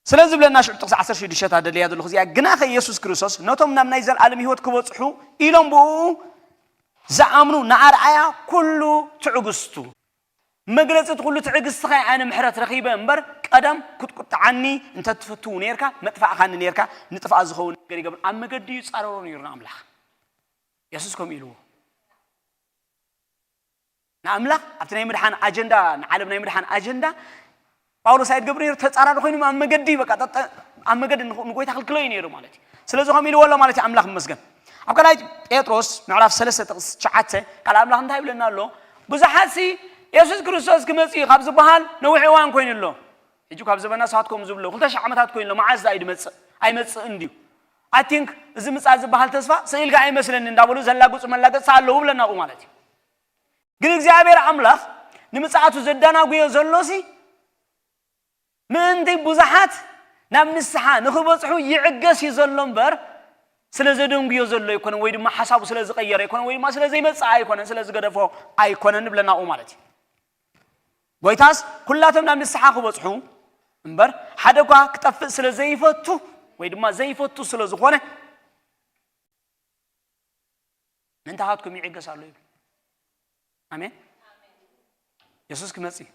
ስለ ዝብለና ሽዑ ጥቕሲ ዓሰርተ ሽዱሽተ ኣደልያ ዘለኹ እዚኣ፣ ግናኸ ኢየሱስ ክርስቶስ ነቶም ናብ ናይ ዘለኣለም ህይወት ክበጽሑ ኢሎም ብእኡ ዝኣምኑ ንኣርኣያ ኩሉ ትዕግስቱ። መግለጺ እቲ ኩሉ ትዕግስትኻ ኣነ ምሕረት ረኺበ እምበር፣ ቀደም ክትቁጥዓኒ እንተ ትፍትው ነርካ፣ መጥፋእካኒ ነርካ፣ ንጥፍኣት ዝኸውን ነገር ይገብር። ኣብ መገዲ ይጻረሮ ነይሩ ንኣምላኽ። የሱስ ከምኡ ኢልዎ። ንኣምላኽ ኣብቲ ናይ ምድሓን ኣጀንዳ፣ ንዓለም ናይ ምድሓን ኣጀንዳ ጳውሎስ ኣይትገብር ነይሩ፣ ተጻራሪ ኮይኑ ኣብ መገዲ፣ በቃ፣ ጠጠ-፣ ኣብ መገዲ ንጎ-፣ ንጎይታ ክልክሎ እዩ ነይሩ ማለት እዩ። ስለዚ ከምኡ ኢልዎ ኣሎ ማለት እዩ፣ ኣምላኽ ይመስገን። ኣብ ካልኣይ ጴጥሮስ ምዕራፍ ሰለስተ ጥቕሲ ትሽዓተ ቃል ኣምላኽ እንታይ ይብለና ኣሎ? ብዙሓትሲ የሱስ ክርስቶስ ክመጽእ እዩ ካብ ዝበሃል ነዊሕ እዋን ኮይኑ ኣሎ። ሕጂ ካብ ዘበና ንሳትኩም ዝብሎ ክልተ ሽሕ ዓመታት ኮይኑ ኣሎ። መዓዝ እዩ ድመጽእ? ኣይመጽእን ድዩ? I think እዚ ምጽኣት ዝበሃል ተስፋ ስኢልካ ኣይመስለኒ እንዳበሉ ዘላግጹ መላገጽቲ ኣለዉ ብለና ኣብኡ ማለት እዩ። ግን እግዚኣብሔር ኣምላኽ ንምጽኣቱ ዘዳናጉዮ ዘሎሲ ምእንቲ ብዙሓት ናብ ንስሓ ንኽበጽሑ ይዕገስ እዩ ዘሎ እምበር ስለ ዘደንጉዮ ዘሎ ኣይኮነን፣ ወይ ድማ ሓሳቡ ስለ ዝቐየረ ኣይኮነን፣ ወይ ድማ ስለ ዘይመጽእ ኣይኮነን፣ ስለ ዝገደፎ ኣይኮነን ንብለና ኣብኡ ማለት እዩ። ጎይታስ ኩላቶም ናብ ንስሓ ክበጽሑ እምበር ሓደ እኳ ክጠፍእ ስለ ዘይፈቱ ወይ ድማ ዘይፈቱ ስለ ዝኾነ ምእንታኻትኩም ይዕገስ ኣሎ ይብል። ኣሜን። የሱስ ክመጽእ እዩ።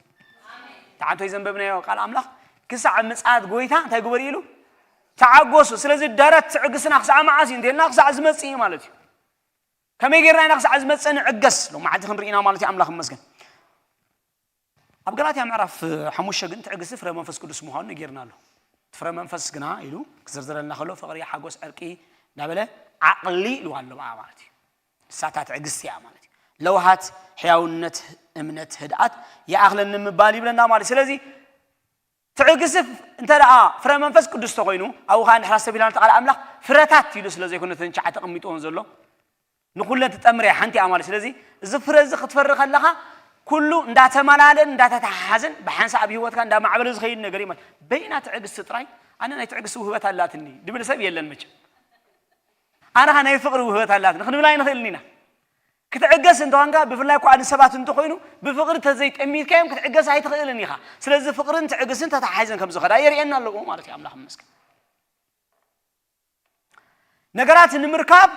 ትሓንቶይ ዘንበብናዮ ቃል ኣምላኽ ክሳዕ ምጽኣት ጎይታ እንታይ ግበሩ ኢሉ? ተዓገሱ። ስለዚ ደረት ትዕግስና ክሳዕ መዓስ እዩ እንተልና ክሳዕ ዝመጽእ እዩ ማለት እዩ። ከመይ ጌርና ኢና ክሳዕ ዝመጽእ ንዕገስ? ሎማዓንቲ ክንርኢ ኢና ማለት እዩ። ኣምላኽ ይመስገን። ኣብ ገላትያ ምዕራፍ ሓሙሽተ ግን ትዕግስቲ ፍረ መንፈስ ቅዱስ ምዃኑ ነጊርና ኣሎ። እቲ ፍረ መንፈስ ግና ኢሉ ክዝርዝረልና ከሎ ፍቕሪ፣ ሓጎስ፣ ዕርቂ እንዳበለ ዓቕሊ ኢልዋ ኣሎ ብኣ ማለት እዩ። ንሳታ ትዕግስቲ እያ ማለት እዩ። ለውሃት፣ ሕያውነት፣ እምነት፣ ህድኣት ይኣኽለኒ ምባል ይብለና ማለት እዩ። ስለዚ ትዕግስቲ እንተ ደኣ ፍረ መንፈስ ቅዱስ ተኾይኑ ኣብኡ ከዓ እንድሕር ኣስተብሂልና እቲ ቃል ኣምላኽ ፍረታት ኢሉ ስለ ዘይኮነ እተን ትሽዓተ ተቐሚጥዎን ዘሎ ንኹለን ትጠምር እያ ሓንቲ እያ ማለት። ስለዚ እዚ ፍረ እዚ ክትፈሪ ከለኻ ኩሉ እንዳተመላለእን እንዳተተሓሓዘን ብሓንሳእ ኣብ ህይወትካ እንዳማዕበለ ዝኸይድ ነገር እዩ ማለት። በይና ትዕግስቲ ጥራይ ኣነ ናይ ትዕግስቲ ውህበት ኣላትኒ ድብል ሰብ የለን መቸም። ኣነ ኸ ናይ ፍቕሪ ውህበት ኣላትኒ ክንብል ኣይንኽእልን ኢና። ክትዕገስ እንተኾንካ ብፍላይ እኳ ንሰባት እንተኾይኑ ብፍቕሪ ተዘይጠሚትካዮም ክትዕገስ ኣይትኽእልን ኢኻ። ስለዚ ፍቕርን ትዕግስትን ተተሓሒዘን ከም ዝኸዳ የርእየና ኣለዎ ማለት እዩ። ኣምላኽ ይመስገን። ነገራት ንምርካብ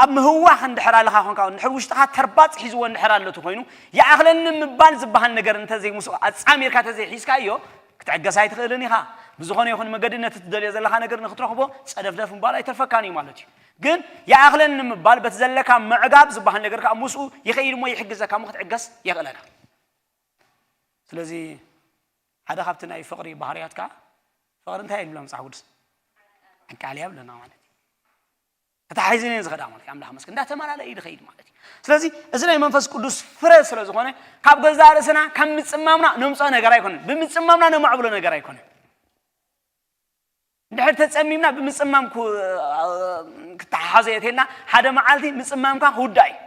ኣብ ምህዋኽ እንድሕር ኣለኻ ኮንካ እንድሕር ውሽጥኻ ተርባጽ ሒዝዎ እንድሕር ኣሎ እቲ ኮይኑ ይኣኽለኒ ምባል ዝበሃል ነገር እንተዘይምስኡ ኣጻሚርካ ተዘይሒዝካዮ ክትዕገስ ኣይትኽእልን ኢኻ። ብዝኾነ ይኹን መገዲ ነቲ ትደልዮ ዘለኻ ነገር ንክትረኽቦ ጸደፍደፍ ምባል ኣይተርፈካን እዩ ማለት እዩ። ግን ይኣኽለኒ ምባል በቲ ዘለካ ምዕጋብ ዝበሃል ነገር ከዓ ምስኡ ይኸይድ እሞ ይሕግዘካ እሞ ክትዕገስ የኽእለካ። ስለዚ ሓደ ካብቲ ናይ ፍቕሪ ባህርያት ከዓ ፍቕሪ እንታይ ይብሎ መጽሓፍ ቅዱስ? ኣቃልያ ይብለና ማለት እዩ። ተታሒዝን እየን ዝኸዳ ማለት እዩ። ኣምላኽ መስገን እንዳተመላለአ እዩ ዝኸይድ ማለት እዩ። ስለዚ እዚ ናይ መንፈስ ቅዱስ ፍረ ስለ ዝኾነ ካብ ገዛእ ርእስና ካብ ምጽማምና ነምፅኦ ነገር ኣይኮነን። ብምጽማምና ነማዕብሎ ነገር ኣይኮነን። እንድሕር ተጸሚምና ብምጽማም ክተሓሓዞ የትልና ሓደ መዓልቲ ምጽማምካ ክውዳእ እዩ።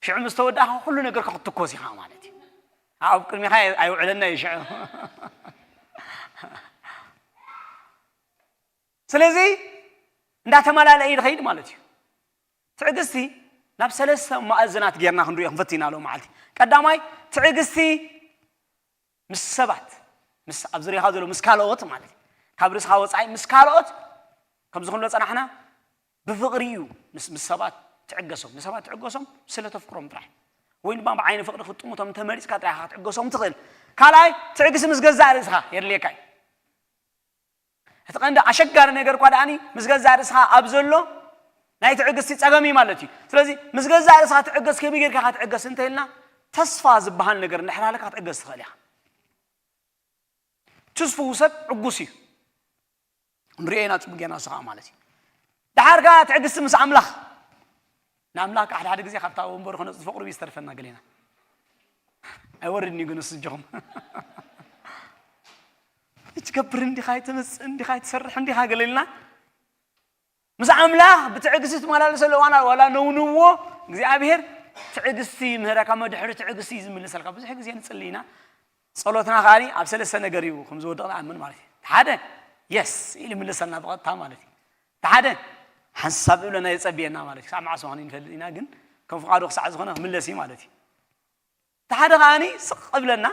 ሽዑ ምስ ተወዳእካ ኩሉ ነገርካ ክትትኮስ ኢኻ ማለት እዩ። ኣብ ቅድሚኻ ኣይውዕለና እዩ ሽዑ። ስለዚ እንዳተመላለአ ይኸይድ ማለት እዩ። ትዕግስቲ ናብ ሰለስተ ማእዝናት ጌርና ክንሪኦ ክንፈቲ ኢና ሎም መዓልቲ። ቀዳማይ ትዕግስቲ ምስ ሰባት ምስ ኣብ ዙሪያኻ ዘሎ ምስ ካልኦት ማለት እዩ። ካብ ርእስኻ ወፃኢ ምስ ካልኦት ከምዚ ክንብሎ ፀናሕና ብፍቕሪ እዩ ምስ ምስ ሰባት ትዕገሶም። ንሰባት ትዕገሶም ስለ ተፍቅሮም ጥራሕ ወይ ድማ ብዓይኒ ፍቕሪ ክትጥምቶም እንተመሪፅካ ጥራሕ ኢኻ ክትዕገሶም ትኽእል። ካልኣይ ትዕግስቲ ምስ ገዛእ ርእስኻ የድልየካ እዩ። እቲ ቀንዲ ኣሸጋሪ ነገር እኳ ደኣኒ ምስ ገዛእ ርእስኻ ኣብ ዘሎ ናይ ትዕግስቲ ጸገም እዩ ማለት እዩ። ስለዚ ምስ ገዛእ ርእስኻ ትዕገስ ከመይ ጌርካ ኢኻ ትዕገስ እንተኢልና ተስፋ ዝበሃል ነገር እንድሕር ሃለካ ክትዕገስ ትኽእል ኢኻ። ትስፍው ሰብ ዕጉስ እዩ። ንሪኦ ኢና ጽቡቅ ጌርና ንስኻ ማለት እዩ። ደሓር ከኣ ትዕግስቲ ምስ ኣምላኽ ንኣምላኽ ሓደ ሓደ ግዜ ካብታ ወንበሩ ክነጽድፎ ቁሩብ ይስተርፈና ገሌና ኣይወርድን እዩ ግን እሱ እጆኹም ትገብር እንዲኻ ኣይተመፅእ እንዲኻ ኣይትሰርሕ እንዲኻ ገለ ኢልና ምስ ኣምላኽ ብትዕግስቲ ትመላለሰሉ እዋን ኣሎ ዋላ ነውንዎ እግዚኣብሔር ትዕግስቲ ይምህረካ መድሕሪ ትዕግስቲ እዩ ዝምልሰልካ ብዙሕ ግዜ ንፅሊ ኢና ጸሎትና ከኣ ኣብ ሰለስተ ነገር እዩ ከም ዝወድቕ ንኣምን ማለት እዩ ሓደ የስ ኢሉ ይምልሰልና ብቐጥታ ማለት እዩ ሓደ ሓንሳብ ይብለና የጸብየና ማለት እዩ ክሳብ መዓስ ምዃኑ ይንፈልጥ ኢና ግን ከም ፍቓዱ ክሳዕ ዝኾነ ክምለስ እዩ ማለት እዩ እቲ ሓደ ከኣኒ ስቕ እብለና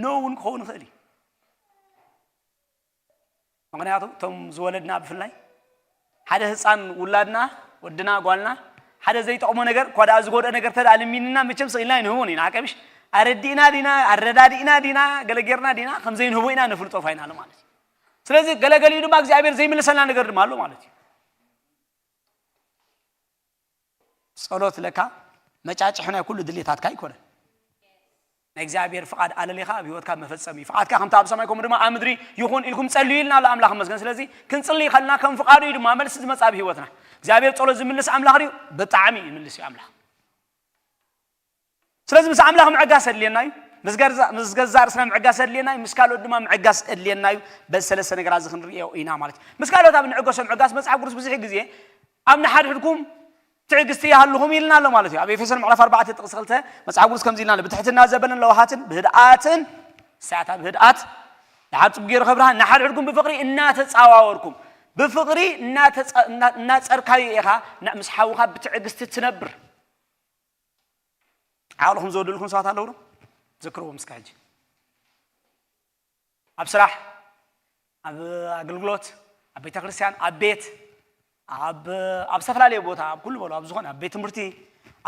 ኖ እውን ክኸውን ይኽእል እዩ ምክንያቱ እቶም ዝወለድና ብፍላይ ሓደ ህፃን ውላድና ወድና ጓልና ሓደ ዘይጠቕሞ ነገር እኳ ደኣ ዝጎድኦ ነገር ተደኣ ልሚንና መቸም ስቕ ኢልና ኣይንህቦን ኢና ሓቀምሽ ኣረዲእና ዲና ኣረዳዲእና ዲና ገለ ጌርና ዲና ከም ዘይንህቦ ኢና ንፍልጦ ፋይናል ማለት እዩ ስለዚ ገለገሊኡ ድማ እግዚኣብሔር ዘይምልሰልና ነገር ድማ ኣሎ ማለት እዩ ጸሎት ለካ መጫጭሒ ናይ ኩሉ ድሌታትካ ኣይኮነን። ናይ እግዚኣብሔር ፍቓድ ኣለሊኻ ኣብ ህይወትካ መፈጸሚ እዩ። ፍቓድካ ከምቲ ኣብ ሰማይ ከምኡ ድማ ኣብ ምድሪ ይኹን ኢልኩም ጸልዩ ኢልና ኣሎ ኣምላኽ ይመስገን። ስለዚ ክንጽሊ ከልና ከም ፍቓዱ እዩ ድማ መልሲ ዝመጽእ ኣብ ህይወትና። እግዚኣብሔር ጸሎት ዝምልስ ኣምላኽ ድዩ? ብጣዕሚ ይምልስ እዩ ኣምላኽ። ስለዚ ምስ ኣምላኽ ምዕጋስ ኣድልየና እዩ። ምስ ገዛ- ምስ ገዛእ ርእስና ምዕጋስ ኣድልየና እዩ። ምስ ካልኦት ድማ ምዕጋስ ኣድልየና እዩ። በዚ ሰለስተ ነገራት እዚ ክንርእዮ ኢና ማለት እዩ። ምስ ካልኦት ኣብ ንዕገሶ ምዕጋስ መጽሓፍ ቅዱስ ብዙሕ ግዜ ኣብ ንሓድሕድኩም ትዕግስቲ ይሃልኹም ኢልና ኣሎ ማለት እዩ። ኣብ ኤፌሶን ምዕራፍ ኣርባዕተ ጥቕሲ ክልተ መጽሓፍ ቅዱስ ከምዚ ኢልና ኣሎ፣ ብትሕትና ዘበለን ለዋሃትን ብህድኣትን፣ እሳያታ ብህድኣት ንሓድ ጽቡቕ ገይሩ ከብርሃ፣ ንሓድሕድኩም ብፍቕሪ እናተጻዋወርኩም፣ ብፍቕሪ እናተጸ- እና- እናጸርካዮ ኢኻ፣ ና- ምስ ሓውኻ ብትዕግስቲ ትነብር። ዓቕልኹም ዝወደልኩም ሰባት ኣለዉ ዶ? ዘክርዎም እስከ ሕጂ። ኣብ ስራሕ፣ ኣብ ኣገልግሎት፣ ኣብ ቤተ ክርስቲያን፣ ኣብ ቤት፣ ኣብ ኣብ ዝተፈላለየ ቦታ፣ ኣብ ኩሉ በሉ፣ ኣብ ዝኾነ ኣብ ቤት ትምህርቲ፣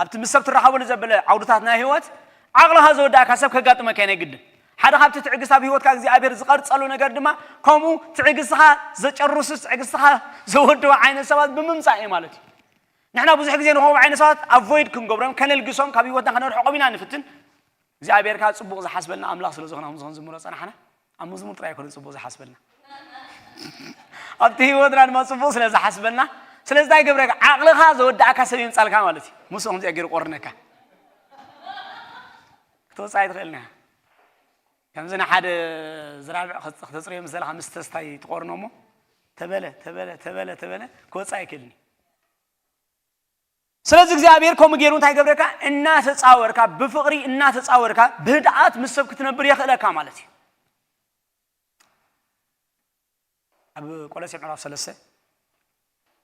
ኣብቲ ምስ ሰብ ትራኸበሉ ዘበለ ዓውድታት ናይ ህይወት ዓቕልኻ ዘወዳእካ ሰብ ከጋጥመካ ናይ ግድን። ሓደ ካብቲ ትዕግስት ኣብ ህይወትካ እግዚኣብሔር ዝቐርጸሉ ነገር ድማ ከምኡ ትዕግስትኻ ዘጨርሱ ትዕግስትኻ ዘወድኡ ዓይነት ሰባት ብምምጻእ እዩ ማለት እዩ። ንሕና ብዙሕ ግዜ ንኸምኡ ዓይነት ሰባት ኣቮይድ ክንገብሮም ከነልግሶም ካብ ህይወትና ከነርሕቆም ኢና ንፍትን። እግዚኣብሔር ከዓ ጽቡቕ ዝሓስበልና ኣምላኽ ስለ ዝኾነ ከምዚ ክንዝምሮ ጸናሕና። ኣብ መዝሙር ጥራይ ኣይኮነን ጽቡቕ ዝሓስበልና። ኣብቲ ህይወትና ድማ ጽቡቕ ስለ ዝሓስበልና፣ ስለዚ እንታይ ገብረካ? ዓቕልኻ ዘወዳእካ ሰብ ይምጻልካ ማለት እዩ። ምስኡ ከምዚኣ ገይሩ ቆርነካ። ክትወጽእ ኣይትኽእልን ኢኻ። ከምዚ ንሓደ ዝራብዕ ክት- ክተጽርዮ ምስ ዘለኻ ምስ ተስታይ ትቆርኖ እሞ ተበለ፣ ተበለ፣ ተበለ፣ ተበለ ክወጽእ ኣይክእልን እዩ። ስለዚ እግዚኣብሔር ከምኡ ገይሩ እንታይ ገብረካ? እናተጻወርካ፣ ብፍቕሪ እናተጻወርካ፣ ብህድኣት ምስ ሰብ ክትነብር የኽእለካ ማለት እዩ። ኣብ ቆሎሴ ምዕራፍ ሰለስተ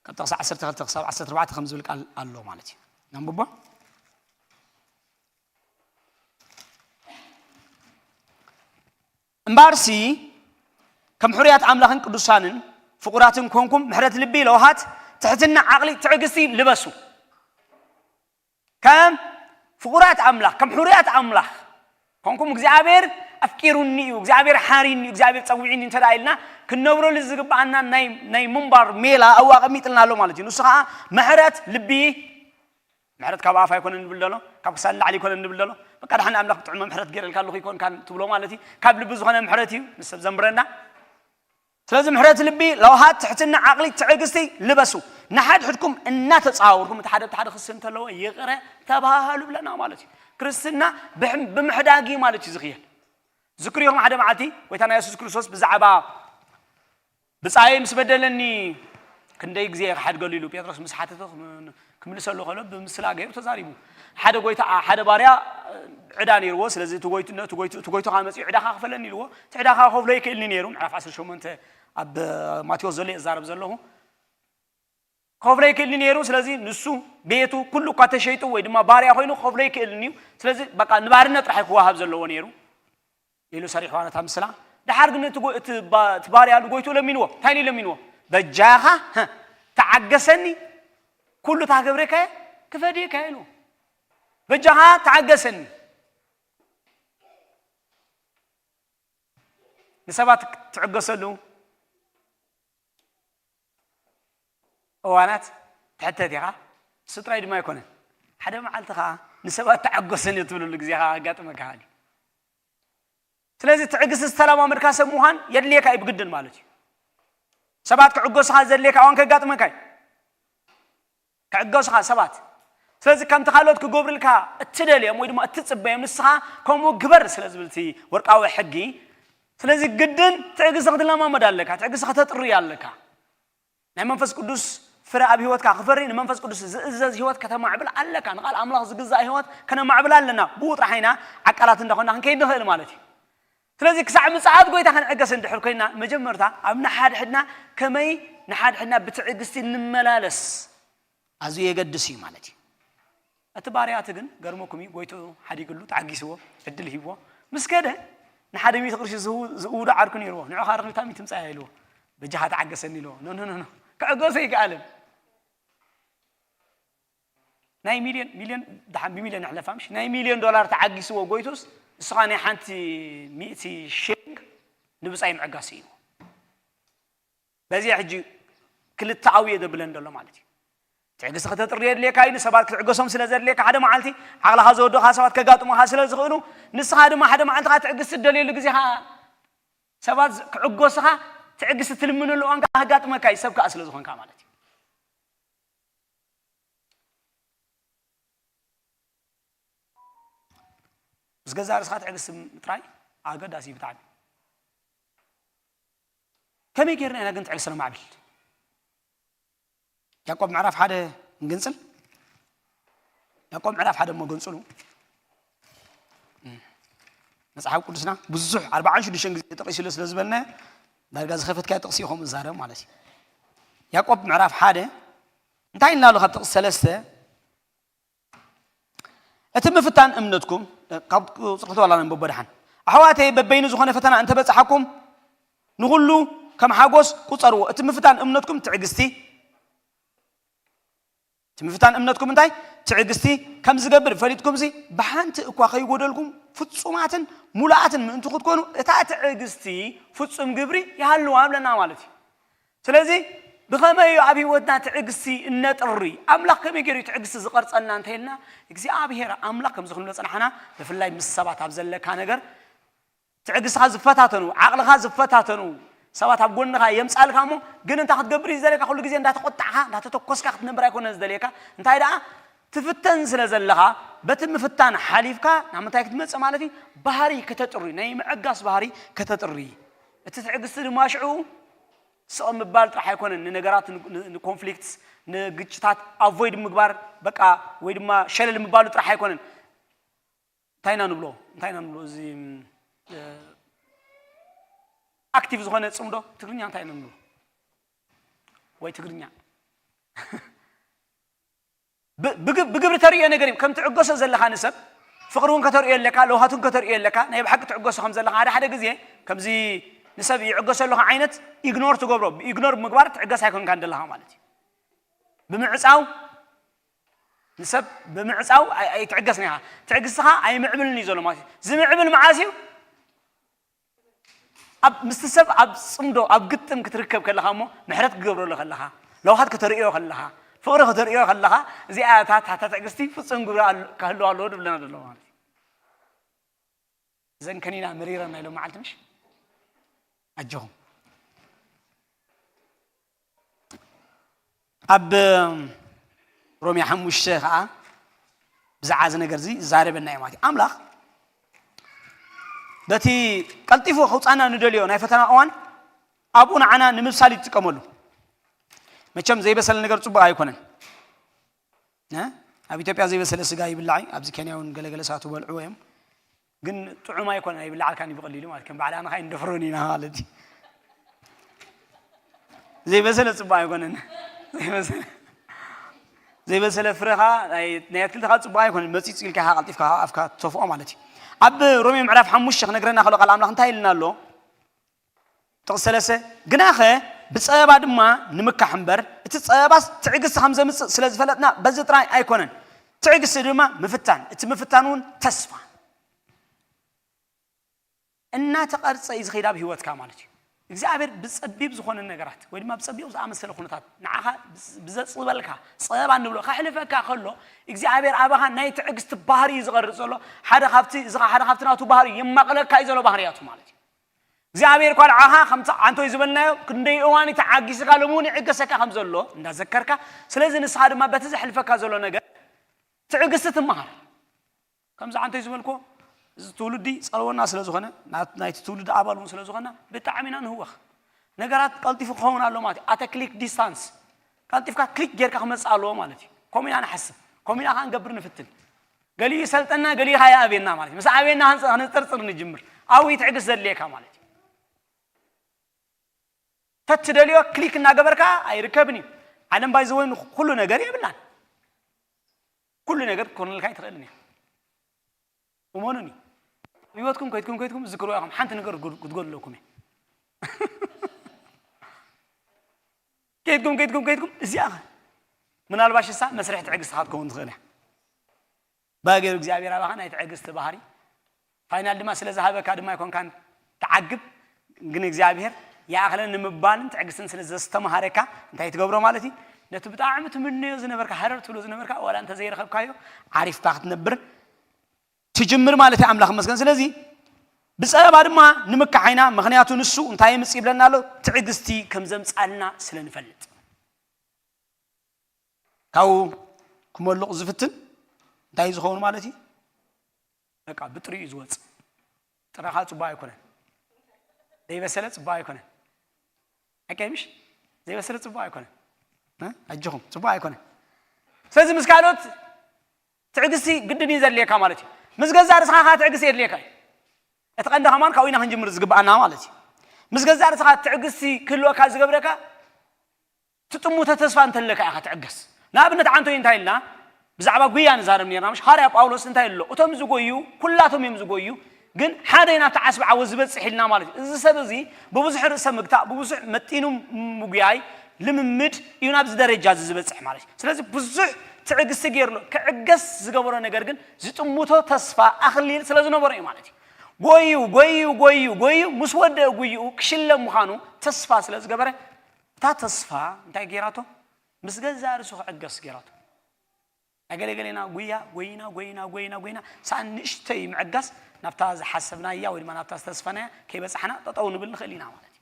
ካብ ጥቕሲ ዓሰርተ ክልተ ክሳብ ዓሰርተ ኣርባዕተ ከም ዝብል ቃል ኣሎ ማለት እዩ። ነንብቦ። እምበኣርሲ ከም ሕሩያት ኣምላኽን ቅዱሳንን ፍቑራትን ኮንኩም ምሕረት ልቢ፣ ለውሃት፣ ትሕትና፣ ዓቕሊ፣ ትዕግስቲ ልበሱ። ከም ፍቑራት ኣምላኽ፣ ከም ሕሩያት ኣምላኽ ኮንኩም እግዚኣብሔር ኣፍቂሩኒ እዩ፣ እግዚኣብሔር ሓሪኒ እዩ፣ እግዚኣብሔር ጸዊዕኒ እንተ ደኣ ኢልና ክንነብረሉ ዝግብኣና ናይ ናይ ምንባር ሜላ ኣብኡ ኣቐሚጥልና ኣሎ ማለት እዩ። ንሱ ኸኣ ምሕረት ልቢ፣ ምሕረት ካብ ኣፍ ኣይኮነን ንብል ደሎ፣ ካብ ክሳድ ንላዕሊ ኣይኮነን ንብል ደሎ። በቃ ደሓን ኣምላኽ ብጥዑመ ምሕረት ገይረልካ ኣለኹ ይኮንካን ትብሎ ማለት እዩ። ካብ ልቢ ዝኾነ ምሕረት እዩ ንሰብ ዘንብረና። ስለዚ ምሕረት ልቢ፣ ለውሃት፣ ትሕትና፣ ዓቕሊ፣ ትዕግስቲ ልበሱ። ንሓድሕድኩም እናተጻወርኩም እቲ ሓደ እቲ ሓደ ክስን እንተለዎ ይቕረ ተባሃሉ ብለና ማለት እዩ። ክርስትና ብሕም- ብምሕዳግ እዩ ማለት እዩ ዝኽየድ። ዝክርዮም ሓደ መዓልቲ ጎይታና የሱስ ክርስቶስ ብዛዕባ ብጻየይ ምስ በደለኒ ክንደይ ግዜ ክሓድገሉ ኢሉ ጴጥሮስ ምስ ሓተተ ክም- ክምልሰሉ ከሎ ብምስላ ገይሩ ተዛሪቡ። ሓደ ጎይታ ሓደ ባርያ ዕዳ ነይርዎ። ስለዚ እቲ ጎይቱ ነቲ ጎይቱ እቲ ጎይቱ ከኣ መጺኡ ዕዳኻ ክፈለኒ ኢልዎ። እቲ ዕዳኻ ከፍሎ ይክእልኒ ነይሩ። ምዕራፍ ዓሰርተ ሸሞንተ ኣብ ማቴዎስ ዘሎ እየ ዝዛረብ ዘለኹ። ከፍሎ ይክእልኒ ነይሩ። ስለዚ ንሱ ቤቱ ኩሉ እኳ ተሸይጡ ወይ ድማ ባርያ ኮይኑ ከፍሎ ይክእልኒ እዩ። ስለዚ በቃ ንባርነት ጥራሕ ክወሃብ ዘለዎ ነይሩ ኢሉ ሰሪሕዋ ነታ ምስላ። ደሓር ግን እቲ ጎ- እቲ ባ- እቲ ባርያ ንጎይቱ ለሚንዎ። እንታይ ኢሉ ለሚንዎ? በጃኻ፣ ህ፣ ተዓገሰኒ፣ ኩሉ እታ ገብረካየ ክፈድየካ ኢልዎ። በጃኻ ተዓገሰኒ። ንሰባት ትዕገሰሉ እዋናት ትሕተት ኢኻ። እሱ ጥራይ ድማ ኣይኮነን። ሓደ መዓልቲ ኸዓ ንሰባት ተዓገሰኒ እትብለሉ ግዜ ኸዓ ኣጋጥመካ ይኽእል እዩ። ስለዚ ትዕግስቲ ዝተለማመድካ ሰብ ምዃን የድልየካ እዩ ብግድን ማለት እዩ። ሰባት ክዕገሱኻ ዘድልየካ እዋን ከጋጥመካ እዩ። ክዕገሱኻ ሰባት። ስለዚ ከምቲ ካልኦት ክገብሩልካ እትደልዮም ወይ ድማ እትጽበዮም ንስኻ ከምኡ ግበር ስለ ዝብል እቲ ወርቃዊ ሕጊ። ስለዚ ግድን ትዕግስቲ ክትለማመድ ኣለካ፣ ትዕግስቲ ከተጥሪ ኣለካ። ናይ መንፈስ ቅዱስ ፍረ ኣብ ህይወትካ ክፈሪ ንመንፈስ ቅዱስ ዝእዘዝ ህይወት ከተማዕብል ኣለካ። ንቓል ኣምላኽ ዝግዛእ ህይወት ከነማዕብል ኣለና። ብኡ ጥራሕ ኢና ዓቃላት እንዳኾና ክንከይድ ንኽእል ማለት እዩ። ስለዚ ክሳዕ ምጽኣት ጎይታ ክንዕገስ እንድሕር ኮይና መጀመርታ ኣብ ንሓድሕድና ከመይ ንሓድሕድና ብትዕግስቲ ንመላለስ ኣዝዩ የገድስ እዩ ማለት እዩ። እቲ ባርያ እቲ ግን ገርመኩም እዩ፣ ጎይትኡ ሓዲግሉ፣ ተዓጊስዎ፣ ዕድል ሂብዎ። ምስ ከደ ንሓደ ሚእቲ ቅርሺ ዝህው- ዝእውዶ ዓርኩ ነይርዎ። ንዑኻ ርኽቢ ታሚት ትምጻያ ኢልዎ። በጃኻ ተዓገሰኒ ኢልዎ። ኖ፣ ኖ፣ ኖ፣ ኖ። ክዕገሶ ኣይከኣለን። ናይ ሚልዮን፣ ሚልዮን፣ ደሓን ብሚልዮን ንሕለፋ ምሽ? ናይ ሚልዮን ዶላር ተዓጊስዎ ጎይቱስ፣ ንስኻ ናይ ሓንቲ ሚእቲ ሺሊንግ ንብጻይ ምዕጋስ እዩ። በዚ ሕጂ ክልተኣዊ እየ ዘብለን ዘሎ ማለት እዩ። እቲ ትዕግስቲ ከተጥሪ የድልየካ እዩ። ንሰባት ክትዕገሶም ስለ ዘድልየካ፣ ሓደ መዓልቲ ዓቕልኻ ዘወደኻ ሰባት ከጋጥሙኻ ስለ ዝኽእሉ፣ ንስኻ ድማ ሓደ መዓልቲ ኸዓ ትዕግስቲ ትደልየሉ ግዜ ኸዓ፣ ሰባት ክዕገሱኻ ትዕግስቲ ትልምነሉ እዋን ከኣ ከጋጥመካ እዩ፣ ሰብ ከኣ ስለ ዝኾንካ ማለት እዩ። ምስ ገዛእ ርእስኻ ትዕግስቲ ምጥራይ ኣገዳሲ እዩ ብጣዕሚ። ከመይ ጌርና ኢና ግን ትዕግስቲ ነማዕብል? ያዕቆብ ምዕራፍ ሓደ ንግንጽል። ያዕቆብ ምዕራፍ ሓደ እሞ ገንጽሉ። መጽሓፍ ቅዱስና ብዙሕ ኣርባዓን ሽዱሽተን ግዜ ተጠቒሱ ስለ ዝበልናዮ፣ ዳርጋ ዝኸፈትካዮ ጥቕሲ እዩ ከምኡ ዝዛረብ ማለት እዩ። ያዕቆብ ምዕራፍ ሓደ እንታይ ኢልና ኣሎ? ካብ ጥቕሲ ሰለስተ፣ እቲ ምፍታን እምነትኩም፣ ካብ ቁጽሪ ክልተ ዋላ ነንብቦ ደሓን። ኣሕዋተይ፣ በበይኑ ዝኾነ ፈተና እንተበጽሓኩም፣ ንኹሉ ከም ሓጎስ ቁጸርዎ። እቲ ምፍታን እምነትኩም ትዕግስቲ፣ እቲ ምፍታን እምነትኩም እንታይ? ትዕግስቲ ከም ዝገብር ፈሊጥኩምሲ፣ ብሓንቲ እኳ ከይጎደልኩም ፍጹማትን ሙሉኣትን ምእንቲ ክትኮኑ፣ እታ ትዕግስቲ ፍጹም ግብሪ ይሃልዋ ብለና ማለት እዩ። ስለዚ ብኸመይ እዩ ኣብ ህይወትና ትዕግስቲ እነጥሪ? ኣምላኽ ከመይ ገይሩ እዩ ትዕግስቲ ዝቐርጸልና እንተኢልና፣ እግዚኣብሔር ኣምላኽ ከምዚ ክንብሎ ጸናሕና፣ ብፍላይ ምስ ሰባት ኣብ ዘለካ ነገር ትዕግስትኻ ዝፈታተኑ፣ ዓቕልኻ ዝፈታተኑ ሰባት ኣብ ጎንኻ የምጻልካ እሞ፣ ግን እንታይ ክትገብር እዩ ዝደልየካ? ኩሉ ግዜ እንዳተቖጣዕካ፣ እንዳተተኮስካ ክትነብር ኣይኮነን ዝደልየካ። እንታይ ደኣ ትፍተን ስለ ዘለኻ፣ በቲ ምፍታን ሓሊፍካ ናብ ምንታይ ክትመጽእ ማለት እዩ? ባህሪ ከተጥሪ፣ ናይ ምዕጋስ ባህሪ ከተጥሪ። እቲ ትዕግስቲ ድማ ሽዑ ስቕ ምባል ጥራሕ ኣይኮነን፣ ንነገራት፣ ን-፣ ን-፣ ንኮንፍሊክትስ፣ ንግጭታት ኣቮይድ ምግባር፣ በቃ፣ ወይ ድማ ሸለል ምባሉ ጥራሕ ኣይኮነን። እንታይ ኢና ንብሎ? እንታይ ኢና ንብሎ? እዚ፣ እ፣ ኣክቲቭ ዝኾነ ጽምዶ ትግርኛ እንታይ ኢና ንብሎ? ወይ ትግርኛ። ብ-፣ ብግ-፣ ብግብሪ ተርእዮ ነገር እዩ። ከም ትዕገሶ ዘለኻ ንሰብ፣ ፍቕሪ እውን ከተርእዮ ኣለካ፣ ለውሃት እውን ከተርእዮ ኣለካ። ናይ ብሓቂ ትዕገሶ ከም ዘለኻ ሓደ ሓደ ግዜ ከምዚ ንሰብ ይዕገሶ ኣለኹ ዓይነት ኢግኖር ትገብሮ። ኢግኖር ብምግባር ትዕገስ ኣይኮንካን ዘለኻ ማለት እዩ። ብምዕጻው፣ ንሰብ ብምዕጻው ኣይ-፣ ኣይትዕገስን ኢኻ። ትዕግስትኻ ኣይምዕብልን እዩ ዘሎ ማለት እዩ። ዝምዕብል መዓስ እዩ? ኣብ፣ ምስቲ ሰብ ኣብ ጽምዶ፣ ኣብ ግጥም ክትርከብ ከለኻ እሞ፣ ምሕረት ክትገብረሉ ከለኻ፣ ለውሃት ከተርእዮ ከለኻ፣ ፍቕሪ ከተርእዮ ከለኻ፣ እዚኣ እታ፣ እታ፣ እታ ትዕግስቲ ፍጹም ግብሪ ኣል-፣ ክህልዋ ኣለዎ ዝብለና ዘሎ ማለት እዩ። እዘን ከኒና መሪረን ናይ ሎም መዓልቲ ምሽ? ኣጆኹም። ኣብ ሮሜ ሓሙሽተ ኸዓ ብዛዕባ እዚ ነገር እዚ ይዛረበና እዩ ማለት እዩ። ኣምላኽ በቲ ቀልጢፉ ከውፃና ንደልዮ ናይ ፈተና እዋን ኣብኡ ንዓና ንምብሳል ይጥቀመሉ። መቸም ዘይበሰለ ነገር ፅቡቅ ኣይኮነን። እ? ኣብ ኢትዮጵያ ዘይበሰለ ስጋ ይብላዕ እዩ። ኣብዚ ኬንያ እውን ገለገለ ሰባት ይበልዕዎ እዮም። ግን ጥዑም ኣይኮነን፣ ኣይብላዓልካን እዩ ብቐሊሉ ማለት፣ ከም በዓል ኣነ ኸዓ እንደፍሮን ኢና ማለት እዩ። ዘይበሰለ ፅቡቅ ኣይኮነን። ዘይበሰለ፣ ዘይበሰለ ፍረ ኸዓ ናይ፣ ናይ ኣትክልቲ ኸዓ ፅቡቅ ኣይኮነን። መፂፅ ኢልካ ኢኻ ቀልጢፍካ ኣፍካ ትተፍኦ ማለት እዩ። ኣብ ሮሜ ምዕራፍ ሓሙሽተ ክነግረና ከሎ ቃል ኣምላኽ እንታይ ኢልና ኣሎ? ጥቕሲ ሰለስተ፣ ግናኸ ብጸበባ ድማ ንምካሕ እምበር፣ እቲ ጸበባስ ትዕግስቲ ከም ዘምጽእ ስለ ዝፈለጥና፣ በዚ ጥራይ ኣይኮነን። ትዕግስቲ ድማ ምፍታን፣ እቲ ምፍታን እውን ተስፋ። እናተቐርጸ እዩ ዝኸይድ ኣብ ህይወትካ ማለት እዩ። እግዚኣብሔር ብጸቢብ ዝኾነ ነገራት ወይ ድማ ብጸቢብ ዝኣመሰለ ኩነታት ንዓኻ ብዘ-፣ ብዘጽበልካ ጸበባ እንብሎ ከሕልፈካ ከሎ፣ እግዚኣብሔር ኣባኻ ናይ ትዕግስቲ ባህሪ እዩ ዝቐርጽ ዘሎ። ሓደ ካብቲ፣ እዚ ኸዓ ሓደ ካብቲ ናቱ ባህሪ የማቕለካ እዩ ዘሎ ባህርያቱ ማለት እዩ። እግዚኣብሔር እኳ ንዓኻ ከምቲ ዓንቶይ ዝበልናዮ ክንደይ እዋን እዩ ተዓጊስካ፣ ሎሚ እውን ይዕገሰካ ከም ዘሎ እንዳዘከርካ፣ ስለዚ ንስኻ ድማ በቲ ዘሕልፈካ ዘሎ ነገር ትዕግስቲ ትመሃር። ከምዚ ዓንቶይ ዝበልኮ፣ እዚ ትውልዲ ጸልወና ስለ ዝኾነ፣ ናት-፣ ናይቲ ትውልዲ ኣባል እውን ስለ ዝኾና፣ ብጣዕሚ ኢና ንህወኽ። ነገራት ቀልጢፉ ክኸውን ኣለዎ ማለት እዩ። ኣተ ክሊክ ዲስታንስ፣ ቀልጢፍካ ክሊክ ጌርካ ክመጽእ ኣለዎ ማለት እዩ። ከምኡ ኢና ንሓስብ፣ ከምኡ ኢና ከኣ ንገብር ንፍትን። ገሊኡ ይሰልጠና፣ ገሊኡ ኸዓ ይኣብየና ማለት እዩ። ምስ ኣብየና ክንጽ-፣ ክንጥርጥር ንጅምር። ኣብኡ እዩ ትዕግስቲ ዘድልየካ ማለት እዩ። ተትደልዮ ክሊክ እናገበርካ ኣይርከብን እዩ። ዓለም ባይ ዘ ወይ ኩሉ ነገር የብላን። ኩሉ ነገር ክትኮነልካ ኣይትኽእልን እያ። እመኑኒ። ኣብ ህይወትኩም ከይድኩም ከይድኩም ዝክርዋ ኢኹም። ሓንቲ ነገር ክትጎ-፣ ክትጎድለኩም እያ። ከይድኩም ከይድኩም ከይድኩም እዚኣ ኸ? ምናልባሽ እሳ መስርሕ ትዕግስትኻ ክትከውን ትኽእል እያ። ብገይሩ እግዚኣብሔር ኣባኻ ናይ ትዕግስቲ ባህሪ ፋይናል ድማ ስለ ዝሃበካ ድማ ኣይኮንካን ትዓግብ፣ ግን እግዚኣብሔር ይኣኽለን ንምባልን ትዕግስትን ስለ ዘስተምሃረካ እንታይ ትገብሮ ማለት እዩ? ነቲ ብጣዕሚ ትምነዮ ዝነበርካ፣ ሃረር ትብሎ ዝነበርካ፣ ዋላ እንተ ዘይረኸብካዮ፣ ዓሪፍካ ክትነብር ትጅምር ማለት እዩ። ኣምላኽ ይመስገን። ስለዚ ብጸበባ ድማ ንምካሕ ኢና፣ ምኽንያቱ ንሱ እንታይ የምጽእ ይብለና ኣሎ? ትዕግስቲ ከም ዘምጻልና ስለ ንፈልጥ። ካብኡ ክመልቕ ዝፍትን እንታይ እዩ ዝኸውን ማለት እዩ? በቃ ብጥሪኡ እዩ ዝወጽእ። ጥረ ከዓ ጽቡቕ ኣይኮነን። ዘይበሰለ ጽቡቕ ኣይኮነን። ኣቀምሽ ዘይበሰለ ጽቡቕ ኣይኮነን። እ? ኣጆኹም፣ ጽቡቕ ኣይኮነን። ስለዚ ምስ ካልኦት ትዕግስቲ ግድን እዩ ዘድልየካ ማለት እዩ። ምስ ገዛእ ርእስኻ ከዓ ትዕግስቲ የድልየካ እዩ። እቲ ቀንዲ ከማን ካብኡ ኢና ክንጅምር ዝግብኣና ማለት እዩ። ምስ ገዛእ ርእስኻ ትዕግስቲ ክህልወካ ዝገብረካ ትጥምቶ ተስፋ እንተለካ ኢኻ ትዕገስ። ንኣብነት ዓንቶይ እንታይ ኢልና ብዛዕባ ጉያ ንዛረብ ነርና፣ ምሽ? ሃዋርያ ጳውሎስ እንታይ ኣሎ? እቶም ዝጎዩ ኩላቶም እዮም ዝጎዩ፣ ግን ሓደ ናብቲ ዓስቢ ዓወት ዝበጽሕ ኢልና ማለት እዩ። እዚ ሰብ እዚ ብብዙሕ ርእሰ ምግታእ፣ ብብዙሕ መጢኑ ምጉያይ ልምምድ እዩ ናብዚ ደረጃ እዚ ዝበጽሕ ማለት እዩ። ስለዚ ብዙሕ ትዕግስቲ ገይርሎ። ክዕገስ ዝገበሮ ነገር ግን ዝጥምቶ ተስፋ ኣኽሊል ስለ ዝነበሮ እዩ ማለት እዩ። ጎዩ፣ ጎዩ፣ ጎዩ፣ ጎዩ፣ ምስ ወደአ ጉይኡ ክሽለም ምዃኑ ተስፋ ስለ ዝገበረ፣ እታ ተስፋ እንታይ ገይራቶ? ምስ ገዛእ ርእሱ ክዕገስ ገይራቶ። ኣገለገሌና ጉያ ጎይና፣ ጎይና፣ ጎይና፣ ጎይና፣ ሳን ንእሽተይ ምዕጋስ ናብታ ዝሓሰብናያ ወይ ድማ ናብታ ዝተስፈናያ ከይበጻሕና ጠጠው ንብል ንኽእል ኢና ማለት እዩ።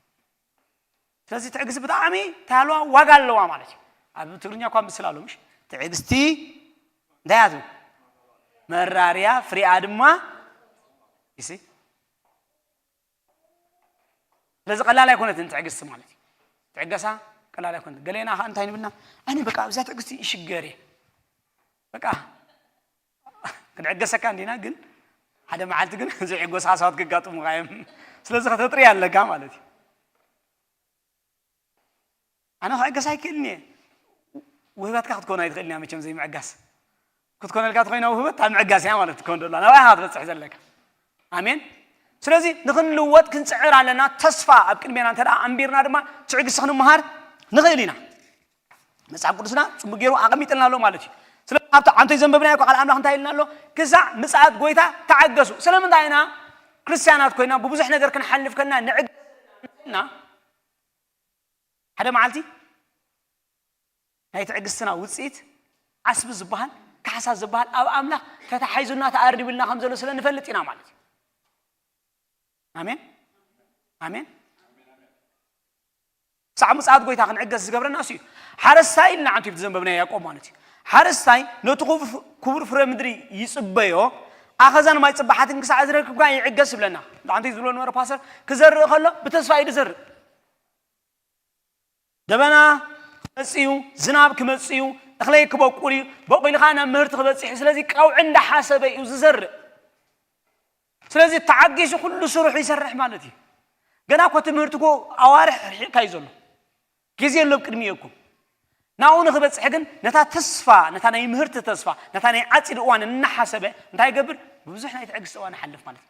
ስለዚ ትዕግስቲ ብጣዕሚ ታልዋ ዋጋ ኣለዋ ማለት እዩ። ኣብ ትግርኛ እኳ ምስል ኣሎ፣ ምሽ? ትዕግስቲ እንታይ እያ ትብል? መራርያ፣ ፍሬኣ ድማ ይሲ። ስለዚ ቀላል ኣይኮነትን ትዕግስቲ ማለት እዩ። ትዕገሳ ቀላል ኣይኮነትን። ገሌና ኸዓ እንታይ ንብልና? ኣነ በቃ ኣብዛ ትዕግስቲ ይሽገር እየ። በቃ ክንዕገሰካ እንዲና፣ ግን ሓደ መዓልቲ ግን ዘይዕገሱ ሓሳባት ክጋጥሙኻ እዮም። ስለዚ ከተጥሪ ኣለካ ማለት እዩ። ኣነ ክዕገስ ኣይክእልን እየ። ውህበትካ ክትኮን ኣይትኽእልን እያ መቸም ዘይምዕጋስ። ክትኮነልካ ተኾይና ውህበት ኣብ ምዕጋስ እያ ማለት ትኮን ደላ። ናባይ ኢኻ ክትበጽሕ ዘለካ። ኣሜን። ስለዚ ንኽንልወጥ ክንጽዕር ኣለና። ተስፋ ኣብ ቅድሜና እንተ ደኣ ኣንቢርና ድማ ትዕግስቲ ክንመሃር ንኽእል ኢና። መጽሓፍ ቅዱስና ጽቡቅ ገይሩ ኣቐሚጥልና ኣሎ ማለት እዩ። ስለዚ ኣብቲ ዓንቶይ ዘንበብናዮ ቃል ኣምላኽ እንታይ ኢልና ኣሎ? ክሳዕ ምጽኣት ጎይታ ተዓገሱ። ስለምንታይ ኢና ክርስትያናት ኮይና ብብዙሕ ነገር ክንሓልፍ ከና ንዕገስ እና ሓደ መዓልቲ ናይ ትዕግስትና ውጽኢት ዓስቢ ዝበሃል፣ ካሕሳ ዝበሃል ኣብ ኣምላኽ ተታሒዙና ተኣሪቡልና ከም ዘሎ ስለ ንፈልጥ ኢና ማለት እዩ። ኣሜን፣ ኣሜን። ክሳዕ ምጽኣት ጎይታ ክንዕገስ ዝገብረና እሱ እዩ። ሓረስታይ ኢልና ዓንቱ ዘንበብና ያዕቆብ ማለት እዩ። ሓረስታይ ነቲ ክቡር፣ ክቡር ፍረ ምድሪ ይጽበዮ፣ ኣኸዛን ማይ ጽባሓትን ክሳዕ ዝረክብ ከኣ ይዕገስ ይብለና። ዓንቱ ዝብሎ ነበረ ፓስተር፣ ክዘርእ ከሎ ብተስፋ እዩ ዝዘርእ። ደበና ክመጽእ እዩ፣ ዝናብ ክመጽእ እዩ፣ እኽለይ ክበቁል እዩ፣ በቂሉ ከኣ ናብ ምህርቲ ክበጽሕ እዩ። ስለዚ ቀውዒ እንዳሓሰበ እዩ ዝዘርእ። ስለዚ ተዓጊሱ ኩሉ ስርሑ ይሰርሕ ማለት እዩ። ገና እኮ እቲ ምህርቲ እኮ ኣዋርሕ ርሒቕካ እዩ ዘሎ። ግዜ ኣሎ ኣብ ቅድሚኡ እኮ። ናብኡ ንኽበጽሕ ግን ነታ ተስፋ፣ ነታ ናይ ምህርቲ ተስፋ፣ ነታ ናይ ዓጺድ እዋን እናሓሰበ እንታይ ይገብር? ብብዙሕ ናይ ትዕግስቲ እዋን ይሓልፍ ማለት እዩ።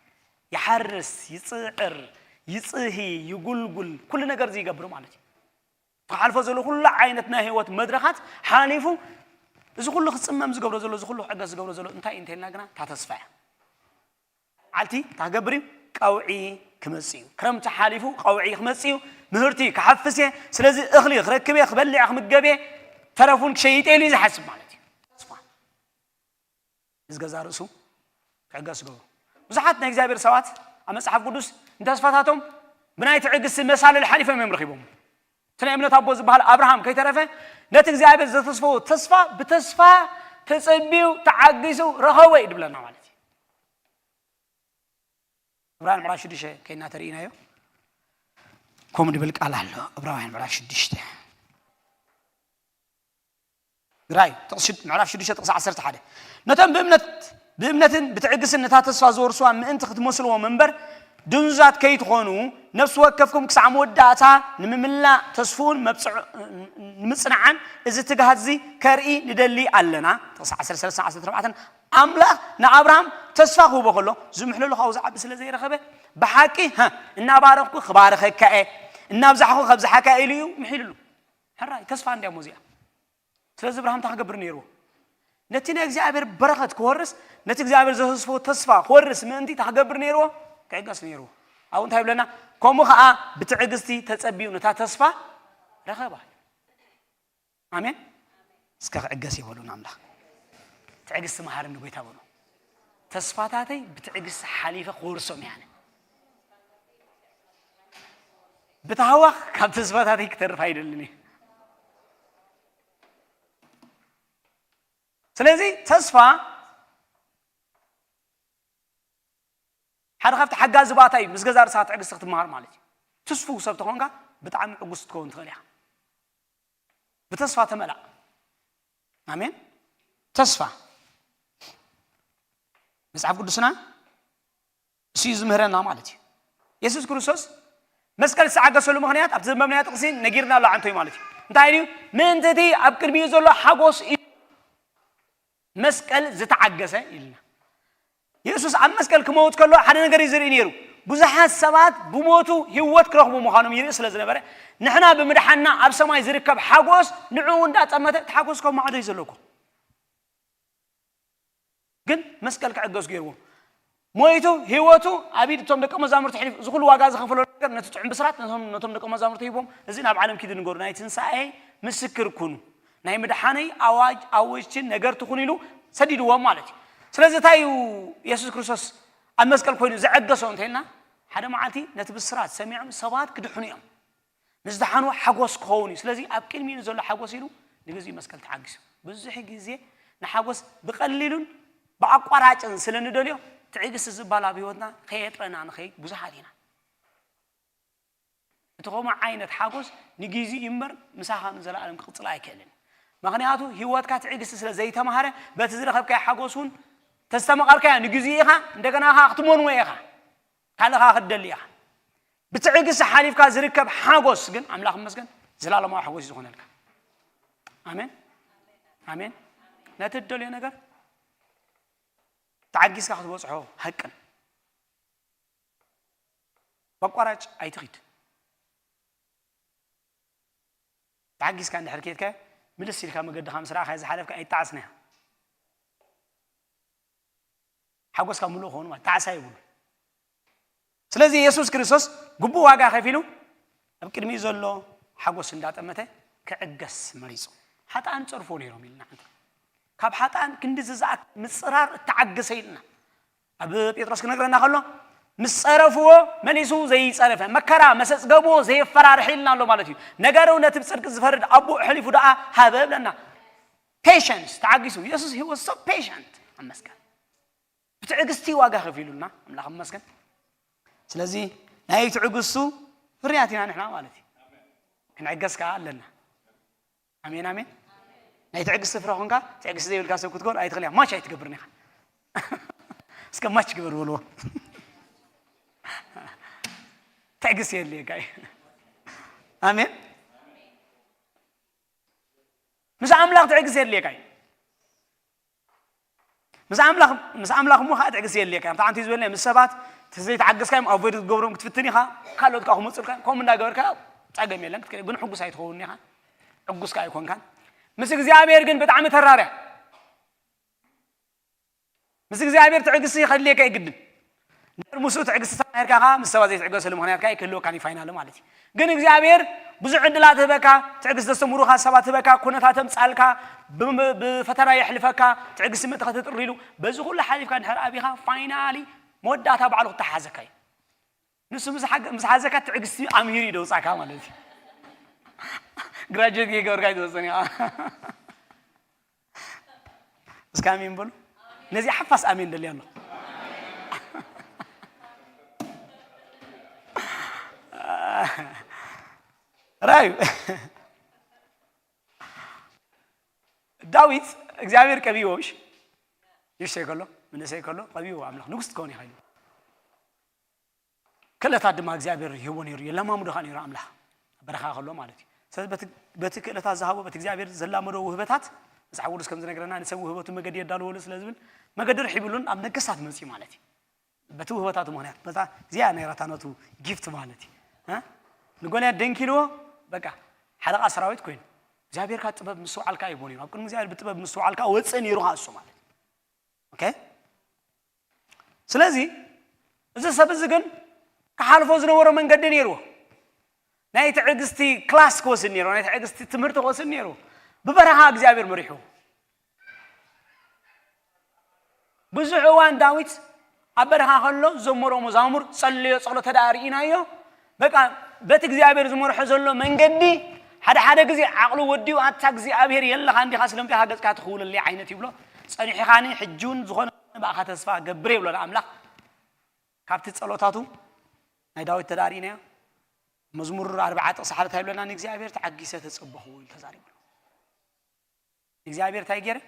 ይሓርስ፣ ይጽዕር፣ ይጽሂ፣ ይጉልጉል፣ ኩሉ ነገር እዚ ይገብር ማለት እዩ። ክሓልፎ ዘሎ ኩሉ ዓይነት ናይ ህይወት መድረኻት ሓሊፉ እዚ ኩሉ ክጽመም ዝገብሮ ዘሎ፣ እዚ ኩሉ ክዕገስ ዝገብሮ ዘሎ እንታይ እዩ እንተኢልና ግና እታ ተስፋ እያ። ዓልቲ እንታይ ክገብር እዩ? ቀውዒ ክመጽእ እዩ። ክረምቲ ሓሊፉ ቀውዒ ክመጽእ እዩ። ምህርቲ ክሓፍስ እየ። ስለዚ እኽሊ ክረክብ እየ፣ ክበልዕ እየ፣ ክምገብ እየ፣ ተረፉን ክሸይጥ እየ ኢሉ እዩ ዝሓስብ ማለት እዩ። ተስፋ። እዚ ገዛ ርእሱ ክዕገስ ገብሩ። ብዙሓት ናይ እግዚኣብሔር ሰባት ኣብ መጽሓፍ ቅዱስ ንተስፋታቶም ብናይ ትዕግስቲ መሳልል ሓሊፎም እዮም ረኺቦም። እቲ ናይ እምነት ኣቦ ዝበሃል ኣብርሃም ከይተረፈ ነቲ እግዚኣብሔር ዘተስፈዎ ተስፋ ብተስፋ ተጸቢዩ ተዓጊሱ ረኸቦ እዩ ድብለና ማለት እዩ። ዕብራውያን ምዕራፍ ሽዱሽተ ከይና ተርእይናዮ ከምኡ ድብል ቃል ኣሎ። ዕብራውያን ምዕራፍ ሽዱሽተ ግራይ ጥቕሲ ሽድ-፣ ምዕራፍ ሽዱሽተ ጥቕሲ ዓሰርተ ሓደ፣ ነቶም ብእምነት፣ ብእምነትን ብትዕግስትን ነታ ተስፋ ዝወርስዋ ምእንቲ ክትመስልዎም እምበር ድንዙዛት ከይትኾኑ፣ ነፍሲ ወከፍኩም ክሳዕ መወዳእታ ንምምላእ ተስፍኡን መብጽዑ-፣ ንምጽንዓን እዚ ትግሃት እዚ ከርኢ ንደሊ ኣለና። ጥቕሲ ዓሰርተ ሰለስተ ዓሰርተ ኣርባዕተ፣ ኣምላኽ ንኣብርሃም ተስፋ ክህቦ ከሎ ዝምሕለሉ ካብኡ ዝዓቢ ስለ ዘይረኸበ፣ ብሓቂ፣ ሃ፣ እናባረኽኩ ክባርኸካ እየ፣ እናብዛሕኹ ከብዝሓካ እየ ኢሉ እዩ ምሒልሉ። ሕራይ ተስፋ እንድያ እሞ እዚኣ። ስለዚ ኣብርሃም እንታይ ክገብር ነይርዎ? ነቲ ናይ እግዚኣብሔር በረኸት ክወርስ፣ ነቲ እግዚኣብሔር ዘተስፎ ተስፋ ክወርስ ምእንቲ እንታይ ክገብር ነይርዎ? ክዕገስ ነይርዎ። ኣብኡ እንታይ ይብለና? ከምኡ ኸዓ ብትዕግስቲ ተጸቢዩ ነታ ተስፋ ረኸባ። ኣሜን። እስከ ክዕገስ ይበሉን ኣምላኽ። ትዕግስቲ መሃርኒ ጎይታ በሉ። ተስፋታተይ ብትዕግስቲ ሓሊፈ ክወርሶም እየ ኣነ። ብታህዋኽ ካብ ተስፋታተይ ክተርፍ ኣይደልን እየ። ስለዚ ተስፋ ሓደ ካብቲ ሓጋዚ ባእታ እዩ። ምስ ገዛ ርእስኻ ትዕግስቲ ክትመሃር ማለት እዩ። ትስፉው ሰብ ተኾንካ ብጣዕሚ ዕጉስ ክትከውን ትኽእል ኢኻ። ብተስፋ ተመላእ። ኣሜን። ተስፋ መጽሓፍ ቅዱስና እሱ እዩ ዝምህረና ማለት እዩ። የሱስ ክርስቶስ መስቀል ዝተዓገሰሉ ምኽንያት ኣብቲ ዘንበብናዮ ጥቕሲ ነጊርና ኣሎ ዓንቶይ ማለት እዩ። እንታይ እዩ? ምእንቲ እቲ ኣብ ቅድሚኡ ዘሎ ሓጎስ እዩ መስቀል ዝተዓገሰ ኢልና። የሱስ ኣብ መስቀል ክመውት ከሎ ሓደ ነገር እዩ ዝርኢ ነይሩ። ብዙሓት ሰባት ብሞቱ ህይወት ክረኽቡ ምዃኖም ይርኢ ስለ ዝነበረ፣ ንሕና ብምድሓንና ኣብ ሰማይ ዝርከብ ሓጎስ ንዕኡ እንዳጠመተ እቲ ሓጎስ ከም ማዕዶ እዩ ዘለኩም። ግን መስቀል ክዕገስ ገይርዎ። ሞይቱ ህይወቱ ኣብ ኢድ እቶም ደቀ መዛሙርቲ ሕሊፉ፣ እዚ ኩሉ ዋጋ ዝኸፈሎ ነገር ነቲ ጥዑም ብስራት ነቶም፣ ነቶም ደቀ መዛሙርቲ ሂቦም፣ "እዚ ናብ ዓለም ኪዱ ንገሩ፣ ናይ ትንሳኤ ምስክር ኩኑ፣ ናይ ምድሓነይ ኣዋጅ ኣወጅቲ ነገር ትኹን" ኢሉ ሰዲድዎም ማለት እዩ። ስለዚ እንታይ እዩ የሱስ ክርስቶስ ኣብ መስቀል ኮይኑ ዘዐገሶ እንተኢልና፣ ሓደ መዓልቲ ነቲ ብስራት ሰሚዖም ሰባት ክድሕኑ እዮም። ምስ ደሓኑ ሓጎስ ክኸውን እዩ። ስለዚ ኣብ ቅድሚኡ ንዘሎ ሓጎስ ኢሉ ንግዜኡ መስቀል ተዓጊሱ። ብዙሕ ግዜ ንሓጎስ ብቐሊሉን ብኣቋራጭን ስለ ንደልዮ፣ ትዕግስቲ ዝበሃል ኣብ ህይወትና ከየጥረና ንኸይድ ብዙሓት ኢና። እቲ ከምኡ ዓይነት ሓጎስ ንግዜኡ እዩ እምበር፣ ምሳኻ ንዘለኣለም ክቕጽል ኣይክእልን። ምኽንያቱ ህይወትካ ትዕግስቲ ስለ ዘይተማህረ፣ በቲ ዝረኸብካዮ ሓጎስ እውን ተስተማቐርካዮ ንግዜኡ ኢኻ፣ እንደገና ኸዓ ክትመንዎ ኢኻ። ካልእ ኸዓ ክትደሊ ኢኻ። ብትዕግስቲ ሓሊፍካ ዝርከብ ሓጎስ ግን ኣምላኽ ይመስገን ዘላለማዊ ሓጎስ እዩ ዝኾነልካ። ኣሜን፣ ኣሜን። ነቲ እትደልዮ ነገር ተዓጊስካ ክትበጽሖ ሃቅን። በቋራጭ ኣይትኺድ። ተዓጊስካ እንድሕር ከይድካ፣ ምልስ ኢልካ መገድኻ ምስ ረኣኻ ዝሓለፍካ ኣይጠዓስናያ። ሓጎስካ ምሉእ ክኸውን ማለት ጣዕሳ ይብሉ። ስለዚ የሱስ ክርስቶስ ግቡእ ዋጋ ከፊሉ ኣብ ቅድሚኡ ዘሎ ሓጎስ እንዳጠመተ ክዕገስ መሪጹ። ሓጥኣን ጸርፎ ነይሮም ኢልና ሓንቲ። ካብ ሓጥኣን ክንዲ ዝዝኣክ ምጽራር እተዓገሰ ኢልና። ኣብ ጴጥሮስ ክነግረና ከሎ፣ ምስ ጸረፍዎ መሊሱ ዘይጸረፈ፣ መከራ መሰ ጽገብዎ ዘየፈራርሕ ኢልና ኣሎ ማለት እዩ። ነገሩ ነቲ ብጽድቂ ዝፈርድ ኣቦ ኣሕሊፉ ደኣ ሃበ ብለና። ፔሸንስ፣ ተዓጊሱ። የሱስ he was so patient ኣብ መስቀል። ብትዕግስቲ ዋጋ ከፊሉልና ኣምላኽ ይመስገን። ስለዚ ናይ ትዕግስቱ ፍርያት ኢና ንሕና ማለት እዩ። ክንዕገስ ከኣ ኣለና። ኣሜን፣ ኣሜን። ናይ ትዕግስቲ ፍረ ኮንካ፣ ትዕግስቲ ዘይብልካ ሰብ ክትኮን ኣይትኽእል እያ። ማች ኣይትገብርን ኢኻ። እስከ ማች ግበር በልዎ። ትዕግስቲ የድልየካ እዩ። ኣሜን። ምስ ኣምላኽ ትዕግስቲ የድልየካ እዩ። ምስ ኣምላኽ፣ ምስ ኣምላኽ እሞ ኸዓ ትዕግስቲ የድልየካ እዩ። ኣብቲ ሓንቲ ዝበልና ምስ ሰባት ተዘይተዓገስካዮም ኣቮይድ ክትገብሮም ክትፍትን ኢኻ። ካልኦት ከኣ ክመጹልካ፣ ከምኡ እንዳገበርካ ጸገም የለን ክትከ-፣ ግን ሕጉስ ኣይትኸውን ኢኻ። ዕጉስ ከኣ ኣይኮንካን። ምስ እግዚኣብሔር ግን ብጣዕሚ ተራርያ። ምስ እግዚኣብሔር ትዕግስቲ ከድልየካ የግድን። እንድሕር ምስኡ ትዕግስቲ ተማሂርካ ኸዓ ምስ ሰባት ዘይትዕገሰሉ ምኽንያት ከኣ ኣይክህልወካን እዩ ፋይናሊ ማለት እዩ። ግን እግዚኣብሔር ብዙሕ ዕድላት ህበካ፣ ትዕግስቲ ዘስተምሩኻ ሰባት ህበካ፣ ኩነታት ኣምጻልካ፣ ብ-፣ ብፈተና የሕልፈካ፣ ትዕግስቲ ምእንቲ ከተጥርይሉ፣ በዚ ኩሉ ሓሊፍካ እንድሕር ኣቢኻ ፋይናሊ መወዳእታ ባዕሉ ክተሓዘካ እዩ። ንሱ ምስ ሓገ-፣ ምስ ሓዘካ ትዕግስቲ ኣምሂሩ እዩ ደውጻካ ማለት እዩ። ግራጁዌት ከይገበርካ እዩ ዝወጽእ ኢኻ። እስከ ኣሜን በሉ። ነዚ ሓፋስ ኣሜን ደልያ ኣሎ። ራዩ ዳዊት እግዚኣብሔር ቀቢዎ፣ ምሽ ንእሽተይ ከሎ፣ መንእሰይ ከሎ ቀቢዎ፣ ኣምላኽ ንጉስ ትከውን ኢኻ ኢሉ። ክእለታት ድማ እግዚኣብሔር ይህቦ ነይሩ፣ የለማምዶ ኸዓ ነይሩ ኣምላኽ፣ ኣብ በረኻ ከሎ ማለት እዩ። ስለዚ በቲ፣ በቲ ክእለታት ዝሃቦ፣ በቲ እግዚኣብሔር ዘላመዶ ውህበታት፣ መጽሓፍ ቅዱስ ከም ዝነግረና፣ ንሰብ ውህበቱ መገዲ የዳልወሉ ስለ ዝብል፣ መገዲ ርሒብሉን ኣብ ነገስታት መጺኡ ማለት እዩ። በቲ ውህበታቱ ምኽንያት፣ በታ እዚኣ ነይራታ ነቱ ጊፍት ማለት እዩ። እ? ንጎልያድ ደንኪልዎ፣ በቃ፣ ሓለቓ ሰራዊት ኮይኑ። እግዚኣብሔር ከዓ ጥበብ ምስትውዓል ከዓ ይህቦ ነይሩ። ኣብ ቅድሚ እግዚኣብሔር ብጥበብ ምስትውዓል ከዓ ወፅእ ነይሩ ከዓ እሱ ማለት እዩ። ኦኬ? ስለዚ፣ እዚ ሰብ እዚ ግን ክሓልፎ ዝነበሮ መንገዲ ነይርዎ። ናይ ትዕግስቲ ክላስ ክወስድ ነይርዎ፣ ናይ ትዕግስቲ ትምህርቲ ክወስድ ነይርዎ። ብበረኻ እግዚኣብሔር መሪሑ። ብዙሕ እዋን ዳዊት ኣብ በረኻ ከሎ ዘመሮ መዛሙር ጸልዮ ጸሎተ ደኣ ርኢናዮ። በቃ በቲ እግዚኣብሔር ዝመርሖ ዘሎ መንገዲ ሓደ ሓደ ግዜ ዓቕሉ ወዲኡ ኣታ እግዚኣብሔር የለኻ እንዲኻ ስለምንታይ ገጽካ ትኽውለለይ ዓይነት ይብሎ። ጸኒሕኻኒ ሕጂ እውን ዝኾነ ብኣኻ ተስፋ ገብር ይብሎ ንኣምላኽ። ካብቲ ጸሎታቱ ናይ ዳዊት ተዳሪእናዮ መዝሙር ኣርባዓ ጥቕሲ ሓደ እንታይ ይብለና? ንእግዚኣብሔር ተዓጊሰ ተጸበኹ ኢሉ ተዛሪቡ። ንእግዚኣብሔር እንታይ ገይረ?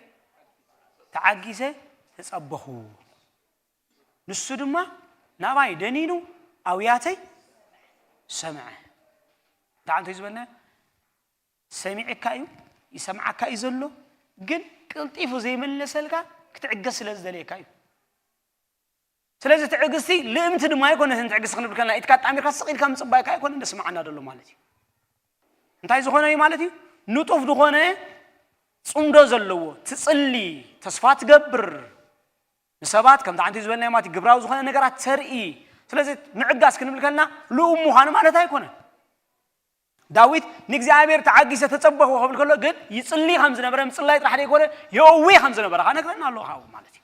ተዓጊሰ ተጸበኹ። ንሱ ድማ ናባይ ደኒኑ ኣውያተይ ሰምዐ። እንታይ እንታይ ዝበልና? ሰሚዕካ እዩ፣ ይሰምዓካ እዩ ዘሎ፣ ግን ቅልጢፉ ዘይመለሰልካ ክትዕገስ ስለ ዝደልየካ እዩ። ስለዚ ትዕግስቲ ልእምቲ ድማ ኣይኮነትን። ትዕግስቲ ክንብል ከለና ኢድካ ኣጣሚርካ ስቕ ኢልካ ምጽባይካ ኣይኮነን ደስምዓና ዘሎ ማለት እዩ። እንታይ ዝኾነ እዩ ማለት እዩ? ንጡፍ ዝኾነ ጽምዶ ዘለዎ፣ ትጽሊ፣ ተስፋ ትገብር፣ ንሰባት ከምቲ ሓንቲ ዝበልናዮ ማለት እዩ፣ ግብራዊ ዝኾነ ነገራት ተርኢ። ስለዚ ምዕጋስ ክንብል ከለና ልኡም ምዃኑ ማለት ኣይኮነን። ዳዊት ንእግዚኣብሔር ተዓጊሰ ተጸበኹ ክብል ከሎ ግን ይጽሊ ከም ዝነበረ፣ ምጽላይ ጥራሕ ዘይኮነ የእዊ ከም ዝነበረ ከኣ ነግረና ኣሎ ካብኡ ማለት እዩ።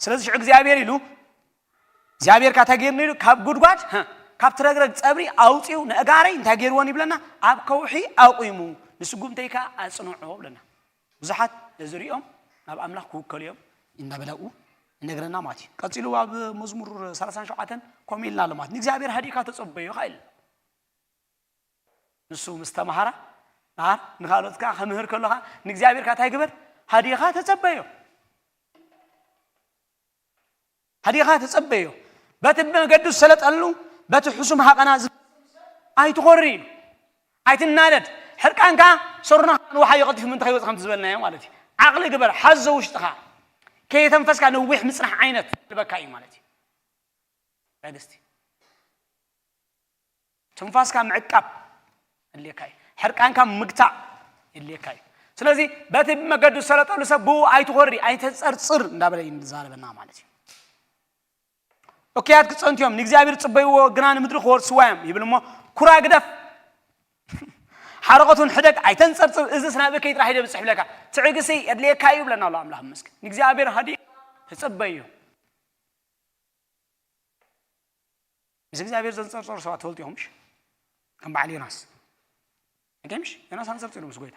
ስለዚ ሽዑ እግዚኣብሔር ኢሉ እግዚኣብሔር ካታ ገይርኒ ኢሉ ካብ ጉድጓድ ህ፣ ካብ ትረግረግ ጸብሪ ኣውጺኡ ንእጋረይ እንታይ ገይርዎን ይብለና? ኣብ ከውሒ ኣቑሙ ንስጉምተይ ከኣ ኣጽንዖ ብለና። ብዙሓት ነዚ ሪኦም ናብ ኣምላኽ ክውከሉ እዮም እንዳበለ ኣብኡ ይነግረና ማለት እዩ። ቀጺሉ ኣብ መዝሙር ሰላሳን ሸውዓተን ከምኡ ኢልና ኣሎ ማለት ንእግዚኣብሔር ሃዲእካ ተጸበዮ ኸኣ ኢልና። ንሱ ምስ ተማሃራ ንኻልኦት ከኣ ከምህር ከሎ ኸኣ ንእግዚኣብሔር ከኣ እንታይ ግበር? ሃዲእኻ ተጸበዮ። ሃዲኻ ተጸበዮ። በቲ ብመገዱ ዝሰለጠሉ በቲ ሕሱም ሃቐና ዝ ኣይትኾሪ ኢሉ። ኣይትናደድ። ሕርቃንካ ሰሩና ንውሓዮ ቀልጢፉ ምንታይ ይወጽእ ከምቲ ዝበልናዮ ማለት እዩ። ዓቕሊ ግበር፣ ሓዞ ውሽጥኻ። ከየተንፈስካ ነዊሕ ምጽናሕ ዓይነት ልበካ እዩ ማለት እዩ። ትዕግስቲ። ትንፋስካ ምዕቃብ የድልየካ እዩ። ሕርቃንካ ምግታእ የድልየካ እዩ። ስለዚ በቲ ብመገዱ ዝሰለጠሉ ሰብ ብኡ ኣይትኾሪ፣ ኣይተንጸርጽር እንዳበለ እዩ ዝዛረበና ማለት እዩ። እኩያት ክጸንቱ እዮም፣ ንእግዚኣብሔር ጽበይዎ፣ ግና ንምድሪ ክወርስዋ እዮም ይብል እሞ፣ ኩራ ግደፍ፣ ሓረቐቱን ሕደግ፣ ኣይተንጸርጽር፣ እዝስ ናብ እከይ ጥራሕ እዩ ዘብጽሕ ይብለካ። ትዕግስቲ የድልየካ እዩ ይብለና ኣሎ ኣምላኽ ይመስገን። ንእግዚኣብሔር ሃዲእካ ተጸበዮ። ምስ እግዚኣብሔር ዘንጸርጸሩ ሰባት ትፈልጡ ኢኹም፣ ምሽ? ከም በዓል ዮናስ። እንከ ምሽ? ዮናስ ኣንጸርጺሩ ምስ ጎይታ።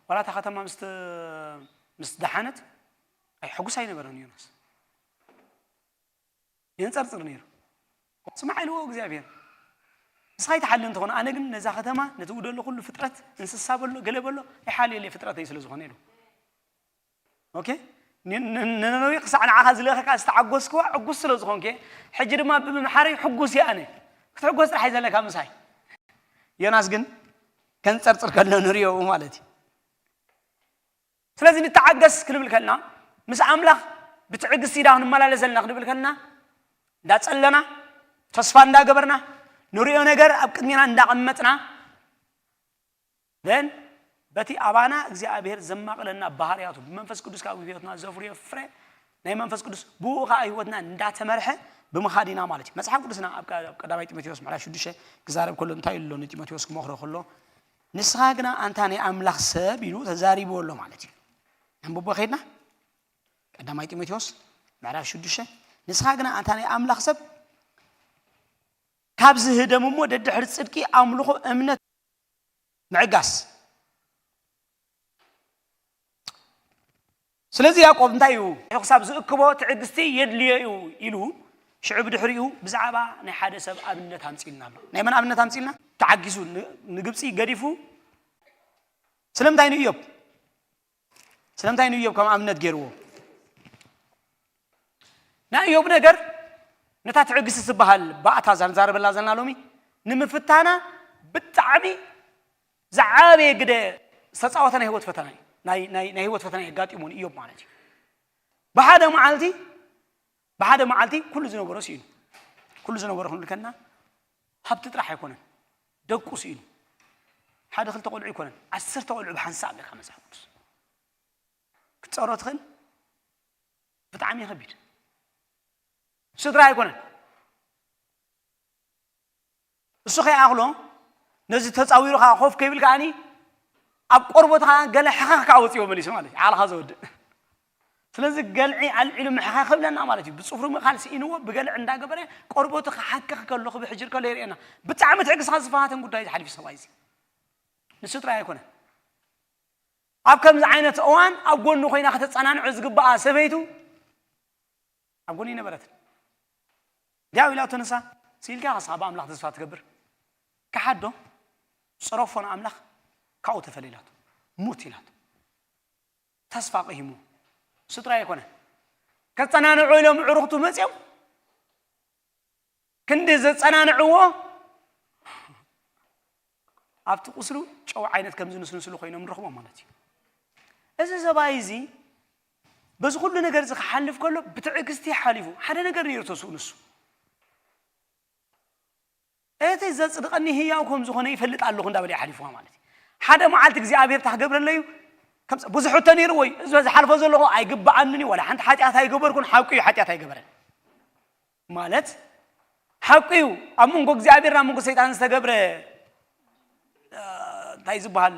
ዋላ እታ ከተማ ምስ ተ-፣ ምስ ደሓነት፣ ኣይ፣ ሕጉስ ኣይነበረን ዮናስ። የንጸርጽር ነይሩ። ስማዕ ኢልዎ እግዚኣብሔር። ንስኻ ይትሓሊ እንተኾነ፣ ኣነ ግን ነዛ ከተማ፣ ነቲ ውደሎ ኩሉ ፍጥረት፣ እንስሳ በሎ፣ ገለ በሎ፣ ኣይሓልየለይ ፍጥረተይ ስለ ዝኾነ ኢሉ። ኦኬ? ን-፣ ን-፣ ንነነዌ ክሳዕ ንዓኻ ዝለኣኸካ ዝተዓጎስክዋ ዕጉስ ስለ ዝኾንከ፣ ሕጂ ድማ ብምምሓረይ ሕጉስ እየ ኣነ። ክትሕጎስ ጥራሕ እዩ ዘለካ ምሳይ። ዮናስ ግን ከንጸርጽር ከሎ ንርእዮ ማለት እዩ። ስለዚ ንተዓገስ ክንብል ከልና፣ ምስ ኣምላኽ ብትዕግስቲ ኢና ክንመላለስ ዘለና ክንብል ከልና፣ እንዳጸለና፣ ተስፋ እንዳገበርና፣ ንርእዮ ነገር ኣብ ቅድሜና እንዳቐመጥና፣ then በቲ ኣባና እግዚኣብሔር ዘማቕለና ባህርያቱ ብመንፈስ ቅዱስ ካብ ህይወትና ዘፍርዮ ፍረ ናይ መንፈስ ቅዱስ ብኡ ኸዓ ህይወትና እንዳተመርሐ ብምኻድ ኢና ማለት እዩ። መጽሓፍ ቅዱስና ኣብ ቀ-፣ ኣብ ቀዳማይ ጢሞቴዎስ ምዕራፍ ሽዱሽተ ክዛረብ ከሎ እንታይ ኢሉ ኣሎ ንጢሞቴዎስ ክመኽሮ ከሎ፣ "ንስኻ ግና ኣንታ ናይ ኣምላኽ ሰብ" ኢሉ ተዛሪብዎ ኣሎ ማለት እዩ። ኣንብቦ ከይድና ቀዳማይ ጢሞቴዎስ ምዕራፍ ሽዱሽተ፣ "ንስኻ ግና ኣንታ ናይ ኣምላኽ ሰብ ካብ ዝህደም እሞ ደድሕሪ ጽድቂ ኣምልኾ እምነት ምዕጋስ." ስለዚ ያዕቆብ እንታይ እዩ? ክሳብ ዝእክቦ ትዕግስቲ የድልዮ እዩ ኢሉ፣ ሽዑ ብድሕሪኡ ብዛዕባ ናይ ሓደ ሰብ ኣብነት ኣምጺእልና ኣሎ። ናይ መን ኣብነት ኣምጺእልና? ተዓጊሱ ን-፣ ንግብጺ ገዲፉ። ስለምንታይ ንእዮብ? ስለምንታይ ንእዮብ ከም ኣብነት ገይርዎ? ናይ እዮብ ነገር ነታ ትዕግስቲ ዝበሃል ባእታ እዛ ንዛረበላ ዘለና ሎሚ ንምፍታና ብጣዕሚ ዝዓበየ ግደ ዝተፃወተ ናይ ህይወት ፈተና እዩ። ናይ፣ ናይ፣ ናይ ህይወት ፈተና የጋጢሞ ንእዮብ ማለት እዩ። ብሓደ መዓልቲ፣ ብሓደ መዓልቲ ኩሉ ዝነበሮ ስኢኑ። ኩሉ ዝነበሮ ክንብል ከለና ሃብቲ ጥራሕ ኣይኮነን፣ ደቁ ስኢኑ። ሓደ ክልተ ቆልዑ ኣይኮነን፣ ዓሰርተ ቆልዑ ብሓንሳእ ኣለካ መጽሓፍ ቅዱስ። ክትጸሮ ትኽእል? ብጣዕሚ ከቢድ። ስድራ ኣይኮነን። እሱ ከይኣኽሎ ነዚ ተጻዊሩ ከኣ ኮፍ ከይብል ከኣኒ ኣብ ቆርቦትኻ ገለ ሕኸኽ ከዓ ወፅዎ መሊሱ ማለት እዩ። ዓልኻ ዘወድእ። ስለዚ ገልዒ ኣልዒሉ ምሕኻ ክብለና ማለት እዩ። ብፅፍሩ ምእኻል ስኢንዎ ብገልዒ እንዳገበረ ቆርቦቱ ክሓክኽ ከሎ ክብሕጅር ከሎ የርእየና። ብጣዕሚ ትዕግስኻ ዝፈሃተን ጉዳይ ዝሓሊፉ ሰብኣይ እዚ ንሱ ጥራይ ኣይኮነን። ኣብ ከምዚ ዓይነት እዋን ኣብ ጎኑ ኮይና ከተጸናንዖ ዝግባኣ ሰበይቱ ኣብ ጎኑ ይነበረትን። ዲያው ኢላቶ ንሳ ስኢልካ ከስኻ ብኣምላኽ ተስፋ ትገብር ክሓዶ ፀረፎ ንኣምላኽ ካብኡ ተፈለ ኢላቶ ሙት ኢላቶ ተስፋ ቀሂሙ ስጥራ ኣይኮነ ከጸናንዑ ኢሎም ዕሩኽቱ መጽዮም ክንዲ ዘጸናንዕዎ ኣብቲ ቁስሉ ጨው ዓይነት ከም ዝንስንስሉ ኮይኖም ንረኽቦም ማለት እዩ። እዚ ሰብኣይ እዚ በዚ ኩሉ ነገር እዚ ክሓልፍ ከሎ ብትዕግስቲ ሓሊፉ ሓደ ነገር ነይሩ ተስኡ ንሱ እቲ ዘጽድቐኒ ህያው ከም ዝኾነ ይፈልጥ ኣለኹ እንዳበለ ሓሊፍዋ ማለት እዩ። ሓደ መዓልቲ እግዚኣብሔር ታክገብረለዩ ብዙሕ እቶ ነይሩ ወይ እዚ ዝሓልፎ ዘለኹ ኣይግብኣንን እዩ ወላ ሓንቲ ሓጢኣት ኣይገበርኩን ሓቁ እዩ ሓጢኣት ኣይገበረን ማለት ሓቁ እዩ። ኣብ መንጎ እግዚኣብሔር ናብ መንጎ ሰይጣን ዝተገብረ እንታይ ዝበሃል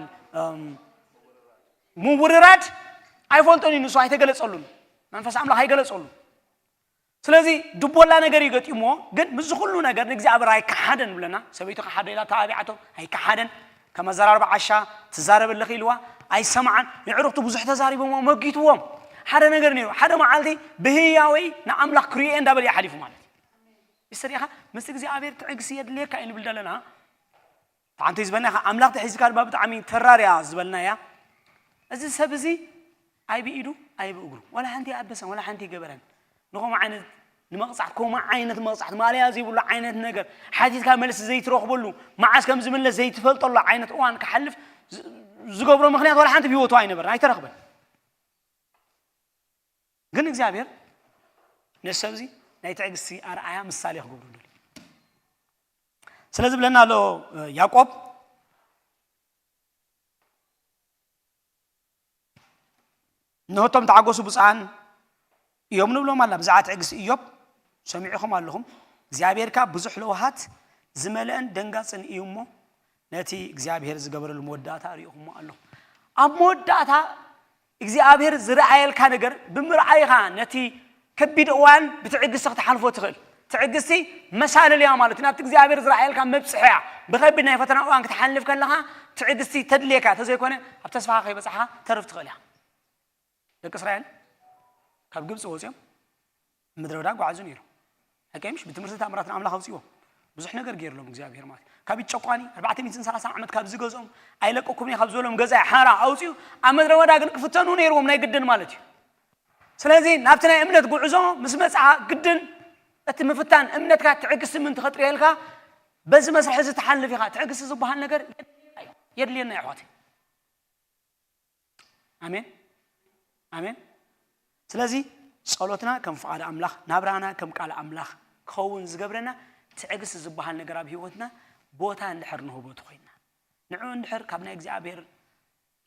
ምውርራድ ኣይፈልጦን እዩ ንሱ ኣይተገለጸሉን መንፈስ ኣምላኽ ኣይገለጸሉ ስለዚ ድቦላ ነገር ይገጢሞ ግን ምስ ኩሉ ነገር ንእግዚኣብሔር ኣይከሓደን ብለና ሰበይቱ ከሓደ ኢላ ተባቢዓቶ ኣይከሓደን ከም ኣዘራርባ ዓሻ ትዛረብ ኣለኺ ኢልዋ ኣይሰምዓን ንዕሩኽቱ ብዙሕ ተዛሪቦሞ መጊትዎም ሓደ ነገር ነይሩ ሓደ መዓልቲ ብህያወይ ንኣምላኽ ክርእዮ እንዳበለ ይሓሊፉ ማለት እዩ ይስሪኻ ምስ እግዚኣብሔር ትዕግሲ የድልየካ እዩ ንብል ዘለና ሓንቲ ዝበልና ኢኻ ኣምላኽ ተሒዝካ ድማ ብጣዕሚ ተራርያ ዝበልና እያ እዚ ሰብ እዚ ኣይ ብኢዱ ኣይ ብእግሩ ወላ ሓንቲ ኣበሰን ወላ ሓንቲ ገበረን ንኸምኡ ዓይነት ንመቕፃዕት ከምኡ ዓይነት መቕፃዕት ማለያ ዘይብሉ ዓይነት ነገር ሓቲትካ መልሲ ዘይትረኽበሉ መዓስ ከም ዝምለስ ዘይትፈልጠሉ ዓይነት እዋን ክሓልፍ ዝገብሮ ምክንያት ወላ ሓንቲ ብህይወቱ ኣይነበረን ኣይተረኽበን ግን እግዚኣብሔር ነዚ ሰብ እዚ ናይ ትዕግስቲ ኣርኣያ ምሳሌ ክገብሩ ደልዩ ስለዚ ብለና ኣሎ ያዕቆብ እነሆ እቶም ተዓገሱ ብፁዓን እዮም ንብሎም ኣላ ብዛዕባ ትዕግስቲ እዮብ ሰሚዕኹም ኣለኹም እግዚኣብሔር ከዓ ብዙሕ ለውሃት ዝመልአን ደንጋፅን እዩ እሞ ነቲ እግዚኣብሔር ዝገበረሉ መወዳእታ ርኢኹሞ ኣለኹም ኣብ መወዳእታ እግዚኣብሔር ዝረኣየልካ ነገር ብምርኣይኻ ነቲ ከቢድ እዋን ብትዕግስቲ ክትሓልፎ ትኽእል ትዕግስቲ መሳለል እያ ማለት ናብቲ እግዚኣብሔር ዝረኣየልካ መብፅሒ እያ ብኸቢድ ናይ ፈተና እዋን ክትሓልፍ ከለኻ ትዕግስቲ ተድልየካ ተዘይኮነ ኣብ ተስፋኻ ከይበፅሕኻ ተርፍ ትኽእል እያ ደቂ እስራኤል ካብ ግብፂ ወፂኦም ምድረ በዳ ጓዓዙ ነይሩ ሓቀምሽ ብትምህርቲ ተኣምራትን ኣምላኽ ኣውፅዎ ብዙሕ ነገር ገይርሎም እግዚኣብሔር ማለት ካብ ጨቋኒ ኣርባዕተ ሚእትን ሰላሳን ዓመት ካብ ዝገዝኦም ኣይለቀኩም እየ ካብ ዝበሎም ገዛ ሓራ ኣውፅኡ ኣብ ምድረ በዳ ግን ክፍተኑ ነይርዎም ናይ ግድን ማለት እዩ ስለዚ ናብቲ ናይ እምነት ጉዕዞ ምስ መፅኣ ግድን እቲ ምፍታን እምነትካ ትዕግስቲ ምን ትኸጥርየልካ በዚ መስርሒ እዚ ትሓልፍ ኢኻ ትዕግስቲ ዝበሃል ነገር የድልየና ይሕዋት ኣሜን ኣሜን ስለዚ ጸሎትና ከም ፍቓድ ኣምላኽ ናብራና ከም ቃል ኣምላኽ ክኸውን ዝገብረና ትዕግስቲ ዝበሃል ነገር ኣብ ህይወትና ቦታ እንድሕር ንህቦ ተኮይንና ንዑ እንድሕር ካብ ናይ እግዚኣብሔር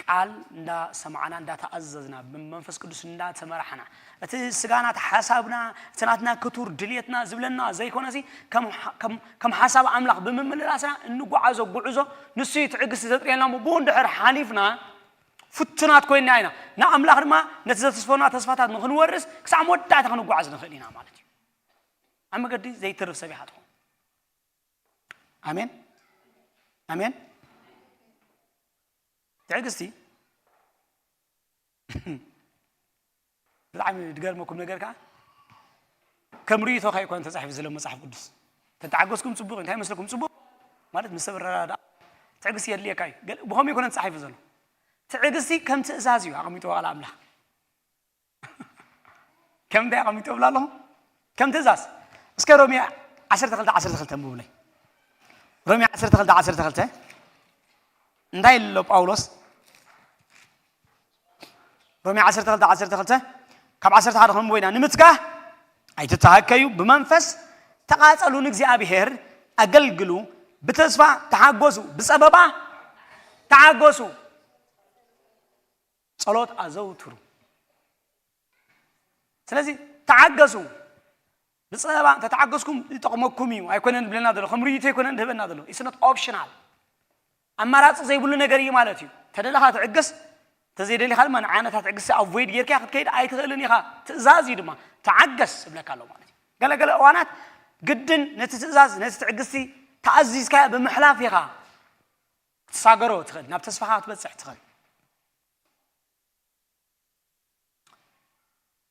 ቃል እንዳሰማዕና እንዳተኣዘዝና ብመንፈስ ቅዱስ እንዳተመራሕና እቲ ስጋና እቲ ሓሳብና እቲ ናትና ክቱር ድልየትና ዝብለና ዘይኮነሲ ከም ሓሳብ ኣምላኽ ብምምልላስና እንጓዓዞ ጉዕዞ ንሱ እዩ ትዕግስቲ ዘጥርየልና እሞ ብኡ እንድሕር ሓሊፍና ፍቱናት ኮይና ኢና ንኣምላኽ ድማ ነቲ ዘተስፈና ተስፋታት ንክንወርስ ክሳዕ መወዳእታ ክንጓዓዝ ንኽእል ኢና ማለት እዩ ኣብ መገዲ ዘይትርፍ ሰብ ኢኻ ትኾን ኣሜን ኣሜን ትዕግስቲ ብጣዕሚ ድገርመኩም ነገር ከዓ ከም ርእይቶ ከይኮነ ተፃሒፉ ዘሎ መፅሓፍ ቅዱስ ተተዓገዝኩም ፅቡቅ እንታይ መስለኩም ፅቡቅ ማለት ምስ ሰብ ረዳዳ ትዕግስቲ የድልየካ እዩ ብኸም ይኮነ ተፃሒፉ ዘሎ ትዕግስቲ ከም ትእዛዝ እዩ ኣቐሚጥዎ ቃል ኣምላኽ ከም እንታይ ኣቐሚጥዎ ብላ ኣለኹ ከም ትእዛዝ እስከ ሮሜ ዓሰርተ ክልተ ዓሰርተ ክልተ ምብለይ ሮሜ ዓሰርተ ክልተ ዓሰርተ ክልተ እንታይ ኣሎ ጳውሎስ ሮሜ ዓሰርተ ክልተ ዓሰርተ ክልተ ካብ ዓሰርተ ሓደ ክንብቦ ኢና ንምትጋህ ኣይትተሃከዩ ብመንፈስ ተቓጸሉ ንእግዚኣብሔር ኣገልግሉ ብተስፋ ተሓጎሱ ብጸበባ ተሓጎሱ ጸሎት ኣዘውትሩ ስለዚ ተዓገሱ ብፀባ እንተተዓገስኩም ይጠቕመኩም እዩ ኣይኮነን ዝብለና ዘሎ ከም ርእይቶ ኣይኮነን ዝህበና ዘሎ it's not optional ኣማራፂ ዘይብሉ ነገር እዩ ማለት እዩ ተደለኻ ትዕገስ፣ ተዘይደሊኻ ድማ ንዓነታ ትዕግስቲ ኣቮይድ ጌርካ ክትከይድ ኣይትኽእልን ኢኻ። ትእዛዝ እዩ ድማ፣ ተዓገስ እብለካ ኣሎ ማለት እዩ። ገለገለ እዋናት ግድን ነቲ ትእዛዝ፣ ነቲ ትዕግስቲ ተኣዚዝካዮ ብምሕላፍ ኢኻ ክትሳገሮ ትኽእል፣ ናብ ተስፋኻ ክትበጽሕ ትኽእል።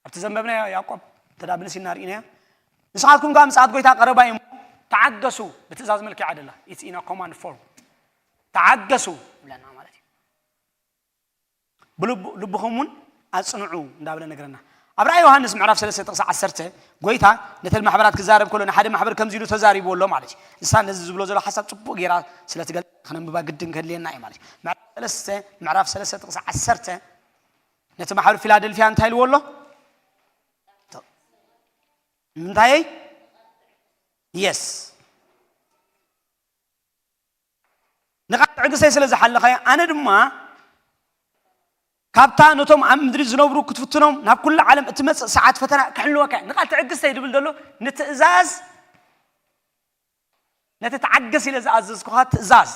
ኣብቲ ዘንበብናዮ ያዕቆብ ተዳብልስ ኢና ርኢናዮ። ንስኻትኩም ከዓ ምጽኣት ጎይታ ቀረባ እዩ እሞ ተዓገሱ። ብትእዛዝ መልክዕ ኣይደላ፣ it's in a command form። ተዓገሱ ይብለና ማለት እዩ። ብልቡ- ልብኹም እውን ኣጽንዑ እንዳበለ ነገረና። ኣብ ራእይ ዮሃንስ ምዕራፍ ሰለስተ ጥቕሲ ዓሰርተ ጎይታ ነተን ማሕበራት ክዛረብ ከሎ ንሓደ ማሕበር ከምዚ ኢሉ ተዛሪቡ ኣሎ ማለት እዩ። ንሳ ነዚ ዝብሎ ዘሎ ሓሳብ ጽቡቕ ጌራ ስለ ትገልጽ ክነንብባ ግድን ከድልየና እዩ ማለት እዩ። ምዕራፍ ሰለስተ ምዕራፍ ሰለስተ ጥቕሲ ዓሰርተ ነቲ ማሕበር ፊላደልፊያ እንታይ ኢልዎ ኣሎ? እንታይ? የስ ንቓል ትዕግስተይ ስለ ዝሓለኻዮ ኣነ ድማ ካብታ ነቶም ኣብ ምድሪ ዝነብሩ ክትፍትኖም ናብ ኩሉ ዓለም እትመጽእ ሰዓት ፈተና ክሕልወካ እየ። ንቓል ትዕግስተይ ድብል ዘሎ ንትእዛዝ ነቲ ተዓገስ ኢለ ዝኣዘዝኩኻ ትእዛዝ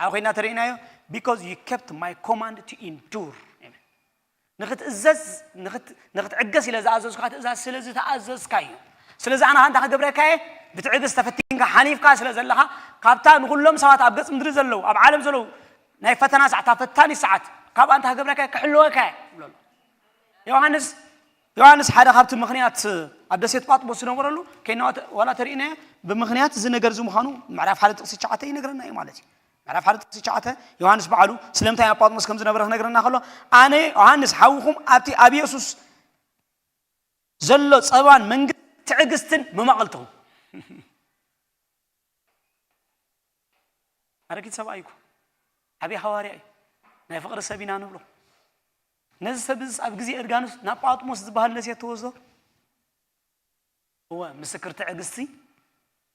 ኣብ ኮይና ተርእናዮ። Because you kept my command to endure. ንክትእዘዝ ንክት- ንክትዕገስ ኢለ ዝኣዘዝኩኻ ትእዛዝ ስለ ዝተኣዘዝካ እዩ። ስለዚ ኣነ ከ እንታይ ክገብረካ እየ? ብትዕግስት ተፈቲንካ ሓሊፍካ ስለ ዘለኻ ካብታ ንኩሎም ሰባት ኣብ ገጽ ምድሪ ዘለዉ ኣብ ዓለም ዘለዉ ናይ ፈተና ሰዓት ኣብ ፈታኒ ሰዓት ካብኣ እንታይ ክገብረካ እየ? ክሕልወካ እየ ይብሎ ኣሎ። ዮሃንስ ዮሃንስ ሓደ ካብቲ ምኽንያት ኣብ ደሴት ጳጥሞስ ዝነበረሉ ከይናዋ ዋላ ተርእናዮ ብምኽንያት እዚ ነገር እዚ ምዃኑ ምዕራፍ ሓደ ጥቕሲ ትሽዓተ ይነግረና እዩ ማለት እዩ። ምዕራፍ ሓደ ጥቕሲ ትሽዓተ ዮሃንስ ባዕሉ ስለምንታይ ኣብ ጳጥሞስ ከም ዝነበረ ክነግረና ከሎ ኣነ ዮሃንስ ሓውኹም ኣብቲ ኣብ የሱስ ዘሎ ጸባን መንግስትን ትዕግስትን መማቕልትኹም ኣረጊት ሰብኣይ እኮ ዓብዪ ሃዋርያ እዩ። ናይ ፍቕሪ ሰብ ኢና ንብሎ። ነዚ ሰብ እዚ ኣብ ግዜ እርጋኑስ ናብ ጳጥሞስ ዝበሃል ደሴት ተወስዶ። እወ ምስክር ትዕግስቲ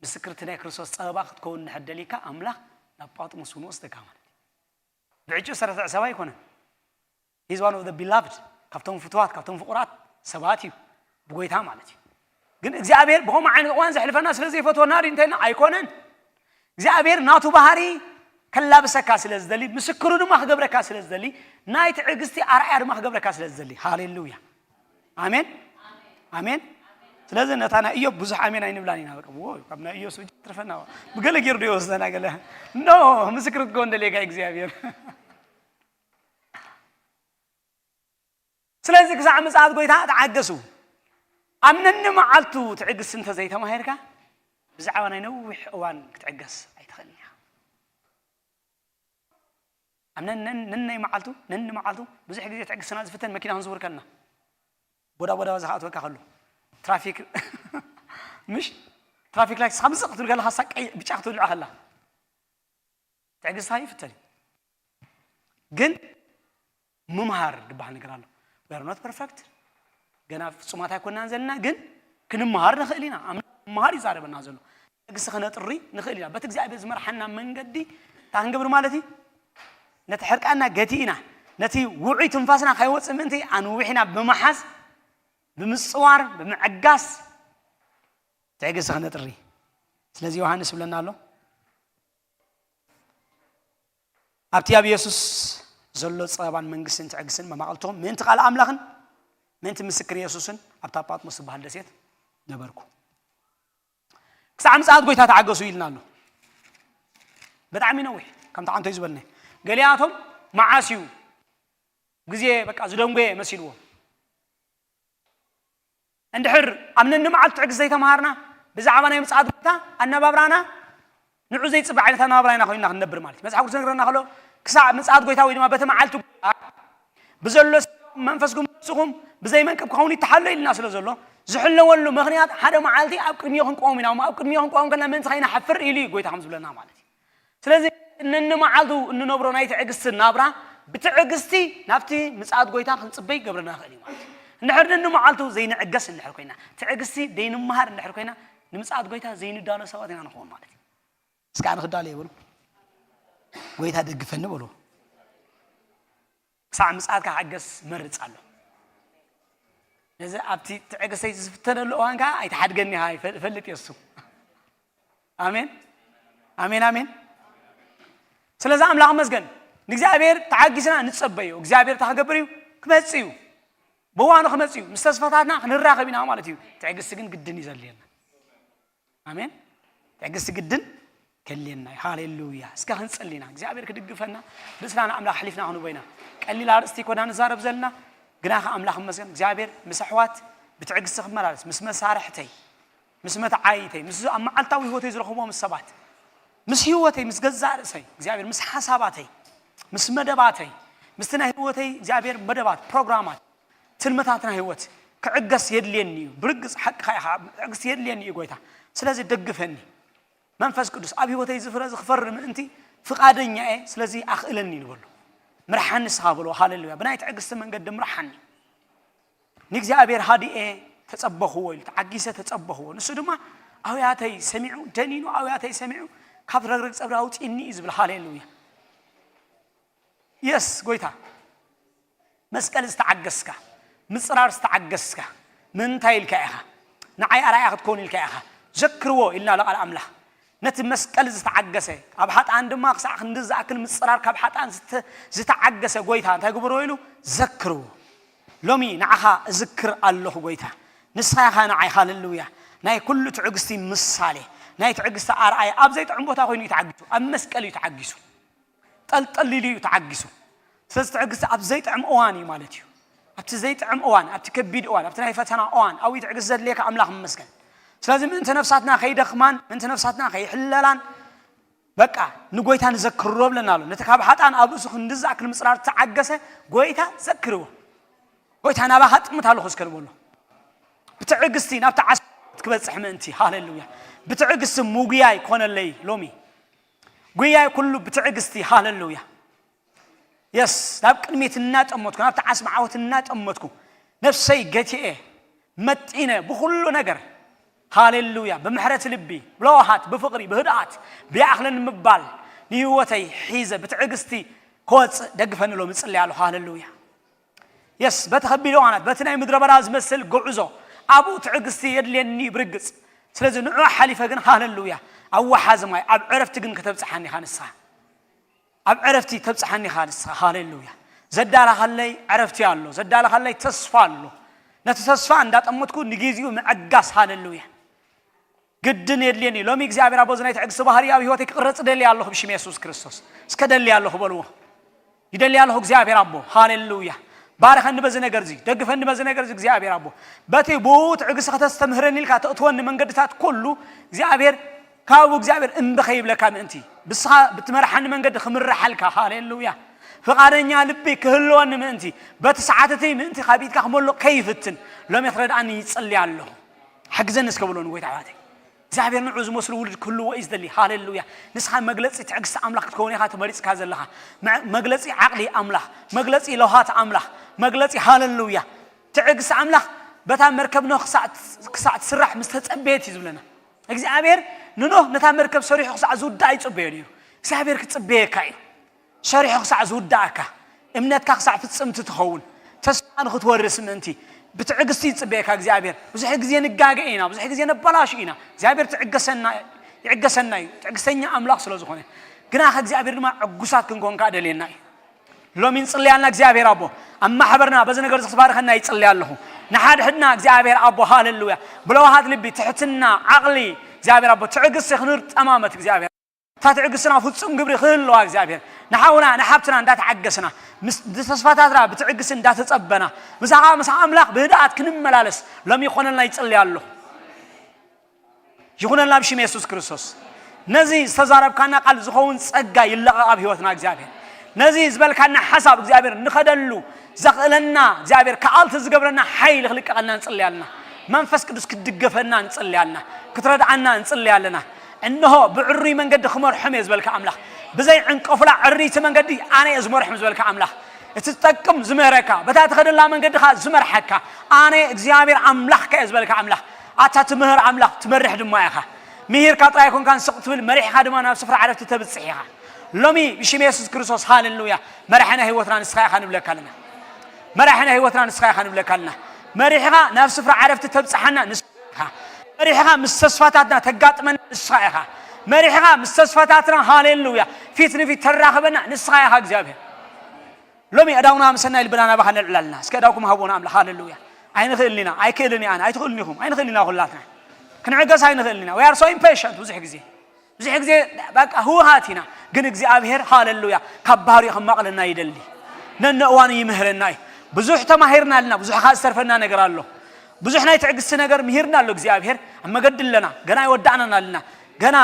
ምስክርቲ ናይ ክርስቶስ ጸበባ ክትከውን እንድሕር ደሊካ ኣምላኽ ናብ ጳጥሞስ እውን ወስደካ ማለት እዩ። ብዕጭ ዝተረትዐ ሰብ ኣይኮነን። He's one of the beloved ካብቶም ፍትዋት ካብቶም ፍቑራት ሰባት እዩ ብጎይታ ማለት እዩ። ግን እግዚኣብሔር ብኸምኡ ዓይነት እዋን ዘሕልፈና ስለ ዘይፈትወና ድዩ እንተኢልና ኣይኮነን። እግዚኣብሔር ናቱ ባህሪ ከላብሰካ ስለ ዝደሊ ምስክሩ ድማ ክገብረካ ስለ ዝደሊ ናይ ትዕግስቲ ኣርኣያ ድማ ክገብረካ ስለ ዝደሊ። ሃሌሉያ ኣሜን ኣሜን። ስለዚ ነታ ናይ እዮብ ብዙሕ ኣሜን ኣይንብላን ኢና። በቃ ዎ ካብ ናይ እዮብ ስብጃ ትርፈና ብገለ ገይሩ ዶ ይወስደና ገለ ኖ ምስክር ክትከውን ደልየካ እግዚኣብሔር ስለዚ ክሳዕ ምጽኣት ጎይታ ተዓገሱ። ኣብ ነንመዓልቱ ትዕግስቲ እንተዘይተማሂርካ ብዛዕባ ናይ ነዊሕ እዋን ክትዕገስ ኣይትኽእልን ኢኻ። ኣብ ነን- ነን- ነናይ መዓልቱ ነንመዓልቱ ብዙሕ ግዜ ትዕግስትና ዝፍተን መኪና ክንዝውር ከለና ቦዳ ቦዳ ዝኸኣትወካ ከሎ ትራፊክ ምሽ ትራፊክ ላይት ስኻ ምዝቕ ክትብል ከለኻ ሳቀይ ብጫ ክትብልዖ ከላ ትዕግስታ ይፍተን እዩ። ግን ምምሃር ዝበሃል ነገር ኣሎ። We are not perfect። ገና ፍጹማት ኣይኮናን ዘለና ግን ክንምሃር ንኽእል ኢና። ኣምላኽ ምምሃር ይዛረበና ዘሎ። ትዕግስቲ ክነጥሪ ንኽእል ኢና። በቲ እግዚኣብሔር ዝመርሓና መንገዲ እንታይ ክንገብር ማለት እዩ? ነቲ ሕርቃና ገቲእና ነቲ ውዑይ ትንፋስና ከይወፅእ ምእንቲ ኣንዊሕና ብምሓዝ ብምፅዋር ብምዕጋስ ትዕግስቲ ክነጥሪ። ስለዚ ዮሃንስ ይብለና ኣሎ ኣብቲ ኣብ የሱስ ዘሎ ጸባን መንግስትን ትዕግስትን መማቕልትኹም ምእንቲ ቃል ኣምላኽን ምእንቲ ምስክር የሱስን ኣብታ ጳጥሞስ ትበሃል ደሴት ነበርኩ። ክሳዕ ምጽኣት ጎይታ ተዓገሱ ኢልና ኣሎ። ብጣዕሚ ነዊሕ ከምቲ ዓንቶይ ዝበልናዮ ገሊኣቶም መዓስ እዩ ግዜ በቃ ዝደንጎየ መሲልዎም። እንድሕር ኣብ ነንመዓልቱ ትዕግስቲ ዘይተምሃርና ብዛዕባ ናይ ምጽኣት ጎይታ ኣነባብራና ንዑ ዘይጽበ ዓይነት ኣነባብራ ኢና ኮይንና ክንነብር ማለት እዩ። መጽሓፍ ቅዱስ ዝነግረና ከሎ ክሳዕ ምጽኣት ጎይታ ወይ ድማ በቲ መዓልቲ ጎይታ ብዘሎ መንፈስኩም ርእስኹም ብዘይ መንቅብ ክኸውን ይተሓሎ ኢልና ስለ ዘሎ ዝሕለወሉ ምኽንያት ሓደ መዓልቲ ኣብ ቅድሚኡ ክንቆም ኢና። ኣብ ቅድሚኡ ክንቆም ከለና ምእንቲ ከይንሓፍር ኢሉ እዩ ጎይታ ከም ዝብለና ማለት እዩ። ስለዚ ነንመዓልቱ እንነብሮ ናይ ትዕግስቲ ናብራ ብትዕግስቲ ናብቲ ምጽኣት ጎይታ ክንጽበይ ይገብረና ይኽእል እዩ ማለት እዩ። እንድሕር ነንመዓልቱ ዘይንዕገስ እንድሕር ኮይና ትዕግስቲ ዘይንመሃር እንድሕር ኮይና ንምጽኣት ጎይታ ዘይንዳሎ ሰባት ኢና ንኸውን ማለት እዩ። እስከ ኣነ ክዳሎ ይበሉ ጎይታ ደግፈኒ በሉ። ክሳዕ ምጽኣትካ ክዕገስ መርጽ ኣሎ። ነዚ ኣብቲ ትዕግስተይ ዝፍተነሉ እዋን ከዓ ኣይትሓድገኒ ኢኻ ይፈ- ይፈልጥ እየ እሱ። ኣሜን ኣሜን ኣሜን። ስለዚ ኣምላኽ መስገን ንእግዚኣብሔር ተዓጊስና ንጸበዮ። እግዚኣብሔር እንታይ ክገብር እዩ? ክመጽእ እዩ። ብእዋኑ ክመጽእ እዩ። ምስ ተስፋታትና ክንራኸብ ኢና ማለት እዩ። ትዕግስቲ ግን ግድን እዩ ዘድልየና። ኣሜን። ትዕግስቲ ግድን ከድልየና እዩ። ሃሌሉያ። እስከ ክንጽሊ ኢና። እግዚኣብሔር ክድግፈና፣ ርእስና ንኣምላኽ ኣሕሊፍና ክንቦ ኢና። ቀሊል ኣርእስቲ ኮና ንዛረብ ዘለና፣ ግና ከ ኣምላኽ ይመስገን። እግዚኣብሔር ምስ ኣሕዋት ብትዕግስቲ ክመላለስ፣ ምስ መሳርሕተይ፣ ምስ መተዓይተይ፣ ምስ ኣብ መዓልታዊ ህይወተይ ዝረኽቦም ሰባት፣ ምስ ህይወተይ፣ ምስ ገዛእ ርእሰይ፣ እግዚኣብሔር ምስ ሓሳባተይ፣ ምስ መደባተይ፣ ምስቲ ናይ ህይወተይ እግዚኣብሔር መደባት፣ ፕሮግራማት፣ ትልምታት ናይ ህይወት ክዕገስ የድልየኒ እዩ። ብርግጽ ሓቅኻ ኢኻ፣ ትዕግስቲ የድልየኒ እዩ ጎይታ። ስለዚ ደግፈኒ። መንፈስ ቅዱስ ኣብ ህይወተይ ዝፍረ ዝኽፈሪ ምእንቲ ፍቓደኛ እየ። ስለዚ ኣኽእለኒ ንበሎ። ምርሓኒ ንስኻ በሎ። ሃሌሉያ። ብናይ ትዕግስቲ መንገዲ ምርሓኒ። ንእግዚኣብሔር ሃዲኤ ተጸበኽዎ ኢሉ፣ ተዓጊሰ ተጸበኽዎ። ንሱ ድማ ኣውያተይ ሰሚዑ፣ ደኒኑ ኣውያተይ ሰሚዑ፣ ካብ ረግረግ ጸብሪ ኣውጺእኒ እዩ ዝብል። ሃሌሉያ። የስ፣ ጎይታ። መስቀል ዝተዓገስካ፣ ምጽራር ዝተዓገስካ፣ ምንታይ ኢልካ ኢኻ? ንዓይ ኣርኣያ ክትከውን ኢልካ ኢኻ። ዘክርዎ ኢልና ኣሎ ቃል ኣምላኽ። ነቲ መስቀል ዝተዓገሰ፣ ኣብ ሓጥኣን ድማ ክሳዕ ክንዲ ዝኣክል ምጽራር ካብ ሓጥኣን ዝተ-፣ ዝተዓገሰ ጎይታ እንታይ ግበርዎ ኢሉ? ዘክርዎ። ሎሚ ንዓኻ እዝክር ኣለኹ ጎይታ። ንስኻ ኢኻ ንዓይ፣ ሃሌሉያ። ናይ ኩሉ ትዕግስቲ ምሳሌ፣ ናይ ትዕግስቲ ኣርኣያ። ኣብ ዘይጥዕም ቦታ ኮይኑ እዩ ተዓጊሱ፣ ኣብ መስቀል እዩ ተዓጊሱ። ጠልጠል ኢሉ እዩ ተዓጊሱ። ስለዚ ትዕግስቲ ኣብ ዘይጥዕም እዋን እዩ ማለት እዩ። ኣብቲ ዘይጥዕም እዋን፣ ኣብቲ ከቢድ እዋን፣ ኣብቲ ናይ ፈተና እዋን፣ ኣብኡ እዩ ትዕግስቲ ዘድልየካ። ኣምላኽ ይመስገን። ስለዚ ምእንቲ ነፍሳትና ከይደኽማን፣ ምእንቲ ነፍሳትና ከይሕለላን፣ በቃ ንጎይታ ንዘክሮ ብለና ኣሎ። ነቲ ካብ ሓጥኣን ኣብ ርእሱ ክንዲ ዝኣክል ምጽራር ዝተዓገሰ ጎይታ ዘክርዎ። ጎይታ ናባኻ ጥምት ኣለኹ እስከ ንበሎ። ብትዕግስቲ ናብቲ ዓስቢ ዓወት ክበጽሕ ምእንቲ። ሃሌሉያ። ብትዕግስቲ ምጉያይ ኮነለይ ሎሚ። ጉያይ ኩሉ ብትዕግስቲ። ሃሌሉያ። የስ፣ ናብ ቅድሚት እናጠመትኩ፣ ናብቲ ዓስቢ ዓወት እናጠመትኩ፣ ነፍሰይ ገቲኤ፣ መጢነ፣ ብኹሉ ነገር፣ ሃሌሉያ፣ ብምሕረት ልቢ፣ ብለዋሃት፣ ብፍቕሪ፣ ብህድኣት፣ ብይኣኽለኒ ምባል፣ ንህይወተይ ሒዘ፣ ብትዕግስቲ ክወጽእ ደግፈኒ ኢሎም እጽሊ ኣለኹ። ሃሌሉያ። የስ፣ በቲ ከቢድ እዋናት፣ በቲ ናይ ምድረ በዳ ዝመስል ጉዕዞ፣ ኣብኡ ትዕግስቲ የድልየኒ ብርግጽ። ስለዚ ንዑ ሓሊፈ ግን፣ ሃሌሉያ፣ ኣብ ወሓዚ ማይ፣ ኣብ ዕረፍቲ ግን ከተብጽሓኒ ኢኻ ንስኻ። ኣብ ዕረፍቲ ተብጽሓኒ ኢኻ ንስኻ። ሃሌሉያ። ዘዳለኻለይ ዕረፍቲ ኣሎ። ዘዳለኻለይ ተስፋ ኣሎ። ነቲ ተስፋ እንዳጠመትኩ ንግዜኡ ምዕጋስ። ሃሌሉያ። ግድን የድልየኒ። ሎሚ እግዚኣብሔር ኣቦ፣ እዚ ናይ ትዕግስቲ ባህሪ ኣብ ህይወተይ ክቕረጽ እደሊ ኣለኹ ብሽም የሱስ ክርስቶስ። እስከ ደሊ ኣለኹ በልዎ። ይደሊ ኣለኹ እግዚኣብሔር ኣቦ። ሃሌሉያ። ባርኸኒ በዚ ነገር እዚ፣ ደግፈኒ በዚ ነገር እዚ እግዚኣብሔር ኣቦ። በቲ ብኡ ትዕግስቲ ከተስተምህረኒ ኢልካ ተእትወኒ መንገድታት ኩሉ እግዚኣብሔር፣ ካብኡ እግዚኣብሔር እምቢ ከይብለካ ምእንቲ፣ ብስኻ ብትመርሓኒ መንገዲ ክምርሓልካ። ሃሌሉያ። ፍቓደኛ ልቢ ክህልወኒ ምእንቲ፣ በቲ ሰዓት እቲ ምእንቲ ካብ ኢድካ ክመልቕ ከይፍትን፣ ሎሚ ክትረድኣኒ ይጽሊ ኣለኹ። ሓግዘኒ እስከ ብሎ ንጎይታ ኣሕዋተይ። እግዚኣብሔር ንዑ ዝመስሉ ውሉድ ክህልዎ እዩ ዝደሊ። ሃሌሉያ። ንስኻ መግለጺ ትዕግስቲ ኣምላኽ ክትከውን ኢኻ ተመሪጽካ ዘለኻ። መ-፣ መግለጺ ዓቕሊ ኣምላኽ፣ መግለጺ ለውሃት ኣምላኽ፣ መግለጺ፣ ሃሌሉያ፣ ትዕግስቲ ኣምላኽ። በታ መርከብ ኖህ ክሳዕ፣ ክሳዕ ትስራሕ ምስ ተጸበየት እዩ ዝብለና። እግዚኣብሔር ንኖህ ነታ መርከብ ሰሪሑ ክሳዕ ዝውዳእ ይጽበዮ ነይሩ። እግዚኣብሔር ክጽበየካ እዩ። ሰሪሑ ክሳዕ ዝውዳእካ፣ እምነትካ ክሳዕ ፍጽምቲ ትኸውን፣ ተስፋ ንኽትወርስ ምእንቲ ብትዕግስቲ ይጽበየካ እግዚኣብሔር። ብዙሕ ግዜ ንጋገ ኢና፣ ብዙሕ ግዜ ነበላሹ ኢና። እግዚኣብሔር ትዕገሰና፣ ይዕገሰና እዩ፣ ትዕግስተኛ ኣምላኽ ስለ ዝኾነ። ግና ከ እግዚኣብሔር ድማ ዕጉሳት ክንኮን ከኣ ደልየና እዩ። ሎሚ ንጽልያልና እግዚኣብሔር ኣቦ፣ ኣብ ማሕበርና በዚ ነገር እዚ ክትባርኸና ይጽልያ ኣለኹ። ንሓድሕድና እግዚኣብሔር ኣቦ፣ ሃሌሉያ፣ ብለውሃት ልቢ፣ ትሕትና፣ ዓቕሊ እግዚኣብሔር ኣቦ፣ ትዕግስቲ ክንርጠማመት እግዚኣብሔር። እታ ትዕግስትና ፍጹም ግብሪ ክህልዋ እግዚኣብሔር ንሓውና ንሓብትና እንዳተዓገስና፣ ምስ ተስፋታትና ብትዕግስቲ እንዳተጸበና፣ ምሳኻ፣ ምስ ኣምላኽ ብህድኣት ክንመላለስ ሎሚ ይኾነልና ይጽልያ ኣለኹ። ይኹነልና ብሽም የሱስ ክርስቶስ። ነዚ ዝተዛረብካና ቃል ዝኸውን ጸጋ ይለቐቕ ኣብ ህይወትና እግዚኣብሔር። ነዚ ዝበልካና ሓሳብ እግዚኣብሔር ንኸደሉ ዘኽእለና እግዚኣብሔር፣ ከኣልቲ ዝገብረና ሓይሊ ክልቀቐልና ንጽልያ ኣለና። መንፈስ ቅዱስ ክትድገፈና ንጽልያ ኣለና። ክትረድኣና ንጽልያ ኣለና። እንሆ ብዕሩይ መንገዲ ክመርሖም እየ ዝበልካ ኣምላኽ፣ ብዘይ ዕንቀፍላ ዕርይቲ መንገዲ ኣነ እየ ዝመርሖም ዝበልካ ኣምላኽ፣ እቲ ዝጠቅም ዝምህረካ፣ በታ ትኸደላ መንገዲ ኸኣ ዝመርሓካ ኣነ እግዚኣብሔር ኣምላኽካ እየ ዝበልካ ኣምላኽ፣ ኣታ ትምህር ኣምላኽ፣ ትመርሕ ድማ ኢኻ። ምሂርካ ጥራይ ኣይኮንካን ስቕ ትብል፣ መሪሕኻ ድማ ናብ ስፍራ ዕረፍቲ ተብጽሕ ኢኻ። ሎሚ ብሽም የሱስ ክርስቶስ፣ ሃሌሉያ፣ መራሒ ናይ ህይወትና ንስኻ ኢኻ ንብለካ ኣለና። መራሒ ናይ ህይወትና ንስኻ ኢኻ ንብለካ ኣለና። መሪሕኻ ናብ ስፍራ ዕረፍቲ ተብጽሓና ንስኻ ኢኻ። መሪሕኻ ምስ ተስፋታትና ተጋጥመና ንስኻ ኢኻ። መሪሕኻ ምስ ተስፋታትና፣ ሃሌሉያ፣ ፊት ንፊት ተራኽበና ንስኻ ኢኻ እግዚኣብሔር። ሎሚ ዕዳውና ምሰናይ ልብና ናባኻ ነልዕላልና። እስከ ዕዳውኩም ሃቡና ኣምላኽ። ሃሌሉያ። ኣይንኽእልን ኢና፣ ኣይክእልን እየ ኣነ፣ ኣይትኽእልን ኢኹም፣ ኣይንኽእልን ኢና ኩላትና። ክንዕገስ ኣይንኽእልን ኢና። We are so impatient ብዙሕ ግዜ። ብዙሕ ግዜ በቃ ህወሃት ኢና። ግን እግዚኣብሔር ሃሌሉያ ካብ ባህሪኡ ከማቕለና ይደሊ። ነነ እዋኑ ይምህረና እዩ። ብዙሕ ተማሂርና ኣለና፣ ብዙሕ ከዓ ዝተርፈና ነገር ኣሎ። ብዙሕ ናይ ትዕግስቲ ነገር ምሂርና ኣሎ እግዚኣብሔር። ኣብ መገዲ ኣለና፣ ገና ኣይወዳእናን ኣለና። ገና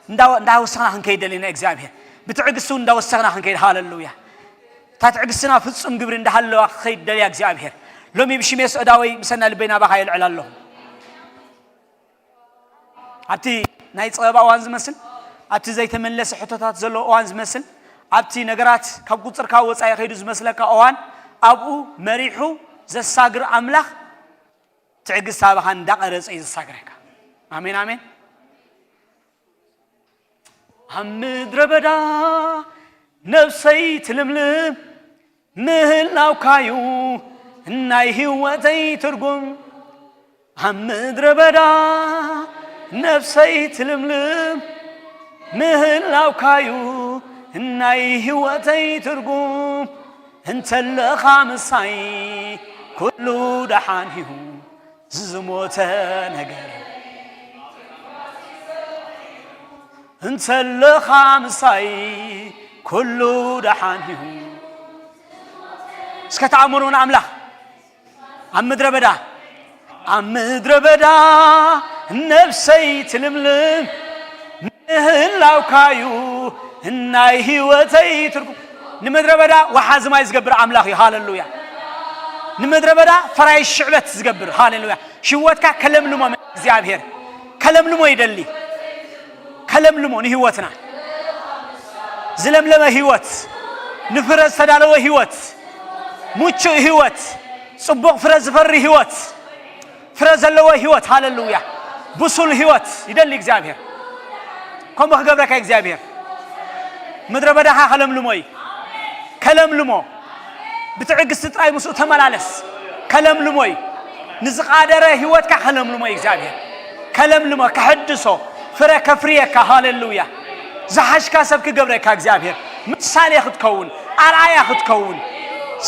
እንዳ-፣ እንዳወሰኽና ክንከይድ ደሊና እግዚኣብሔር። ብትዕግስቲ እውን እንዳወሰኽና ክንከይድ፣ ሃሌሉያ። እታ ትዕግስትና ፍጹም ግብሪ እንዳሃለዋ ክኸይድ ደልያ እግዚኣብሔር። ሎሚ ብሽም የሱስ ዕዳወይ ምሰና ልበይ ናባኻ የልዕል ኣለኹ። ኣብቲ ናይ ጸበባ እዋን ዝመስል፣ ኣብቲ ዘይተመለሰ ሕቶታት ዘለዎ እዋን ዝመስል፣ ኣብቲ ነገራት ካብ ቁጽርካ ወጻኢ ከይዱ ዝመስለካ እዋን፣ ኣብኡ መሪሑ ዘሳግር ኣምላኽ ትዕግስቲ ኣባኻ እንዳቐረጸ እዩ ዘሳግረካ። ኣሜን፣ ኣሜን። ኣብ ምድረ በዳ ነፍሰይ ትልምልም ምህላውካዩ ናይ ህይወተይ ትርጉም። ኣብ ምድረ በዳ ነፍሰይ ትልምልም ምህላውካዩ ናይ ህይወተይ ትርጉም። እንተለኻ ምሳይ ኩሉ ደሓን እዩ ዝሞተ ነገር። እንተለኻ ምሳይ ኩሉ ደሓን እዩ። እስከ ተኣምሩ ንኣምላኽ። ኣብ ምድረ በዳ፣ ኣብ ምድረ በዳ ነፍሰይ ትልምልም ምህላውካዩ ናይ ህይወተይ ትርጉም። ንምድረ በዳ ወሓዚ ማይ ዝገብር ኣምላኽ እዩ። ሃሌሉያ። ንምድረ በዳ ፈራይ ሽዕበት ዝገብር፣ ሃሌሉያ፣ ሽወትካ ከለምልሞ እግዚኣብሔር ከለምልሞ ይደሊ። ከለምልሞ ንህይወትና ዝለምለመ ህይወት፣ ንፍረ ዝተዳለወ ህይወት፣ ምቹእ ህይወት፣ ጽቡቕ ፍረ ዝፈሪ ህይወት፣ ፍረ ዘለዎ ህይወት፣ ሃሌሉያ፣ ብሱል ህይወት ይደሊ እግዚኣብሔር። ከምኡ ክገብረካ እግዚኣብሔር። ምድረ በዳኻ ከለምልሞ እዩ። ከለምልሞ። ብትዕግስቲ ጥራይ ምስኡ ተመላለስ። ከለምልሞ እዩ። ንዝቓደረ ህይወትካ ከለምልሞ እዩ እግዚኣብሔር። ከለምልሞ፣ ከሕድሶ፣ ፍረ ከፍርየካ። ሃሌሉያ። ዝሓሽካ ሰብ ክገብረካ እግዚኣብሔር። ምሳሌ ክትከውን፣ ኣርኣያ ክትከውን።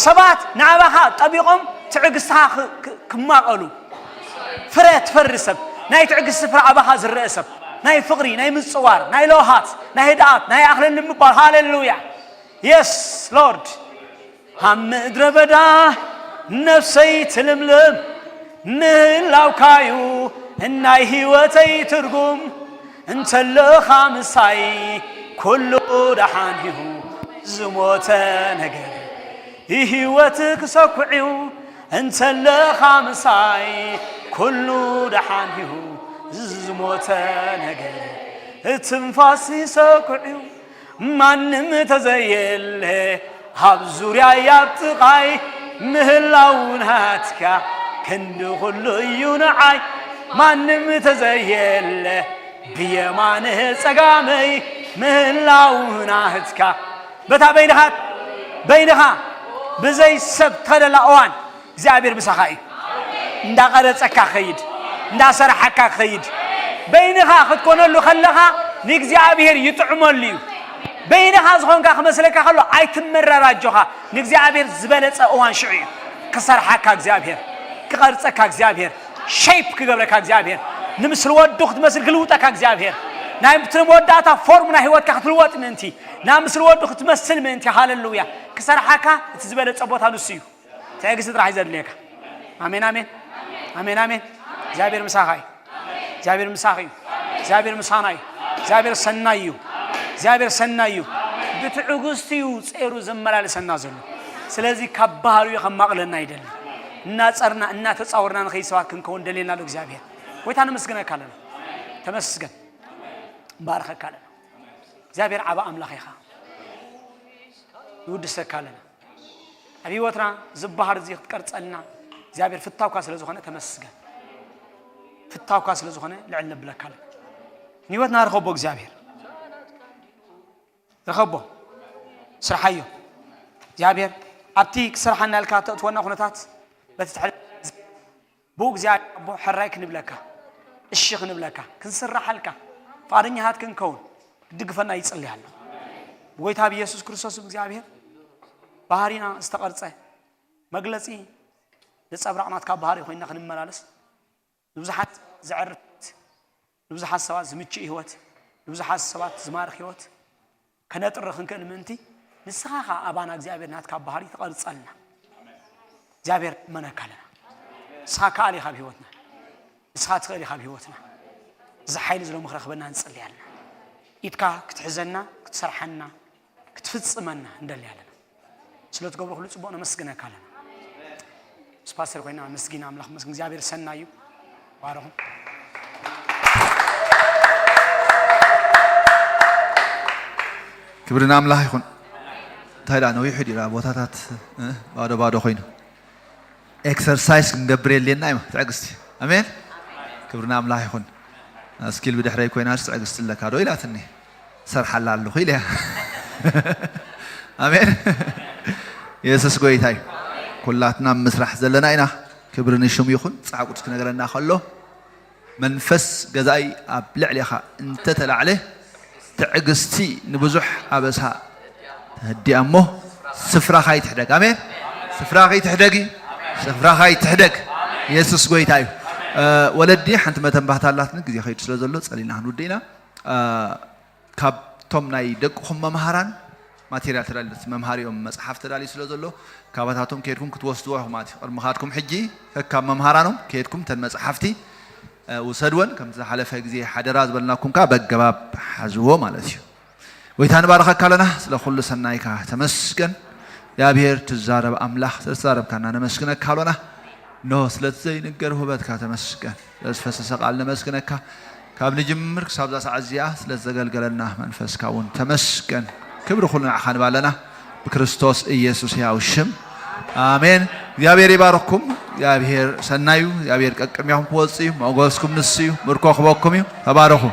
ሰባት ንኣባኻ ጠቢቖም ትዕግስትኻ ክ-፣ ክ-፣ ክማቐሉ። ፍረ ትፈሪ ሰብ፣ ናይ ትዕግስቲ ፍረ ኣባኻ ዝረአ ሰብ፣ ናይ ፍቕሪ፣ ናይ ምጽዋር፣ ናይ ለውሃት፣ ናይ ህድኣት፣ ናይ ኣኽለኒ ምባል። ሃሌሉያ። የስ ሎርድ። ኣብ ምድረ በዳ ነፍሰይ ትልምልም ምህላውካዩ ናይ ህይወተይ ትርጉም። እንተለኻ ምሳይ ኩሉ ደሓን እዩ ዝሞተ ነገር። ህይወት ክሰኩዕዩ እንተለኻ ምሳይ ኩሉ ደሓን እዩ ዝሞተ ነገር። ትንፋስ ይሰኩዕዩ ማንም ተዘየለ ኣብ ዙርያይ ኣብ ጥቓይ ምህላው ናትካ ክንዲ ኩሉ እዩ ንዓይ። ማንም ተዘየለ ብየማንህ ጸጋመይ ምህላው ናትካ። በታ በይንኻ፣ በይንኻ ብዘይ ሰብ ተደላ እዋን እግዚኣብሔር ምሳኻ እዩ። እንዳቐረጸካ ክኸይድ፣ እንዳሰራሓካ ክኸይድ። በይንኻ ክትኮነሉ ከለኻ ንእግዚኣብሔር ይጥዕመሉ እዩ። በይንኻ ዝኾንካ ክመስለካ ከሎ ኣይትመረር ኣጆኻ። ንእግዚኣብሔር ዝበለጸ እዋን ሽዑ እዩ። ክሰርሓካ እግዚኣብሔር፣ ክቐርጸካ እግዚኣብሔር፣ ሸይፕ ክገብረካ እግዚኣብሔር፣ ንምስሊ ወዱ ክትመስል ክልውጠካ እግዚኣብሔር። ናይ እቲ መወዳእታ ፎርም ናይ ህይወትካ ክትልወጥ ምእንቲ፣ ናብ ምስሊ ወዱ ክትመስል ምእንቲ፣ ሃሌሉያ፣ ክሰርሓካ እቲ ዝበለጸ ቦታ ንሱ እዩ። ትዕግስቲ ጥራሕ እዩ ዘድልየካ። ኣሜን፣ ኣሜን። ኣሜን፣ ኣሜን። እግዚኣብሔር ምሳኻ እዩ። እግዚኣብሔር ምሳኺ እዩ። እግዚኣብሔር ምሳና እዩ። እግዚኣብሔር ሰናይ እዩ። እግዚኣብሔር ሰናይ እዩ። ብትዕግስቲ እዩ ጸይሩ ዘመላልሰና ዘሎ። ስለዚ ካብ ባህሪኡ ከማቕለና ይደሊ። እናጸርና፣ እናተጻወርና ንኸይድ ሰባት ክንከውን ደልየና ኣሎ እግዚኣብሔር። ጎይታ ነመስግነካ ኣለና። ተመስገን። ንባርኸካ ኣለና። እግዚኣብሔር ዓቢ ኣምላኽ ኢኻ። ንውድሰካ ኣለና። ኣብ ህይወትና ዝበሃር እዚ ክትቀርጸልና እግዚኣብሔር ፍታውካ ስለ ዝኾነ ተመስገን። ፍታውካ ስለ ዝኾነ ልዕል ነብለካ ኣለና። ንህይወትና ርኸቦ እግዚኣብሔር። ርኸቦ። ስርሓዮ። እግዚኣብሔር ኣብቲ ክስርሓና ኢልካ ተእትወና ኩነታት በቲ ትሕል-፣ ብኡ እግዚኣብሔር ኣቦ ሕራይ ክንብለካ፣ እሺ ክንብለካ፣ ክንስርሓልካ፣ ፍቓደኛታት ክንከውን ክትድግፈና ይጽሊ ኣለኹ። ብጎይታ ብኢየሱስ ክርስቶስ እግዚኣብሔር ባህሪና ዝተቐርጸ መግለጺ ነጸብራቕ ናትካ ባህሪ ኮይንና ክንመላለስ ንብዙሓት ዘዕርፍ ህይወት፣ ንብዙሓት ሰባት ዝምችእ ህይወት፣ ንብዙሓት ሰባት ዝማርኽ ህይወት ከነጥሪ ክንክእል ምእንቲ ንስኻ ኸኣ ኣባና እግዚኣብሔር ናትካ ባህሪ ትቐርጸልና። እግዚኣብሔር ንእመነካ ኣለና። ንስኻ ከኣል ኢኻ ኣብ ህይወትና። ንስኻ ትኽእል ኢኻ ኣብ ህይወትና። እዚ ሓይሊ እዚ ሎሚ ክረኽበና ንጽሊ ኣለና። ኢድካ ክትሕዘና፣ ክትሰርሓና፣ ክትፍጽመና እንደሊ ኣለና። ስለ ትገብሮ ኩሉ ጽቡቕ ነመስግነካ ኣለና። ምስ ፓስተር ኮይና መስጊና ኣምላኽ መስግን እግዚኣብሔር ሰናይ እዩ። ባረኹም። ክብሪ ንኣምላኽ ይኹን። እንታይ ደኣ ነዊሑ ድዩ ደኣ ቦታታት እ? ባዶ ባዶ ኮይኑ ኤክሰርሳይስ ክንገብር የድልየና እዩ ትዕግስቲ። ኣሜን። ክብሪ ንኣምላኽ ይኹን። ኣስኪል ብድሕረይ ኮይና ትዕግስቲ ኣለካ ዶ ኢላትኒ። ሰርሓላ ኣለኹ ኢለ እያ። ኣሜን። የሱስ ጎይታ እዩ። ኩላትና ምስራሕ ዘለና ኢና። ክብሪ ንሽሙ ይኹን። መጽሓፍ ቅዱስ ክነግረና ከሎ መንፈስ ገዛኢ ኣብ ልዕሌኻ እንተተላዕለ ትዕግስቲ ንብዙሕ ኣበሳ ተህድያ እሞ ስፍራኻ ይትሕደግ። ኣሜን። ስፍራኻ ይትሕደግ። ስፍራኻ ይትሕደግ። የሱስ ጎይታ እዩ። እ፣ ወለዲ ሓንቲ መተንባህታ ኣላትኒ ግዜ ከይዱ ስለ ዘሎ ጸሊና ክንውድ ኢና። እ፣ ካብቶም ናይ ደቅኹም መምሃራን ማቴሪያል ተዳልዩ መምሃሪኦም መጽሓፍ ተዳልዩ ስለ ዘሎ ካባታቶም ከይድኩም ክትወስድዎ ኢኹም ማለት እዩ። ቅድሚ ምኻድኩም ሕጂ ከካብ መምሃራኖም ከይድኩም ተን መጽሓፍቲ እ፣ ውሰድወን ከምቲ ዝሓለፈ ግዜ ሓደራ ዝበልናኩም ከኣ በገባብ ሓዝዎ ማለት እዩ። ጎይታ ንባርኸካ ኣለና ስለ ኩሉ ሰናይካ ተመስገን። እግዚኣብሔር ትዛረብ ኣምላኽ ስለ ተዛረብካና ነመስግነካ ኣሎና። ኖ ስለቲ ዘይንገር ውህበትካ ተመስገን። ስለ ዝፈሰሰ ቃል ነመስግነካ። ካብ ንጅምር ክሳብ እዛ ሰዓት እዚኣ ስለ ዘገልገለና መንፈስካ እውን ተመስገን። ክብሪ ኩሉ ንዓኻ ንባለና ብክርስቶስ ኢየሱስ ያው ሽም ኣሜን። እግዚኣብሔር ይባርኩም። እግዚኣብሔር ሰናዩ። እግዚኣብሔር ቀቅድሚያኹም ክወፅእ እዩ። መጎስኩም ንሱ እዩ። ምርኮ ክበኩም እዩ። ተባረኹ።